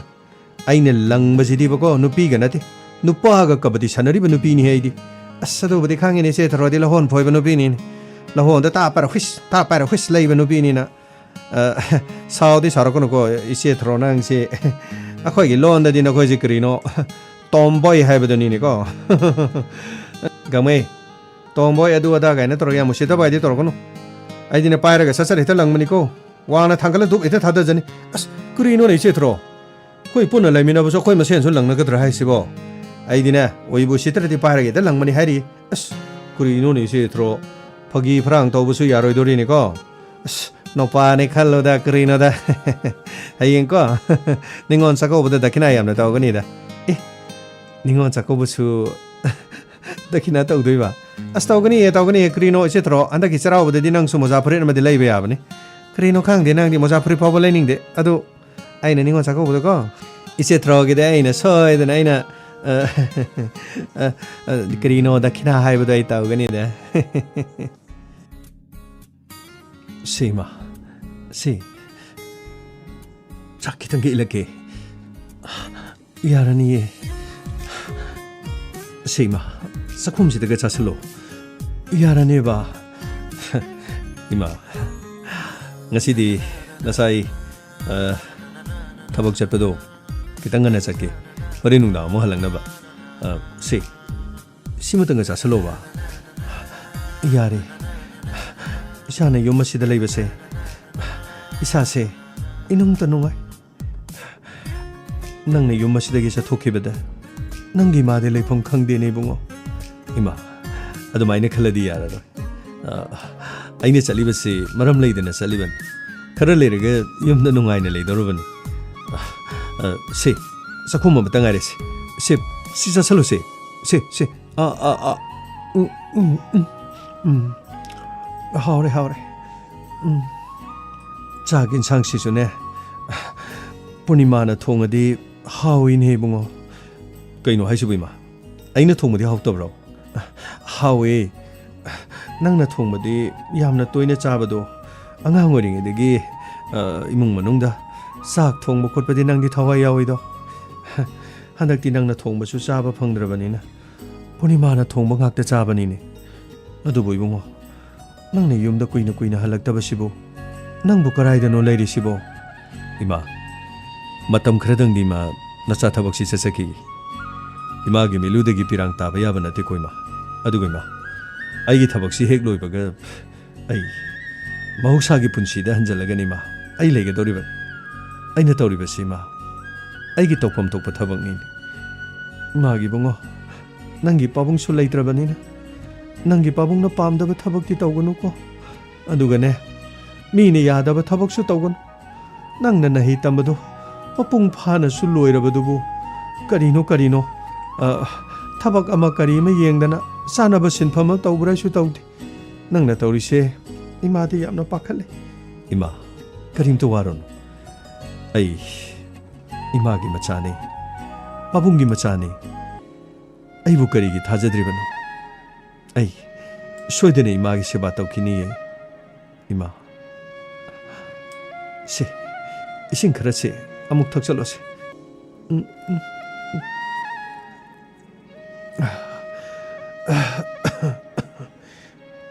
ꯑꯩꯅ ꯂꯪꯕꯁꯤꯗꯤꯕꯀꯣ, ꯅꯨꯄꯤꯒ ꯅꯠꯇꯦ, ꯅꯨꯄꯥꯒ ꯀꯕꯗꯤ ꯁꯥꯟꯅꯔꯤꯕ ꯅꯨꯄꯤꯅꯤ ꯑꯩꯗꯤ꯫ ꯑꯁ, ꯑꯗꯨꯕꯨꯗꯤ ꯈꯪꯉꯤꯅꯦ, ꯏꯆꯦ ꯊꯔꯣꯗꯤ ꯂꯧꯍꯣꯟ ꯐꯣꯏꯕ ꯅꯨꯄꯤꯅꯤꯅꯦ꯫ ꯂꯧꯍꯣꯟꯗ ꯇꯥ ꯄꯥꯏꯔ ꯍꯨꯏꯁ, ꯇꯥ ꯄꯥꯏꯔ ꯍꯨꯏꯁ ꯂꯩꯕ ꯅꯨꯄꯤꯅꯤꯅ꯫ ꯑ, ꯁꯥꯎꯗꯤ ꯁꯥꯎꯔꯛꯀꯅꯨꯀꯣ, ꯏꯆꯦ ꯊꯔꯣ, ꯅꯪꯁꯦ꯫ ꯑꯩꯈꯣꯏꯒꯤ ꯂꯣꯟꯗꯗꯤ ꯅꯈꯣꯏꯁꯦ ꯀꯔꯤꯅꯣ, ꯇꯣꯝꯕꯣꯏ ꯍꯥꯏꯕꯗꯨꯅꯤꯅꯦꯀꯣ꯫ ꯒꯥꯡꯃꯩ, ꯇꯣꯝꯕꯣꯏ ꯑꯗꯨ ꯑꯗꯥ ꯀꯥꯏꯅ ꯇꯧꯔꯒ ꯌꯥꯝ ꯎꯁꯤꯠꯇꯕ ꯍꯥꯏꯗꯤ ꯇꯧꯔꯛꯀꯅꯨ꯫ ꯑꯩꯗꯤꯅꯦ, ꯄꯥꯏꯔꯒ ꯁꯠ ꯁꯠ ꯍꯦꯛꯇ ꯂꯪꯕꯅꯤꯀꯣ꯫ ꯋꯥꯡꯅ ꯊꯥꯡꯒꯠꯂ ꯙꯨꯞ ꯍꯦꯛꯇ ꯊꯥꯗꯖꯅꯤ꯫ ꯑꯁ, ꯀꯔꯤꯅꯣꯅꯦ, ꯏꯆꯦ ꯊꯔꯣ? ꯑꯩꯈꯣꯏ ꯄꯨꯟꯅ ꯂꯩꯃꯤꯟꯅꯕꯁꯨ ꯑꯩꯈꯣꯏ ꯃꯁꯦꯟꯁꯨ ꯂꯪꯅꯒꯗ꯭ꯔꯥ ꯍꯥꯏꯁꯤꯕꯣ? ꯑꯩꯗꯤꯅꯦ, ꯑꯣꯏꯕꯨ ꯎꯁꯤꯠꯇ꯭ꯔꯗꯤ ꯄꯥꯏꯔꯒ ꯍꯦꯛꯇ ꯂꯪꯕꯅꯤ ꯍꯥꯏꯔꯤ꯫ ꯑꯁ, ꯀꯔꯤꯅꯣꯅꯦ, ꯏꯆꯦ ꯊꯔꯣ? ꯐꯥꯒꯤ ꯐꯔꯥꯡ ꯇꯧꯕꯁꯨ ꯌꯥꯔꯣꯏꯗꯣꯔꯤꯅꯦꯀꯣ꯫ ꯑꯁ, ꯅꯨꯄꯥꯅꯦ ꯈꯜꯂꯣꯗ, ꯀꯔꯤꯅꯣꯗ꯫ ꯍꯌꯦꯡꯀꯣ, ꯅꯤꯉꯣꯜ ꯆꯥꯛꯀꯧꯕꯗ ꯗꯈꯤꯅꯥ ꯌꯥꯝꯅ ꯇꯧꯒꯅꯤꯗ꯫ ꯑꯦ, ꯅꯤꯉꯣꯜ ꯆꯥꯛꯀꯧꯕꯁꯨ ꯗꯈꯤꯅꯥ ꯇꯧꯗꯣꯏꯕ? ꯑꯁ, ꯇꯧꯒꯅꯤꯌꯦ, ꯇꯧꯒꯅꯤꯌꯦ꯫ ꯀꯔꯤꯅꯣ, ꯏꯆꯦ ꯊꯔꯣ? ꯍꯟꯗꯛꯀꯤ ꯆꯩꯔꯥꯎꯕꯗꯗꯤ ꯅꯪꯁꯨ ꯃꯣꯖꯥ ꯐꯨꯔꯤꯠ ꯑꯃꯗꯤ ꯂꯩꯕ ꯌꯥꯕꯅꯤ꯫ ꯀꯔꯤꯅꯣ ꯈꯪꯗꯦ, ꯅꯪꯗꯤ ꯃꯣꯖꯥ ꯐꯨꯔꯤꯠ ꯐꯥꯎꯕ ꯂꯩꯅꯤꯡꯗꯦ꯫ ꯑꯗꯨ ꯑꯩꯅ ꯅꯤꯉꯣꯜ ꯆꯥꯛꯀꯧꯕꯗꯀꯣ, ꯏꯆꯦ ꯊꯔꯣꯒꯤꯗꯤ ꯑꯩꯅ ꯁꯣꯏꯗꯅ ꯑꯩꯅ, ꯑ, ꯑ, ꯑ, ꯀꯔꯤꯅꯣ, ꯗꯈꯤꯅꯥ ꯍꯥꯏꯕꯗꯣ ꯑꯩ ꯇꯧꯒꯅꯤꯗ꯫ ꯁꯤ, ꯏꯃꯥ, ꯁꯤ, ꯆꯥꯛ ꯈꯤꯇꯪꯒ ꯏꯜꯂꯛꯀꯦ꯫ ꯌꯥꯔꯅꯤꯌꯦ꯫ ꯁꯤ, ꯏꯃꯥ, ꯆꯥꯛꯈꯨꯝꯁꯤꯗꯒ ꯆꯥꯁꯤꯜꯂꯣ꯫ ꯌꯥꯔꯅꯦꯕ꯫ ꯏꯃꯥ, ꯉꯁꯤꯗꯤ ꯉꯁꯥꯏ, ꯑ, ꯊꯕꯛ ꯆꯠꯄꯗꯣ ꯈꯤꯇꯪ ꯉꯟꯅ ꯆꯠꯀꯦ꯫ ꯍꯣꯔꯦꯟ ꯅꯨꯡꯗꯥꯡ ꯑꯃꯨꯛ ꯍꯜꯂꯛꯅꯕ꯫ ꯑ, ꯁꯤ, ꯁꯤꯃꯇꯪꯒ ꯆꯥꯁꯤꯜꯂꯣꯕ꯫ ꯌꯥꯔꯦ꯫ ꯏꯁꯥꯅ ꯌꯨꯝ ꯑꯁꯤꯗ ꯂꯩꯕꯁꯦ, ꯏꯁꯥꯁꯦ ꯏꯅꯨꯡꯇ ꯅꯨꯡꯉꯥꯏ꯫ ꯅꯪꯅ ꯌꯨꯝ ꯑꯁꯤꯗꯒꯤ ꯆꯠꯊꯣꯛꯈꯤꯕꯗ ꯅꯪꯒꯤ ꯏꯃꯥꯗꯤ ꯂꯩꯐꯝ ꯈꯪꯗꯦꯅꯦ, ꯏꯕꯨꯡꯉꯣ꯫ ꯏꯃꯥ, ꯑꯗꯨꯃꯥꯏꯅ ꯈꯜꯂꯗꯤ ꯌꯥꯔꯔꯣꯏ꯫ ꯑ, ꯑꯩꯅ ꯆꯠꯂꯤꯕꯁꯤ ꯃꯔꯝ ꯂꯩꯗꯅ ꯆꯠꯂꯤꯕꯅꯤ꯫ ꯈꯔ ꯂꯩꯔꯒ ꯌꯨꯝꯗ ꯅꯨꯡꯉꯥꯏꯅ ꯂꯩꯗꯧꯔꯕꯅꯤ꯫ ꯑ, ꯑ, ꯁꯦ, ꯆꯥꯛꯈꯨꯝ ꯑꯃꯇ ꯉꯥꯏꯔꯦ꯫ ꯁꯦ, ꯁꯦ, ꯁꯤ ꯆꯥꯁꯜꯂꯨꯁꯦ꯫ ꯁꯦ, ꯁꯦ꯫ ꯑꯥ, ꯑꯥ, ꯑꯥ꯫ ꯎꯝ, ꯎꯝ, ꯎꯝ, ꯎꯝ꯫ ꯍꯥꯎꯔꯦ, ꯍꯥꯎꯔꯦ꯫ ꯎꯝ꯫ ꯆꯥꯛ ꯏꯟꯁꯥꯡꯁꯤꯁꯨꯅꯦ, ꯄꯨꯔꯅꯤꯃꯥꯅ ꯊꯣꯡꯉꯗꯤ ꯍꯥꯎꯏꯅꯦ, ꯏꯕꯨꯡꯉꯣ꯫ ꯀꯩꯅꯣ ꯍꯥꯏꯁꯤꯕꯨ, ꯏꯃꯥ? ꯑꯩꯅ ꯊꯣꯡꯕꯗꯤ ꯍꯥꯎꯇꯕ꯭ꯔꯣ? ꯍꯥꯎꯋꯦ꯫ ꯅꯪꯅ ꯊꯣꯡꯕꯗꯤ ꯌꯥꯝꯅ ꯇꯣꯏꯅ ꯆꯥꯕꯗꯣ, ꯑꯉꯥꯡ ꯑꯣꯏꯔꯤꯉꯩꯗꯒꯤ, ꯑ, ꯏꯃꯨꯡ ꯃꯅꯨꯡꯗ ꯆꯥꯛ ꯊꯣꯡꯕ ꯈꯣꯠꯄꯗꯤ ꯅꯪꯗꯤ ꯊꯋꯥꯏ ꯌꯥꯎꯏꯗꯣ꯫ ꯍ, ꯍꯟꯗꯛꯇꯤ ꯅꯪꯅ ꯊꯣꯡꯕꯁꯨ ꯆꯥꯕ ꯐꯪꯗ꯭ꯔꯕꯅꯤꯅ ꯄꯨꯔꯅꯤꯃꯥꯅ ꯊꯣꯡꯕ ꯉꯥꯛꯇ ꯆꯥꯕꯅꯤꯅꯦ꯫ ꯑꯗꯨꯕꯨ ꯏꯕꯨꯡꯉꯣ, ꯅꯪꯅ ꯌꯨꯝꯗ ꯀꯨꯏꯅ ꯀꯨꯏꯅ ꯍꯜꯂꯛꯇꯕꯁꯤꯕꯨ ꯅꯪꯕꯨ ꯀꯔꯥꯏꯗꯅꯣ ꯂꯩꯔꯤꯁꯤꯕꯣ? ꯏꯃꯥ, ꯃꯇꯝ ꯈꯔꯗꯪꯗꯤ ꯏꯃꯥ ꯅꯆꯥ ꯊꯕꯛꯁꯤ ꯆꯠꯆꯈꯤꯒꯦ꯫ ꯏꯃꯥꯒꯤ ꯃꯤꯠꯂꯨꯗꯒꯤ ꯄꯤꯔꯥꯡ ꯇꯥꯕ ꯌꯥꯕ ꯅꯠꯇꯦꯀꯣ ꯏꯃꯥ꯫ ꯑꯗꯨꯒ ꯏꯃꯥ, ꯑꯩꯒꯤ ꯊꯕꯛꯁꯤ ꯍꯦꯛ ꯂꯣꯏꯕꯒ ꯑꯩ ꯃꯍꯧꯁꯥꯒꯤ ꯄꯨꯟꯁꯤꯗ ꯍꯟꯖꯜꯂꯒꯅꯤ ꯏꯃꯥ꯫ ꯑꯩ ꯂꯩꯒꯗꯧꯔꯤꯕꯅꯤ꯫ ꯑꯩꯅ ꯇꯧꯔꯤꯕꯁꯤ ꯏꯃꯥ, ꯑꯩꯒꯤ ꯇꯧꯐꯝ ꯊꯣꯛꯄ ꯊꯕꯛꯅꯤ꯫ ꯏꯃꯥꯒꯤ ꯏꯕꯨꯡꯉꯣ, ꯅꯪꯒꯤ ꯄꯥꯕꯨꯡꯁꯨ ꯂꯩꯇ꯭ꯔꯕꯅꯤꯅ ꯅꯪꯒꯤ ꯄꯥꯕꯨꯡꯅ ꯄꯥꯝꯗꯕ ꯊꯕꯛꯇꯤ ꯇꯧꯒꯅꯨꯀꯣ꯫ ꯑꯗꯨꯒꯅꯦ, ꯃꯤꯅ ꯌꯥꯗꯕ ꯊꯕꯛꯁꯨ ꯇꯧꯒꯅꯨ꯫ ꯅꯪꯅ ꯅꯍꯩ ꯇꯝꯕꯗꯨ ꯃꯄꯨꯡ ꯐꯥꯅꯁꯨ ꯂꯣꯏꯔꯕꯗꯨꯕꯨ ꯀꯔꯤꯅꯣ ꯀꯔꯤꯅꯣ, ꯑ, ꯊꯕꯛ ꯑꯃ ꯀꯔꯤ ꯑꯃ ꯌꯦꯡꯗꯅ ꯆꯥꯅꯕ ꯁꯤꯟꯐꯝ ꯑꯃ ꯇꯧꯕ꯭ꯔꯥꯁꯨ ꯇꯧꯗꯦ꯫ ꯅꯪꯅ ꯇꯧꯔꯤꯁꯦ ꯏꯃꯥꯗꯤ ꯌꯥꯝꯅ ꯄꯥꯈꯠꯂꯦ꯫ ꯏꯃꯥ, ꯀꯔꯤꯝꯇ ꯋꯥꯔꯨꯅꯨ꯫ ꯑꯩ ꯏꯃꯥꯒꯤ ꯃꯆꯥꯅꯤ, ꯄꯥꯕꯨꯡꯒꯤ ꯃꯆꯥꯅꯤ꯫ ꯑꯩꯕꯨ ꯀꯔꯤꯒꯤ ꯊꯥꯖꯗ꯭ꯔꯤꯕꯅꯣ? ꯑꯩ ꯁꯣꯏꯗꯅ ꯏꯃꯥꯒꯤ ꯁꯦꯕꯥ ꯇꯧꯈꯤꯅꯤꯌꯦ꯫ ꯏꯃꯥ, ꯁꯦ, ꯏꯁꯤꯡ ꯈꯔꯁꯦ ꯑꯃꯨꯛ ꯊꯛꯆꯜꯂꯣꯁꯦ꯫ ꯎꯝ, ꯎꯝ, ꯎꯝ꯫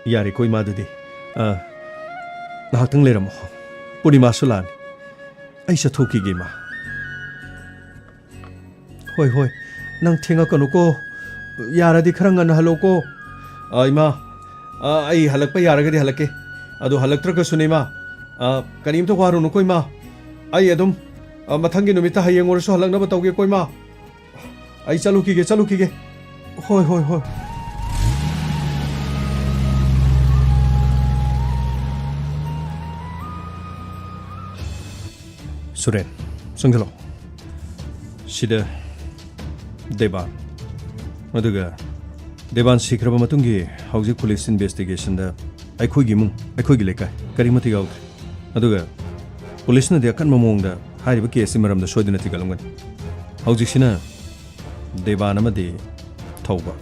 ꯌꯥꯔꯦꯀꯣ ꯏꯃꯥꯗꯨꯗꯤ꯫ ꯑ, ꯉꯥꯏꯍꯥꯛꯇꯪ ꯂꯩꯔꯝꯃꯣ꯫ ꯄꯨꯔꯅꯤꯃꯥꯁꯨ ꯂꯥꯛꯑꯅꯤ꯫ ꯑꯩ ꯆꯠꯊꯣꯛꯈꯤꯒꯦ ꯏꯃꯥ꯫ ꯍꯣꯏ, ꯍꯣꯏ, ꯅꯪ ꯊꯦꯡꯉꯛꯀꯅꯨꯀꯣ꯫ ꯌꯥꯔꯗꯤ ꯈꯔ ꯉꯟꯅ ꯍꯜꯂꯣꯀꯣ꯫ ꯑ, ꯏꯃꯥ, ꯑ, ꯑꯩ ꯍꯜꯂꯛꯄ ꯌꯥꯔꯒꯗꯤ ꯍꯜꯂꯛꯀꯦ꯫ ꯑꯗꯣ ꯍꯜꯂꯛꯇ꯭ꯔꯒꯁꯨꯅꯦ ꯏꯃꯥ, ꯑ, ꯀꯔꯤꯝꯇ ꯋꯥꯔꯨꯅꯨꯀꯣ ꯏꯃꯥ꯫ ꯑꯩ ꯑꯗꯨꯝ, ꯑ, ꯃꯊꯪꯒꯤ ꯅꯨꯃꯤꯠꯇ ꯍꯌꯦꯡ ꯑꯣꯏꯔꯁꯨ ꯍꯜꯂꯛꯅꯕ ꯇꯧꯒꯦꯀꯣ ꯏꯃꯥ꯫ ꯑꯩ ꯆꯠꯂꯨꯈꯤꯒꯦ, ꯆꯠꯂꯨꯈꯤꯒꯦ꯫ ꯍꯣꯏ, ꯍꯣꯏ, ꯍꯣꯏ꯫ ꯁꯨꯔꯦꯟ, ꯆꯪꯁꯤꯜꯂꯣ꯫ ꯁꯤꯗ ꯗꯦꯕꯥꯟ꯫ ꯑꯗꯨꯒ ꯗꯦꯕꯥꯟ ꯁꯤꯈ꯭ꯔꯕ ꯃꯇꯨꯡꯒꯤ ꯍꯧꯖꯤꯛ ꯄꯨꯂꯤꯁ ꯏꯟꯚꯦꯁꯇꯤꯒꯦꯁꯟꯗ ꯑꯩꯈꯣꯏꯒꯤ ꯏꯃꯨꯡ, ꯑꯩꯈꯣꯏꯒꯤ ꯂꯩꯀꯥꯏ ꯀꯔꯤꯃꯠꯇ ꯌꯥꯎꯗ꯭ꯔꯤ꯫ ꯑꯗꯨꯒ ꯄꯨꯂꯤꯁꯅꯗꯤ ꯑꯀꯟꯕ ꯃꯑꯣꯡꯗ ꯍꯥꯏꯔꯤꯕ ꯀꯦꯁꯀꯤ ꯃꯔꯝꯗ ꯁꯣꯏꯗꯅ ꯊꯤꯒꯠꯂꯝꯒꯅꯤ꯫ ꯍꯧꯖꯤꯛꯁꯤꯅ ꯗꯦꯕꯥꯟ ꯑꯃꯗꯤ ꯊꯧꯕ,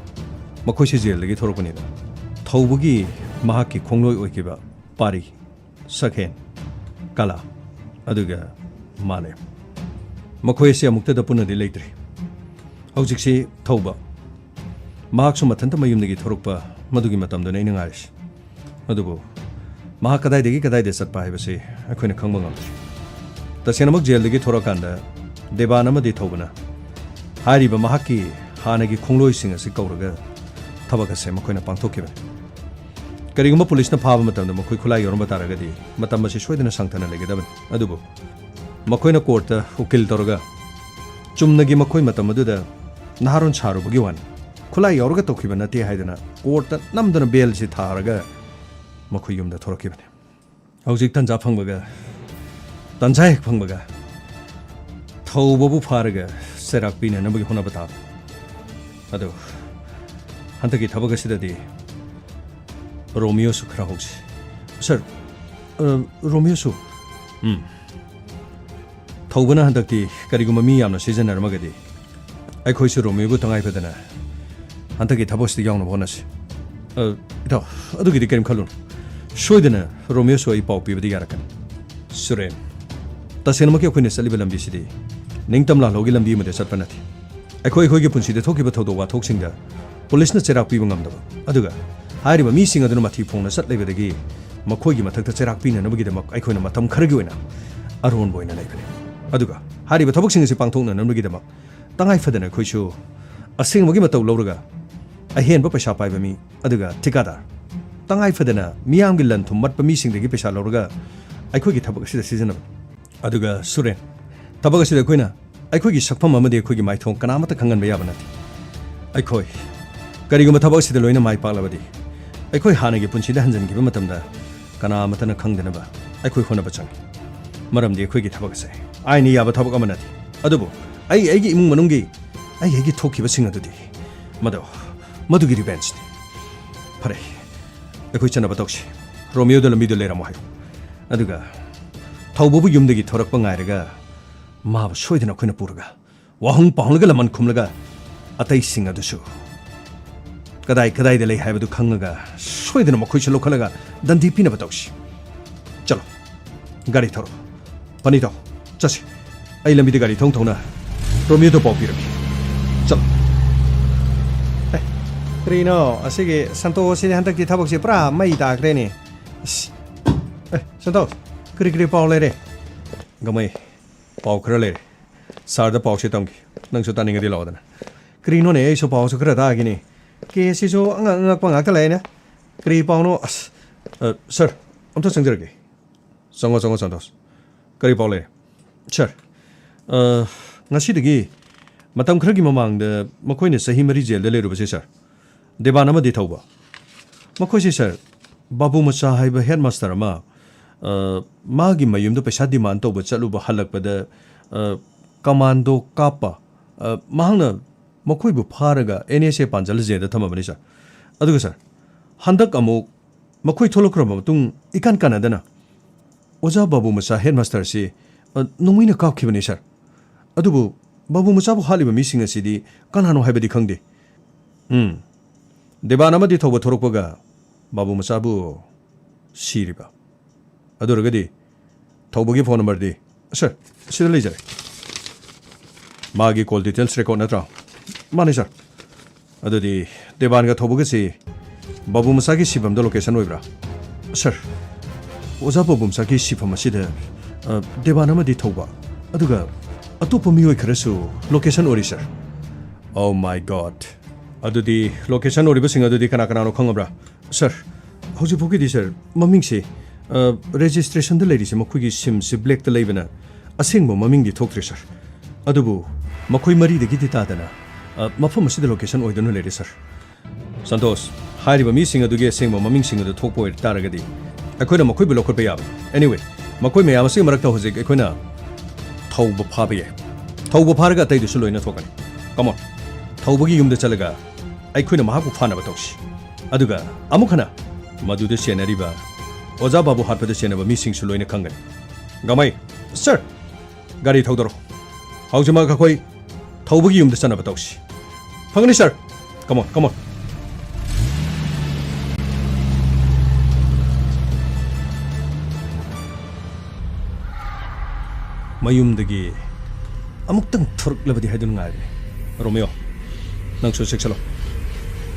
ꯃꯈꯣꯏꯁꯤ ꯖꯦꯜꯗꯒꯤ ꯊꯣꯔꯛꯄꯅꯤꯗ꯫ ꯊꯧꯕꯒꯤ ꯃꯍꯥꯛꯀꯤ ꯈꯣꯡꯂꯣꯏ ꯑꯣꯏꯈꯤꯕ ꯄꯥꯔꯤ, ꯁꯛꯍꯦꯟ, ꯀꯂꯥ, ꯑꯗꯨꯒ ꯃꯥꯂꯦꯝ꯫ ꯃꯈꯣꯏ ꯑꯁꯤ ꯑꯃꯨꯛꯇꯗ ꯄꯨꯟꯅꯗꯤ ꯂꯩꯇ꯭ꯔꯤ꯫ ꯍꯧꯖꯤꯛꯁꯤ ꯊꯧꯕ, ꯃꯍꯥꯛꯁꯨ ꯃꯊꯟꯇ ꯃꯌꯨꯝꯗꯒꯤ ꯊꯣꯔꯛꯄ, ꯃꯗꯨꯒꯤ ꯃꯇꯝꯗꯨꯅꯤ ꯑꯩꯅ ꯉꯥꯏꯔꯤꯁꯤ꯫ ꯑꯗꯨꯕꯨ ꯃꯍꯥꯛ ꯀꯗꯥꯏꯗꯒꯤ ꯀꯗꯥꯏꯗ ꯆꯠꯄ ꯍꯥꯏꯕꯁꯤ ꯑꯩꯈꯣꯏꯅ ꯈꯪꯕ ꯉꯝꯗ꯭ꯔꯤ꯫ ꯇꯁꯦꯡꯅꯃꯛ ꯖꯦꯜꯗꯒꯤ ꯊꯣꯔꯛꯑꯀꯥꯟꯗ ꯗꯦꯕꯥꯟ ꯑꯃꯗꯤ ꯊꯧꯕꯅ ꯍꯥꯏꯔꯤꯕ ꯃꯍꯥꯛꯀꯤ ꯍꯥꯟꯅꯒꯤ ꯈꯣꯡꯂꯣꯏꯁꯤꯡ ꯑꯁꯤ ꯀꯧꯔꯒ ꯊꯕꯛ ꯑꯁꯦ ꯃꯈꯣꯏꯅ ꯄꯥꯡꯊꯣꯛꯈꯤꯕꯅꯤ꯫ ꯀꯔꯤꯒꯨꯝꯕ ꯄꯨꯂꯤꯁꯅ ꯐꯥꯕ ꯃꯇꯝꯗ ꯃꯈꯣꯏ ꯈꯨꯠꯂꯥꯏ ꯌꯥꯎꯔꯝꯕ ꯇꯥꯔꯒꯗꯤ ꯃꯇꯝ ꯑꯁꯤ ꯁꯣꯏꯗꯅ ꯁꯥꯡꯊꯅ ꯂꯩꯒꯗꯕꯅꯤ꯫ ꯑꯗꯨꯕꯨ ꯃꯈꯣꯏꯅ ꯀꯣꯔꯠꯇ ꯎꯀꯤꯜ ꯇꯧꯔꯒ ꯆꯨꯝꯅꯒꯤ ꯃꯈꯣꯏ ꯃꯇꯝ ꯑꯗꯨꯗ ꯅꯍꯥꯔꯣꯟ ꯁꯥꯔꯨꯕꯒꯤ ꯋꯥꯅꯤ, ꯈꯨꯠꯂꯥꯏ ꯌꯥꯎꯔꯒ ꯇꯧꯈꯤꯕ ꯅꯠꯇꯦ ꯍꯥꯏꯗꯅ ꯀꯣꯔꯠꯇ ꯅꯝꯗꯅ ꯕꯦꯜꯁꯤ ꯊꯥꯔꯒ ꯃꯈꯣꯏ ꯌꯨꯝꯗ ꯊꯣꯔꯛꯈꯤꯕꯅꯤ꯫ ꯍꯧꯖꯤꯛ ꯇꯟꯖꯥ ꯐꯪꯕꯒ, ꯇꯟꯖꯥ ꯍꯦꯛ ꯐꯪꯕꯒ ꯊꯧꯕꯕꯨ ꯐꯥꯔꯒ ꯆꯩꯔꯥꯛ ꯄꯤꯅꯅꯕꯒꯤ ꯍꯣꯠꯅꯕ ꯇꯥꯕ꯫ ꯑꯗꯨ ꯍꯟꯗꯛꯀꯤ ꯊꯕꯛ ꯑꯁꯤꯗꯗꯤ ꯔꯣꯃꯤꯌꯣꯁꯨ ꯈꯔ ꯍꯧꯁꯤ꯫ ꯁꯥꯔ, ꯑ, ꯔꯣꯃꯤꯌꯣꯁꯨ? ꯎꯝ꯫ ꯊꯧꯕꯅ ꯍꯟꯗꯛꯇꯤ ꯀꯔꯤꯒꯨꯝꯕ ꯃꯤ ꯌꯥꯝꯅ ꯁꯤꯖꯤꯟꯅꯔꯝꯃꯒꯗꯤ ꯑꯩꯈꯣꯏꯁꯨ ꯔꯣꯃꯤꯌꯣꯕꯨ ꯇꯉꯥꯏ ꯐꯗꯅ ꯍꯟꯗꯛꯀꯤ ꯊꯕꯛꯁꯤꯗ ꯌꯥꯎꯅꯕ ꯍꯣꯠꯅꯁꯤ꯫ ꯑ, ꯏꯇꯥꯎ, ꯑꯗꯨꯒꯤꯗꯤ ꯀꯔꯤꯝ ꯈꯜꯂꯨꯅꯨ꯫ ꯁꯣꯏꯗꯅ ꯔꯣꯃꯤꯌꯣꯁꯨ ꯑꯩ ꯄꯥꯎ ꯄꯤꯕꯗꯤ ꯌꯥꯔꯛꯀꯅꯤ꯫ ꯁꯨꯔꯦꯟ, ꯇꯁꯦꯡꯅꯃꯛꯀꯤ ꯑꯩꯈꯣꯏꯅ ꯆꯠꯂꯤꯕ ꯂꯝꯕꯤꯁꯤꯗꯤ ꯅꯤꯡꯇꯝ ꯂꯥꯜꯍꯧꯒꯤ ꯂꯝꯕꯤ ꯑꯃꯗ ꯆꯠꯄ ꯅꯠꯇꯦ꯫ ꯑꯩꯈꯣꯏ ꯑꯩꯈꯣꯏꯒꯤ ꯄꯨꯟꯁꯤꯗ ꯊꯣꯛꯈꯤꯕ ꯊꯧꯗꯣꯛ ꯋꯥꯊꯣꯛꯁꯤꯡꯗ ꯄꯨꯂꯤꯁꯅ ꯆꯩꯔꯥꯛ ꯄꯤꯕ ꯉꯝꯗꯕ, ꯑꯗꯨꯒ ꯍꯥꯏꯔꯤꯕ ꯃꯤꯁꯤꯡ ꯑꯗꯨꯅ ꯃꯊꯤ ꯐꯣꯡꯅ ꯆꯠꯂꯤꯕꯗꯒꯤ ꯃꯈꯣꯏꯒꯤ ꯃꯊꯛꯇ ꯆꯩꯔꯥꯛ ꯄꯤꯅꯅꯕꯒꯤꯗꯃꯛ ꯑꯩꯈꯣꯏꯅ ꯃꯇꯝ ꯈꯔꯒꯤ ꯑꯣꯏꯅ ꯑꯔꯣꯟꯕ ꯑꯣꯏꯅ ꯂꯩꯕꯅꯤ꯫ ꯑꯗꯨꯒ ꯍꯥꯏꯔꯤꯕ ꯊꯕꯛꯁꯤꯡ ꯑꯁꯤ ꯄꯥꯡꯊꯣꯛꯅꯅꯕꯒꯤꯗꯃꯛ ꯇꯉꯥꯏ ꯐꯗꯅ ꯑꯩꯈꯣꯏꯁꯨ ꯑꯁꯦꯡꯕꯒꯤ ꯃꯇꯧ ꯂꯧꯔꯒ ꯑꯍꯦꯟꯕ ꯄꯩꯁꯥ ꯄꯥꯏꯕ ꯃꯤ, ꯑꯗꯨꯒ ꯊꯤꯀꯥꯗꯥꯔ, ꯇꯉꯥꯏ ꯐꯗꯅ ꯃꯤꯌꯥꯝꯒꯤ ꯂꯟ ꯊꯨꯝ ꯃꯠꯄ ꯃꯤꯁꯤꯡꯗꯒꯤ ꯄꯩꯁꯥ ꯂꯧꯔꯒ ꯑꯩꯈꯣꯏꯒꯤ ꯊꯕꯛ ꯑꯁꯤꯗ ꯁꯤꯖꯤꯟꯅꯕꯅꯤ꯫ ꯑꯗꯨꯒ ꯁꯨꯔꯦꯟ, ꯊꯕꯛ ꯑꯁꯤꯗ ꯑꯩꯈꯣꯏꯅ ꯑꯩꯈꯣꯏꯒꯤ ꯁꯛꯐꯝ ꯑꯃꯗꯤ ꯑꯩꯈꯣꯏꯒꯤ ꯃꯥꯏꯊꯣꯡ ꯀꯅꯥꯃꯠꯇ ꯈꯪꯍꯟꯕ ꯌꯥꯕ ꯅꯠꯇꯦ꯫ ꯑꯩꯈꯣꯏ ꯀꯔꯤꯒꯨꯝꯕ ꯊꯕꯛ ꯑꯁꯤꯗ ꯂꯣꯏꯅ ꯃꯥꯏ ꯄꯥꯛꯂꯕꯗꯤ ꯑꯩꯈꯣꯏ ꯍꯥꯟꯅꯒꯤ ꯄꯨꯟꯁꯤꯗ ꯍꯟꯖꯤꯟꯈꯤꯕ ꯃꯇꯝꯗ ꯀꯅꯥꯃꯠꯇꯅ ꯈꯪꯗꯅꯕ ꯑꯩꯈꯣꯏ ꯍꯣꯠꯅꯕ ꯆꯪꯏ꯫ ꯃꯔꯝꯗꯤ ꯑꯩꯈꯣꯏꯒꯤ ꯊꯕꯛ ꯑꯁꯦ ꯑꯥꯏꯟꯅ ꯌꯥꯕ ꯊꯕꯛ ꯑꯃ ꯅꯠꯇꯦ꯫ ꯑꯗꯨꯕꯨ ꯑꯩ ꯑꯩꯒꯤ ꯏꯃꯨꯡ ꯃꯅꯨꯡꯒꯤ ꯑꯩ ꯑꯩꯒꯤ ꯊꯣꯛꯈꯤꯕꯁꯤꯡ ꯑꯗꯨꯗꯤ ꯃꯗꯨ, ꯃꯗꯨꯒꯤ ꯔꯤꯚꯦꯟꯖꯅꯤ꯫ ꯐꯔꯦ, ꯑꯩꯈꯣꯏ ꯆꯠꯅꯕ ꯇꯧꯁꯤ꯫ ꯔꯣꯃꯤꯌꯣꯗ ꯂꯝꯕꯤꯗ ꯂꯩꯔꯝꯃꯣ ꯍꯥꯏꯌꯨ꯫ ꯑꯗꯨꯒ ꯊꯧꯕꯕꯨ ꯌꯨꯝꯗꯒꯤ ꯊꯣꯔꯛꯄ ꯉꯥꯏꯔꯒ ꯃꯥꯕꯨ ꯁꯣꯏꯗꯅ ꯑꯩꯈꯣꯏꯅ ꯄꯨꯔꯒ ꯋꯥꯍꯪ ꯄꯥꯎꯍꯪꯂꯒ ꯂꯃꯟ ꯈꯨꯝꯂꯒ ꯑꯇꯩꯁꯤꯡ ꯑꯗꯨꯁꯨ ꯀꯗꯥꯏ ꯀꯗꯥꯏꯗ ꯂꯩ ꯍꯥꯏꯕꯗꯨ ꯈꯪꯉꯒ ꯁꯣꯏꯗꯅ ꯃꯈꯣꯏꯁꯨ ꯂꯧꯈꯠꯂꯒ ꯗꯟꯗꯤ ꯄꯤꯅꯕ ꯇꯧꯁꯤ꯫ ꯆꯠꯂꯣ, ꯒꯥꯔꯤ ꯊꯧꯔꯣ, ꯄꯅꯤꯇꯧ, ꯆꯠꯁꯤ꯫ ꯑꯩ ꯂꯝꯕꯤꯗ ꯒꯥꯔꯤ ꯊꯧ ꯊꯧꯅ ꯔꯣꯃꯤꯌꯣꯗ ꯄꯥꯎ ꯄꯤꯔꯛꯀꯦ꯫ ꯆꯠꯂꯣ꯫ ꯑꯦ, ꯀꯔꯤꯅꯣ? ꯑꯁꯤꯒꯤ ꯁꯟꯇꯣꯁꯁꯤꯗꯤ ꯍꯟꯗꯛꯇꯤ ꯊꯕꯛꯁꯤ ꯄꯨꯔꯥ ꯃꯩ ꯇꯥꯈ꯭ꯔꯦꯅꯦ꯫ ꯑꯁ꯫ ꯑꯦ, ꯁꯟꯇꯣꯁ, ꯀꯔꯤ ꯀꯔꯤ ꯄꯥꯎ ꯂꯩꯔꯦ? ꯒꯃꯩ, ꯄꯥꯎ ꯈꯔ ꯂꯩꯔꯦ꯫ ꯁꯥꯔꯗ ꯄꯥꯎꯁꯦ ꯇꯝꯒꯦ꯫ ꯅꯪꯁꯨ ꯇꯥꯅꯤꯡꯉꯗꯤ ꯂꯥꯛꯑꯣꯗꯅ꯫ ꯀꯔꯤꯅꯣꯅꯦ, ꯑꯩꯁꯨ ꯄꯥꯎꯁꯨ ꯈꯔ ꯇꯥꯒꯦꯅꯦ꯫ ꯀꯦꯁꯁꯤꯁꯨ ꯑꯉꯛ ꯑꯉꯛꯄ ꯉꯥꯛꯇ ꯂꯩꯅꯦ꯫ ꯀꯔꯤ ꯄꯥꯎꯅꯣ? ꯑꯁ, ꯑ, ꯁꯥꯔ, ꯑꯝꯇ ꯆꯪꯖꯔꯒꯦ꯫ ꯆꯪꯉꯣ, ꯆꯪꯉꯣ, ꯁꯟꯇꯣꯁ꯫ ꯀꯔꯤ ꯄꯥꯎ ꯂꯩꯔꯦ? ꯁꯥꯔ, ꯑ, ꯉꯁꯤꯗꯒꯤ ꯃꯇꯝ ꯈꯔꯒꯤ ꯃꯃꯥꯡꯗ ꯃꯈꯣꯏꯅ ꯆꯍꯤ ꯃꯔꯤ ꯖꯦꯜꯗ ꯂꯩꯔꯨꯕꯁꯦ, ꯁꯥꯔ, ꯗꯦꯕꯥꯟ ꯑꯃꯗꯤ ꯊꯧꯕ, ꯃꯈꯣꯏꯁꯦ, ꯁꯥꯔ, ꯕꯥꯕꯨ ꯃꯆꯥ ꯍꯥꯏꯕ ꯍꯦꯗꯃꯥꯁꯇꯔ ꯑꯃ, ꯑ, ꯃꯥꯒꯤ ꯃꯌꯨꯝꯗ ꯄꯩꯁꯥ ꯗꯤꯃꯥꯟ ꯇꯧꯕ ꯆꯠꯂꯨꯕ ꯍꯜꯂꯛꯄꯗ, ꯑ, ꯀꯃꯥꯟꯗꯣ ꯀꯥꯞꯄ, ꯑ, ꯃꯍꯥꯛꯅ ꯃꯈꯣꯏꯕꯨ ꯐꯥꯔꯒ ꯑꯦꯟ ꯑꯦꯁ ꯑꯦ ꯄꯥꯟꯖꯜ ꯖꯦꯜꯗ ꯊꯝꯃꯕꯅꯤ, ꯁꯥꯔ꯫ ꯑꯗꯨꯒ, ꯁꯥꯔ, ꯍꯟꯗꯛ ꯑꯃꯨꯛ ꯃꯈꯣꯏ ꯊꯣꯛꯂꯛꯈ꯭ꯔꯕ ꯃꯇꯨꯡ ꯏꯀꯥꯟ ꯀꯥꯟꯅꯗꯅ ꯑꯣꯖꯥ ꯕꯥꯕꯨ ꯃꯆꯥ ꯍꯦꯗꯃꯥꯁꯇꯔꯁꯤ, ꯑ, ꯅꯣꯡꯃꯩꯅ ꯀꯥꯞꯈꯤꯕꯅꯤ, ꯁꯥꯔ꯫ ꯑꯗꯨꯕꯨ ꯕꯥꯕꯨ ꯃꯆꯥꯕꯨ ꯍꯥꯠꯂꯤꯕ ꯃꯤꯁꯤꯡ ꯑꯁꯤꯗꯤ ꯀꯅꯥꯅꯣ ꯍꯥꯏꯕꯗꯤ ꯈꯪꯗꯦ꯫ ꯎꯝ꯫ ꯗꯦꯕꯥꯟ ꯑꯃꯗꯤ ꯊꯧꯕ ꯊꯣꯔꯛꯄꯒ ꯕꯥꯕꯨ ꯃꯆꯥꯕꯨ ꯁꯤꯔꯤꯕ꯫ ꯑꯗꯨ ꯑꯣꯏꯔꯒꯗꯤ ꯊꯧꯕꯒꯤ ꯐꯣꯟ ꯅꯝꯕꯔꯗꯤ? ꯁꯥꯔ, ꯁꯤꯗ ꯂꯩꯖꯔꯦ꯫ ꯃꯥꯒꯤ ꯀꯣꯜ ꯗꯤꯇꯦꯜꯁ ꯔꯦꯀꯣꯔꯗ ꯅꯠꯇ꯭ꯔꯣ? ꯃꯥꯅꯦ, ꯁꯥꯔ꯫ ꯑꯗꯨꯗꯤ ꯗꯦꯕꯥꯟꯒ ꯊꯧꯕꯒꯁꯤ ꯕꯥꯕꯨ ꯃꯆꯥꯒꯤ ꯁꯤꯐꯝꯗ ꯂꯣꯀꯦꯁꯟ ꯑꯣꯏꯕ꯭ꯔꯥ? ꯁꯥꯔ, ꯑꯣꯖꯥ ꯕꯥꯕꯨ ꯃꯆꯥꯒꯤ ꯁꯤꯐꯝ ꯑꯁꯤꯗ, ꯑ, ꯗꯦꯕꯥꯟ ꯑꯃꯗꯤ ꯊꯧꯕ, ꯑꯗꯨꯒ ꯑꯇꯣꯞꯄ ꯃꯤꯑꯣꯏ ꯈꯔꯁꯨ ꯂꯣꯀꯦꯁꯟ ꯑꯣꯏꯔꯤ, ꯁꯥꯔ꯫ Oh my God! ꯑꯗꯨꯗꯤ ꯂꯣꯀꯦꯁꯟ ꯑꯣꯏꯔꯤꯕꯁꯤꯡ ꯑꯗꯨꯗꯤ ꯀꯅꯥ ꯀꯅꯥꯅꯣ ꯈꯪꯉꯕ꯭ꯔꯥ? ꯁꯥꯔ, ꯍꯧꯖꯤꯛ ꯐꯥꯎꯒꯤꯗꯤ, ꯁꯥꯔ, ꯃꯃꯤꯡꯁꯦ, ꯑ, ꯔꯦꯖꯤꯁꯇ꯭ꯔꯦꯁꯟꯗ ꯂꯩꯔꯤꯁꯦ ꯃꯈꯣꯏꯒꯤ ꯁꯤꯝꯁꯦ ꯕ꯭ꯂꯦꯛꯇ ꯂꯩꯕꯅ ꯑꯁꯦꯡꯕ ꯃꯃꯤꯡꯗꯤ ꯊꯣꯛꯇ꯭ꯔꯦ, ꯁꯥꯔ꯫ ꯑꯗꯨꯕꯨ ꯃꯈꯣꯏ ꯃꯔꯤꯗꯒꯤꯗꯤ ꯇꯥꯗꯅ, ꯑ, ꯃꯐꯝ ꯑꯁꯤꯗ ꯂꯣꯀꯦꯁꯟ ꯑꯣꯏꯗꯨꯅ ꯂꯩꯔꯦ, ꯁꯥꯔ꯫ ꯁꯟꯇꯣꯁ, ꯍꯥꯏꯔꯤꯕ ꯃꯤꯁꯤꯡ ꯑꯗꯨꯒꯤ ꯑꯁꯦꯡꯕ ꯃꯃꯤꯡꯁꯤꯡ ꯑꯗꯨ ꯊꯣꯛꯄ ꯑꯣꯏ ꯇꯥꯔꯒꯗꯤ ꯑꯩꯈꯣꯏꯅ ꯃꯈꯣꯏꯕꯨ ꯂꯧꯈꯠꯄ ꯌꯥꯕꯅꯤ꯫ Anyway, ꯃꯈꯣꯏ ꯃꯌꯥꯝ ꯑꯁꯤꯒꯤ ꯃꯔꯛꯇ ꯍꯧꯖꯤꯛ ꯑꯩꯈꯣꯏꯅ ꯊꯧꯕ ꯐꯥꯕ ꯌꯥꯏ꯫ ꯊꯧꯕ ꯐꯥꯔꯒ ꯑꯇꯩꯗꯨꯁꯨ ꯂꯣꯏꯅ ꯊꯣꯛꯀꯅꯤ꯫ Come on, ꯊꯧꯕꯒꯤ ꯌꯨꯝꯗ ꯆꯠꯂꯒ ꯑꯩꯈꯣꯏꯅ ꯃꯍꯥꯛꯄꯨ ꯐꯥꯅꯕ ꯇꯧꯁꯤ꯫ ꯑꯗꯨꯒ ꯑꯃꯨꯛ ꯍꯟꯅ ꯃꯗꯨꯗ ꯆꯦꯟꯅꯔꯤꯕ ꯑꯣꯖꯥ ꯕꯥꯕꯨ ꯍꯥꯠꯄꯗ ꯆꯦꯟꯅꯕ ꯃꯤꯁꯤꯡꯁꯨ ꯂꯣꯏꯅ ꯈꯪꯒꯅꯤ꯫ ꯒꯃꯩ, ꯁꯥꯔ, ꯒꯥꯔꯤ ꯊꯧꯗꯔꯣ꯫ ꯍꯧꯖꯤꯛꯃꯛ ꯑꯩꯈꯣꯏ ꯊꯧꯕꯒꯤ ꯌꯨꯝꯗ ꯆꯠꯅꯕ ꯇꯧꯁꯤ꯫ ꯐꯪꯒꯅꯤ, ꯁꯥꯔ꯫ Come on, come on. ꯃꯌꯨꯝꯗꯒꯤ ꯑꯃꯨꯛꯇꯪ ꯊꯣꯔꯛꯂꯕꯗꯤ ꯍꯥꯏꯗꯨꯅ ꯉꯥꯏꯕꯅꯤ꯫ ꯔꯣꯃꯤꯌꯣ, ꯅꯪꯁꯨ ꯆꯦꯛꯁꯤꯜꯂꯣ꯫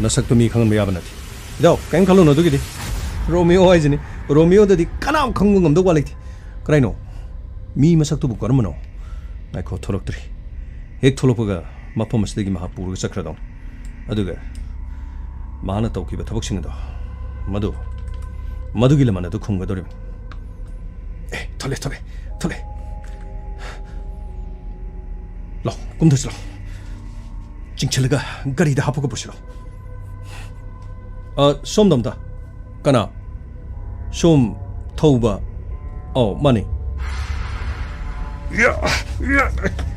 ꯅꯁꯛꯇꯨ ꯃꯤ ꯈꯪꯍꯟꯕ ꯌꯥꯕ ꯅꯠꯇꯦ꯫ ꯏꯇꯥꯎ, ꯀꯔꯤꯝ ꯈꯜꯂꯨꯅꯨ ꯑꯗꯨꯒꯤꯗꯤ꯫ ꯔꯣꯃꯤꯌꯣ ꯍꯥꯏꯁꯤꯅꯤ꯫ ꯔꯣꯃꯤꯌꯣꯗꯗꯤ ꯀꯅꯥꯝ ꯈꯪꯕ ꯉꯝꯗꯧꯕ ꯋꯥ ꯂꯩꯇꯦ꯫ ꯀꯔꯥꯏꯅꯣ? ꯃꯤ ꯃꯁꯛꯇꯨꯕꯨ ꯀꯔꯝꯕꯅꯣ? ꯉꯥꯏꯈꯣ, ꯊꯣꯛꯂꯛꯇ꯭ꯔꯤ꯫ ꯍꯦꯛ ꯊꯣꯛꯂꯛꯄꯒ ꯃꯐꯝ ꯑꯁꯤꯗꯒꯤ ꯃꯍꯥꯛ ꯄꯨꯔꯒ ꯆꯠꯈ꯭ꯔꯗꯧꯅꯤ꯫ ꯑꯗꯨꯒ ꯃꯍꯥꯛꯅ ꯇꯧꯈꯤꯕ ꯊꯕꯛꯁꯤꯡ ꯑꯗꯣ, ꯃꯗꯨ, ꯃꯗꯨꯒꯤ ꯂꯃꯟ ꯑꯗꯨ ꯈꯨꯝꯒꯗꯧꯔꯤꯕꯅꯤ꯫ ꯑꯦ, ꯊꯣꯛꯂꯦ, ꯊꯣꯛꯂꯦ, ꯊꯣꯛꯂꯦ꯫ ꯂꯥꯎ, ꯀꯨꯝꯊꯁꯤ ꯂꯥꯎ꯫ ꯆꯤꯡꯁꯤꯜꯂꯒ ꯒꯥꯔꯤꯗ ꯍꯥꯞꯄꯒ ꯄꯨꯁꯤ ꯂꯥꯎ꯫ ꯑ, ꯁꯣꯝꯗ ꯑꯝꯇ꯫ ꯀꯅꯥ? ꯁꯣꯝ ꯊꯧꯕ꯫ ꯑꯧ, ꯃꯥꯅꯤ꯫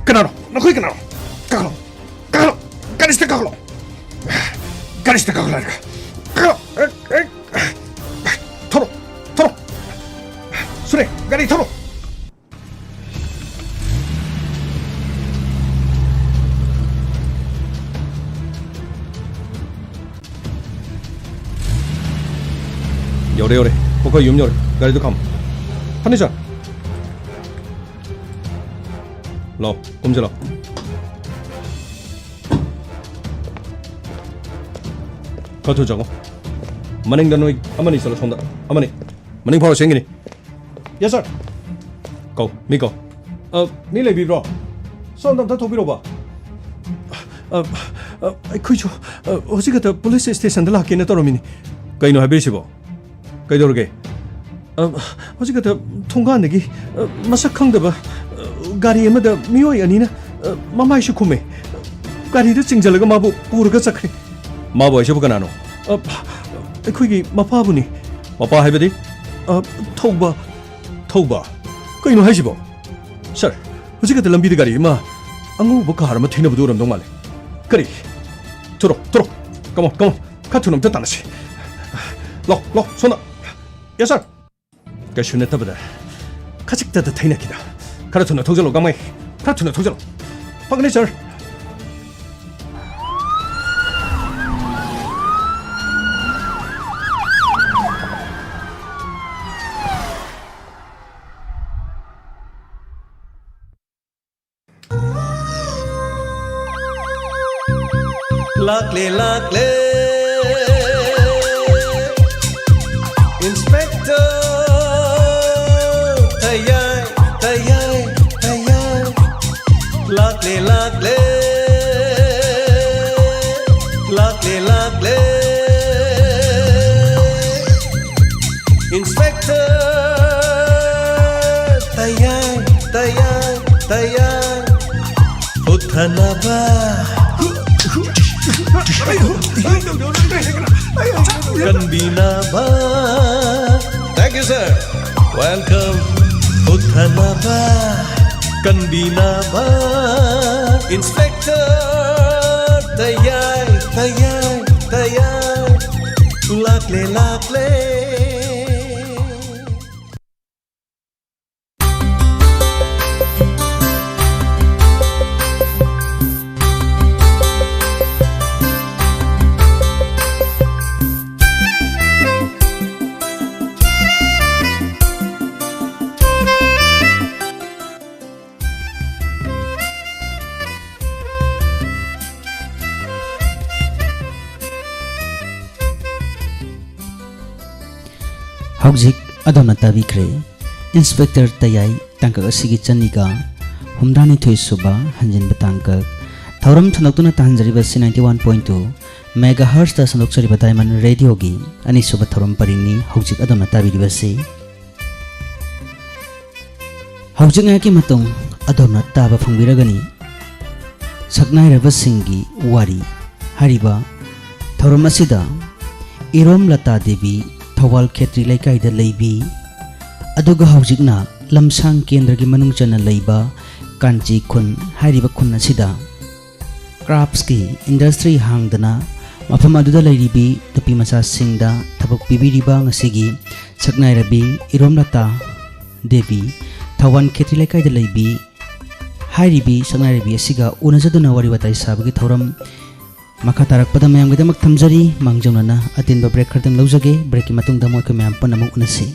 ꯀꯅꯥꯅꯣ? ꯅꯈꯣꯏ ꯀꯅꯥꯅꯣ? ꯀꯥꯈꯠꯂꯣ꯫ ꯀꯥꯈꯠꯂꯣ꯫ ꯒꯥꯔꯤꯁꯤꯗ ꯀꯥꯈꯠꯂꯣ꯫ ꯒꯥꯔꯤꯁꯤꯗ ꯀꯥꯈꯠꯂꯣ ꯍꯥꯏꯔꯒ꯫ ꯀꯥꯈꯠꯂꯣ꯫ ꯑꯦ, ꯑꯦ꯫ ꯊꯧꯔꯣ꯫ ꯊꯧꯔꯣ꯫ ꯁꯨꯔꯦ꯫ ꯒꯥꯔꯤ ꯊꯧꯔꯣ꯫ ꯌꯧꯔꯦ, ꯌꯧꯔꯦ꯫ ꯑꯩꯈꯣꯏ ꯌꯨꯝ ꯌꯧꯔꯦ꯫ ꯒꯥꯔꯤꯗꯨ ꯈꯥꯝꯃꯣ꯫ ꯐꯔꯅꯤꯆꯔ꯫ ꯂꯥꯎ, ꯀꯨꯝꯁꯤ ꯂꯥꯎ꯫ ꯈꯔ ꯊꯨꯅ ꯆꯪꯉꯣ꯫ ꯃꯅꯤꯡꯗ ꯅꯣꯏ ꯑꯃꯅꯤ ꯆꯠꯂꯣ, ꯁꯣꯝꯗ꯫ ꯑꯃꯅꯤ꯫ ꯃꯅꯤꯡ ꯐꯥꯎꯔ ꯆꯦꯟꯒꯤꯅꯤ꯫ ꯌꯦꯁ, ꯁꯥꯔ꯫ ꯀꯧ, ꯃꯤ ꯀꯧ꯫ ꯑ, ꯃꯤ ꯂꯩꯕꯤꯕ꯭ꯔꯣ? ꯁꯣꯝꯗ ꯑꯝꯇ ꯊꯣꯛꯄꯤꯔꯣꯕ꯫ ꯑ, ꯑ, ꯑꯩꯈꯣꯏꯁꯨ, ꯑ, ꯍꯧꯖꯤꯛ ꯈꯛꯇ ꯄꯨꯂꯤꯁ ꯁ꯭ꯇꯦꯁꯟꯗ ꯂꯥꯛꯀꯦꯅ ꯇꯧꯔꯝꯃꯤꯅꯤ꯫ ꯀꯩꯅꯣ ꯍꯥꯏꯕꯤꯔꯤꯁꯤꯕꯣ? ꯀꯩꯗꯧꯔꯒꯦ? ꯑ, ꯍꯧꯖꯤꯛ ꯈꯛꯇ ꯊꯣꯡꯒꯥꯟꯗꯒꯤ, ꯑ, ꯃꯁꯛ ꯈꯪꯗꯕ, ꯑ, ꯒꯥꯔꯤ ꯑꯃꯗ ꯃꯤꯑꯣꯏ ꯑꯅꯤꯅ, ꯑ, ꯃꯃꯥꯏꯁꯨ ꯈꯨꯝꯃꯦ꯫ ꯒꯥꯔꯤꯗ ꯆꯤꯡꯁꯤꯜꯂꯒ ꯃꯥꯕꯨ ꯄꯨꯔꯒ ꯆꯠꯈ꯭ꯔꯦ꯫ ꯃꯥꯕꯨ ꯍꯥꯏꯁꯤꯕꯨ ꯀꯅꯥꯅꯣ? ꯑ, ꯑꯩꯈꯣꯏꯒꯤ ꯃꯄꯥꯕꯨꯅꯤ꯫ ꯃꯄꯥ ꯍꯥꯏꯕꯗꯤ? ꯑ, ꯊꯧꯕ꯫ ꯊꯧꯕ? ꯀꯩꯅꯣ ꯍꯥꯏꯁꯤꯕꯣ? ꯁꯥꯔ, ꯍꯧꯖꯤꯛ ꯈꯛꯇ ꯂꯝꯕꯤꯗ ꯒꯥꯔꯤ ꯑꯃ, ꯑꯉꯧꯕ ꯀꯥꯔ ꯑꯃ ꯊꯦꯡꯅꯕꯗꯨ ꯑꯣꯏꯔꯝꯗꯧ ꯃꯥꯜꯂꯦ꯫ ꯀꯔꯤ? ꯊꯨꯔꯣ, ꯊꯨꯔꯣ꯫ Come on, come on. ꯈꯔ ꯊꯨꯅ ꯑꯝꯇ ꯇꯥꯟꯅꯁꯤ꯫ ꯂꯥꯎ, ꯂꯥꯎ, ꯁꯣꯝꯗ꯫ ꯌꯦꯁ, ꯁꯥꯔ꯫ ꯀꯩꯁꯨ ꯅꯠꯇꯕꯗ ꯈꯖꯤꯛꯇꯗ ꯊꯩꯅꯈꯤꯗ꯫ ꯈꯔ ꯊꯨꯅ ꯊꯧꯖꯜꯂꯣ, ꯒꯥꯡꯃꯩ꯫ ꯈꯔ ꯊꯨꯅ ꯊꯧꯖꯜꯂꯣ꯫ ꯐꯒꯅꯤ, ꯁꯥꯔ꯫ ꯂꯥꯛꯂꯦ, ꯂꯥꯛꯂꯦ, Inspector ꯇꯌꯥꯏ, ꯇꯌꯥꯏ, ꯇꯌꯥꯏ꯫ ꯂꯥꯛꯂꯦ, ꯂꯥꯛꯂꯦ, ꯂꯥꯛꯂꯦ, ꯂꯥꯛꯂꯦ, Inspector ꯇꯌꯥꯏ, ꯇꯌꯥꯏ, ꯇꯌꯥꯏ꯫ ꯍꯨꯠꯊꯅꯕ, ꯀꯟꯕꯤꯅꯕ꯫ Thank you, sir. Welcome. ꯍꯨꯠꯊꯅꯕ, ꯀꯟꯕꯤꯅꯕ, Inspector ꯇꯌꯥꯏ, ꯇꯌꯥꯏ, ꯇꯌꯥꯏ꯫ ꯂꯥꯛꯂꯦ, ꯂꯥꯛꯂꯦ꯫ ꯍꯧꯖꯤꯛ ꯑꯗꯣꯝꯅ ꯇꯥꯕꯤꯈ꯭ꯔꯦ ꯏꯟꯁꯄꯦꯛꯇꯔ ꯇꯌꯥꯏ ꯇꯥꯡꯀꯛ ꯑꯁꯤꯒꯤ ꯆꯅꯤꯒ ꯍꯨꯝꯗ꯭ꯔꯥꯅꯤꯊꯣꯏ ꯁꯨꯕ ꯍꯟꯖꯤꯟꯕ ꯇꯥꯡꯀꯛ꯫ ꯊꯧꯔꯝ ꯁꯟꯗꯣꯛꯇꯨꯅ ꯇꯥꯍꯟꯖꯔꯤꯕꯁꯤ ninety one point two megahertzꯇ ꯁꯟꯗꯣꯛꯆꯔꯤꯕ Diamond Radioꯒꯤ ꯑꯅꯤꯁꯨꯕ ꯊꯧꯔꯝ ꯄꯔꯤꯡꯅꯤ꯫ ꯍꯧꯖꯤꯛ ꯑꯗꯣꯝꯅ ꯇꯥꯕꯤꯔꯤꯕꯁꯤ꯫ ꯍꯧꯖꯤꯛ ꯉꯥꯏꯍꯥꯛꯀꯤ ꯃꯇꯨꯡ ꯑꯗꯣꯝꯅ ꯇꯥꯕ ꯐꯪꯕꯤꯔꯒꯅꯤ ꯁꯛꯅꯥꯏꯔꯕꯁꯤꯡꯒꯤ ꯋꯥꯔꯤ ꯍꯥꯏꯔꯤꯕ ꯊꯧꯔꯝ ꯑꯁꯤꯗ ꯏꯔꯣꯝ ꯂꯇꯥ ꯗꯦꯕꯤ, ꯊꯧꯕꯥꯜ ꯈꯦꯇ꯭ꯔꯤ ꯂꯩꯀꯥꯏꯗ ꯂꯩꯕꯤ, ꯑꯗꯨꯒ ꯍꯧꯖꯤꯛꯅ ꯂꯝꯁꯥꯡ ꯀꯦꯟꯗ꯭ꯔꯒꯤ ꯃꯅꯨꯡ ꯆꯟꯅ ꯂꯩꯕ ꯀꯥꯟꯆꯤ ꯈꯨꯟ ꯍꯥꯏꯔꯤꯕ ꯈꯨꯟ ꯑꯁꯤꯗ craftꯀꯤ industry ꯍꯥꯡꯗꯅ ꯃꯐꯝ ꯑꯗꯨꯗ ꯂꯩꯔꯤꯕꯤ ꯅꯨꯄꯤ ꯃꯆꯥꯁꯤꯡꯗ ꯊꯕꯛ ꯄꯤꯕꯤꯔꯤꯕ ꯉꯁꯤꯒꯤ ꯁꯛꯅꯥꯏꯔꯕꯤ ꯏꯔꯣꯝ ꯂꯇꯥ ꯗꯦꯕꯤ, ꯊꯧꯕꯥꯜ ꯈꯦꯇ꯭ꯔꯤ ꯂꯩꯀꯥꯏꯗ ꯂꯩꯕꯤ ꯍꯥꯏꯔꯤꯕꯤ ꯁꯛꯅꯥꯏꯔꯕꯤ ꯑꯁꯤꯒ ꯎꯅꯖꯗꯨꯅ ꯋꯥꯔꯤ ꯋꯥꯇꯥꯏ ꯁꯥꯕꯒꯤ ꯊꯧꯔꯝ ꯃꯈꯥ ꯇꯥꯔꯛꯄꯗ ꯃꯌꯥꯝꯒꯤꯗꯃꯛ ꯊꯝꯖꯔꯤ꯫ ꯃꯥꯡꯖꯧꯅꯅ ꯑꯇꯦꯟꯕ break ꯈꯔꯇꯪ ꯂꯧꯖꯒꯦ꯫ Breakꯀꯤ ꯃꯇꯨꯡꯗ ꯑꯃꯨꯛ ꯑꯩꯈꯣꯏ ꯃꯌꯥꯝ ꯄꯨꯟꯅ ꯑꯃꯨꯛ ꯎꯅꯁꯤ꯫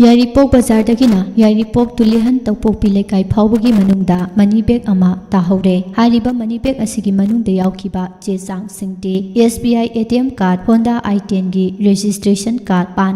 ꯌꯥꯏꯔꯤꯄꯣꯛ ꯕꯖꯥꯔꯗꯒꯤꯅ ꯌꯥꯏꯔꯤꯄꯣꯛ ꯇꯨꯂꯤꯍꯟ ꯇꯧꯄꯣꯛꯄꯤ ꯂꯩꯀꯥꯏ ꯐꯥꯎꯕꯒꯤ ꯃꯅꯨꯡꯗ ꯃꯅꯤ ꯕꯦꯒ ꯑꯃ ꯇꯥꯍꯧꯔꯦ꯫ ꯍꯥꯏꯔꯤꯕ ꯃꯅꯤ ꯕꯦꯒ ꯑꯁꯤꯒꯤ ꯃꯅꯨꯡꯗ ꯌꯥꯎꯈꯤꯕ ꯆꯦ ꯆꯥꯡꯁꯤꯡꯗꯤ S B I A T M card, Honda I ꯇꯦꯟꯒꯤ ꯔꯦꯖꯤꯁꯇ꯭ꯔꯦꯁꯟ ꯀꯥꯔꯗ, ꯄꯥꯟ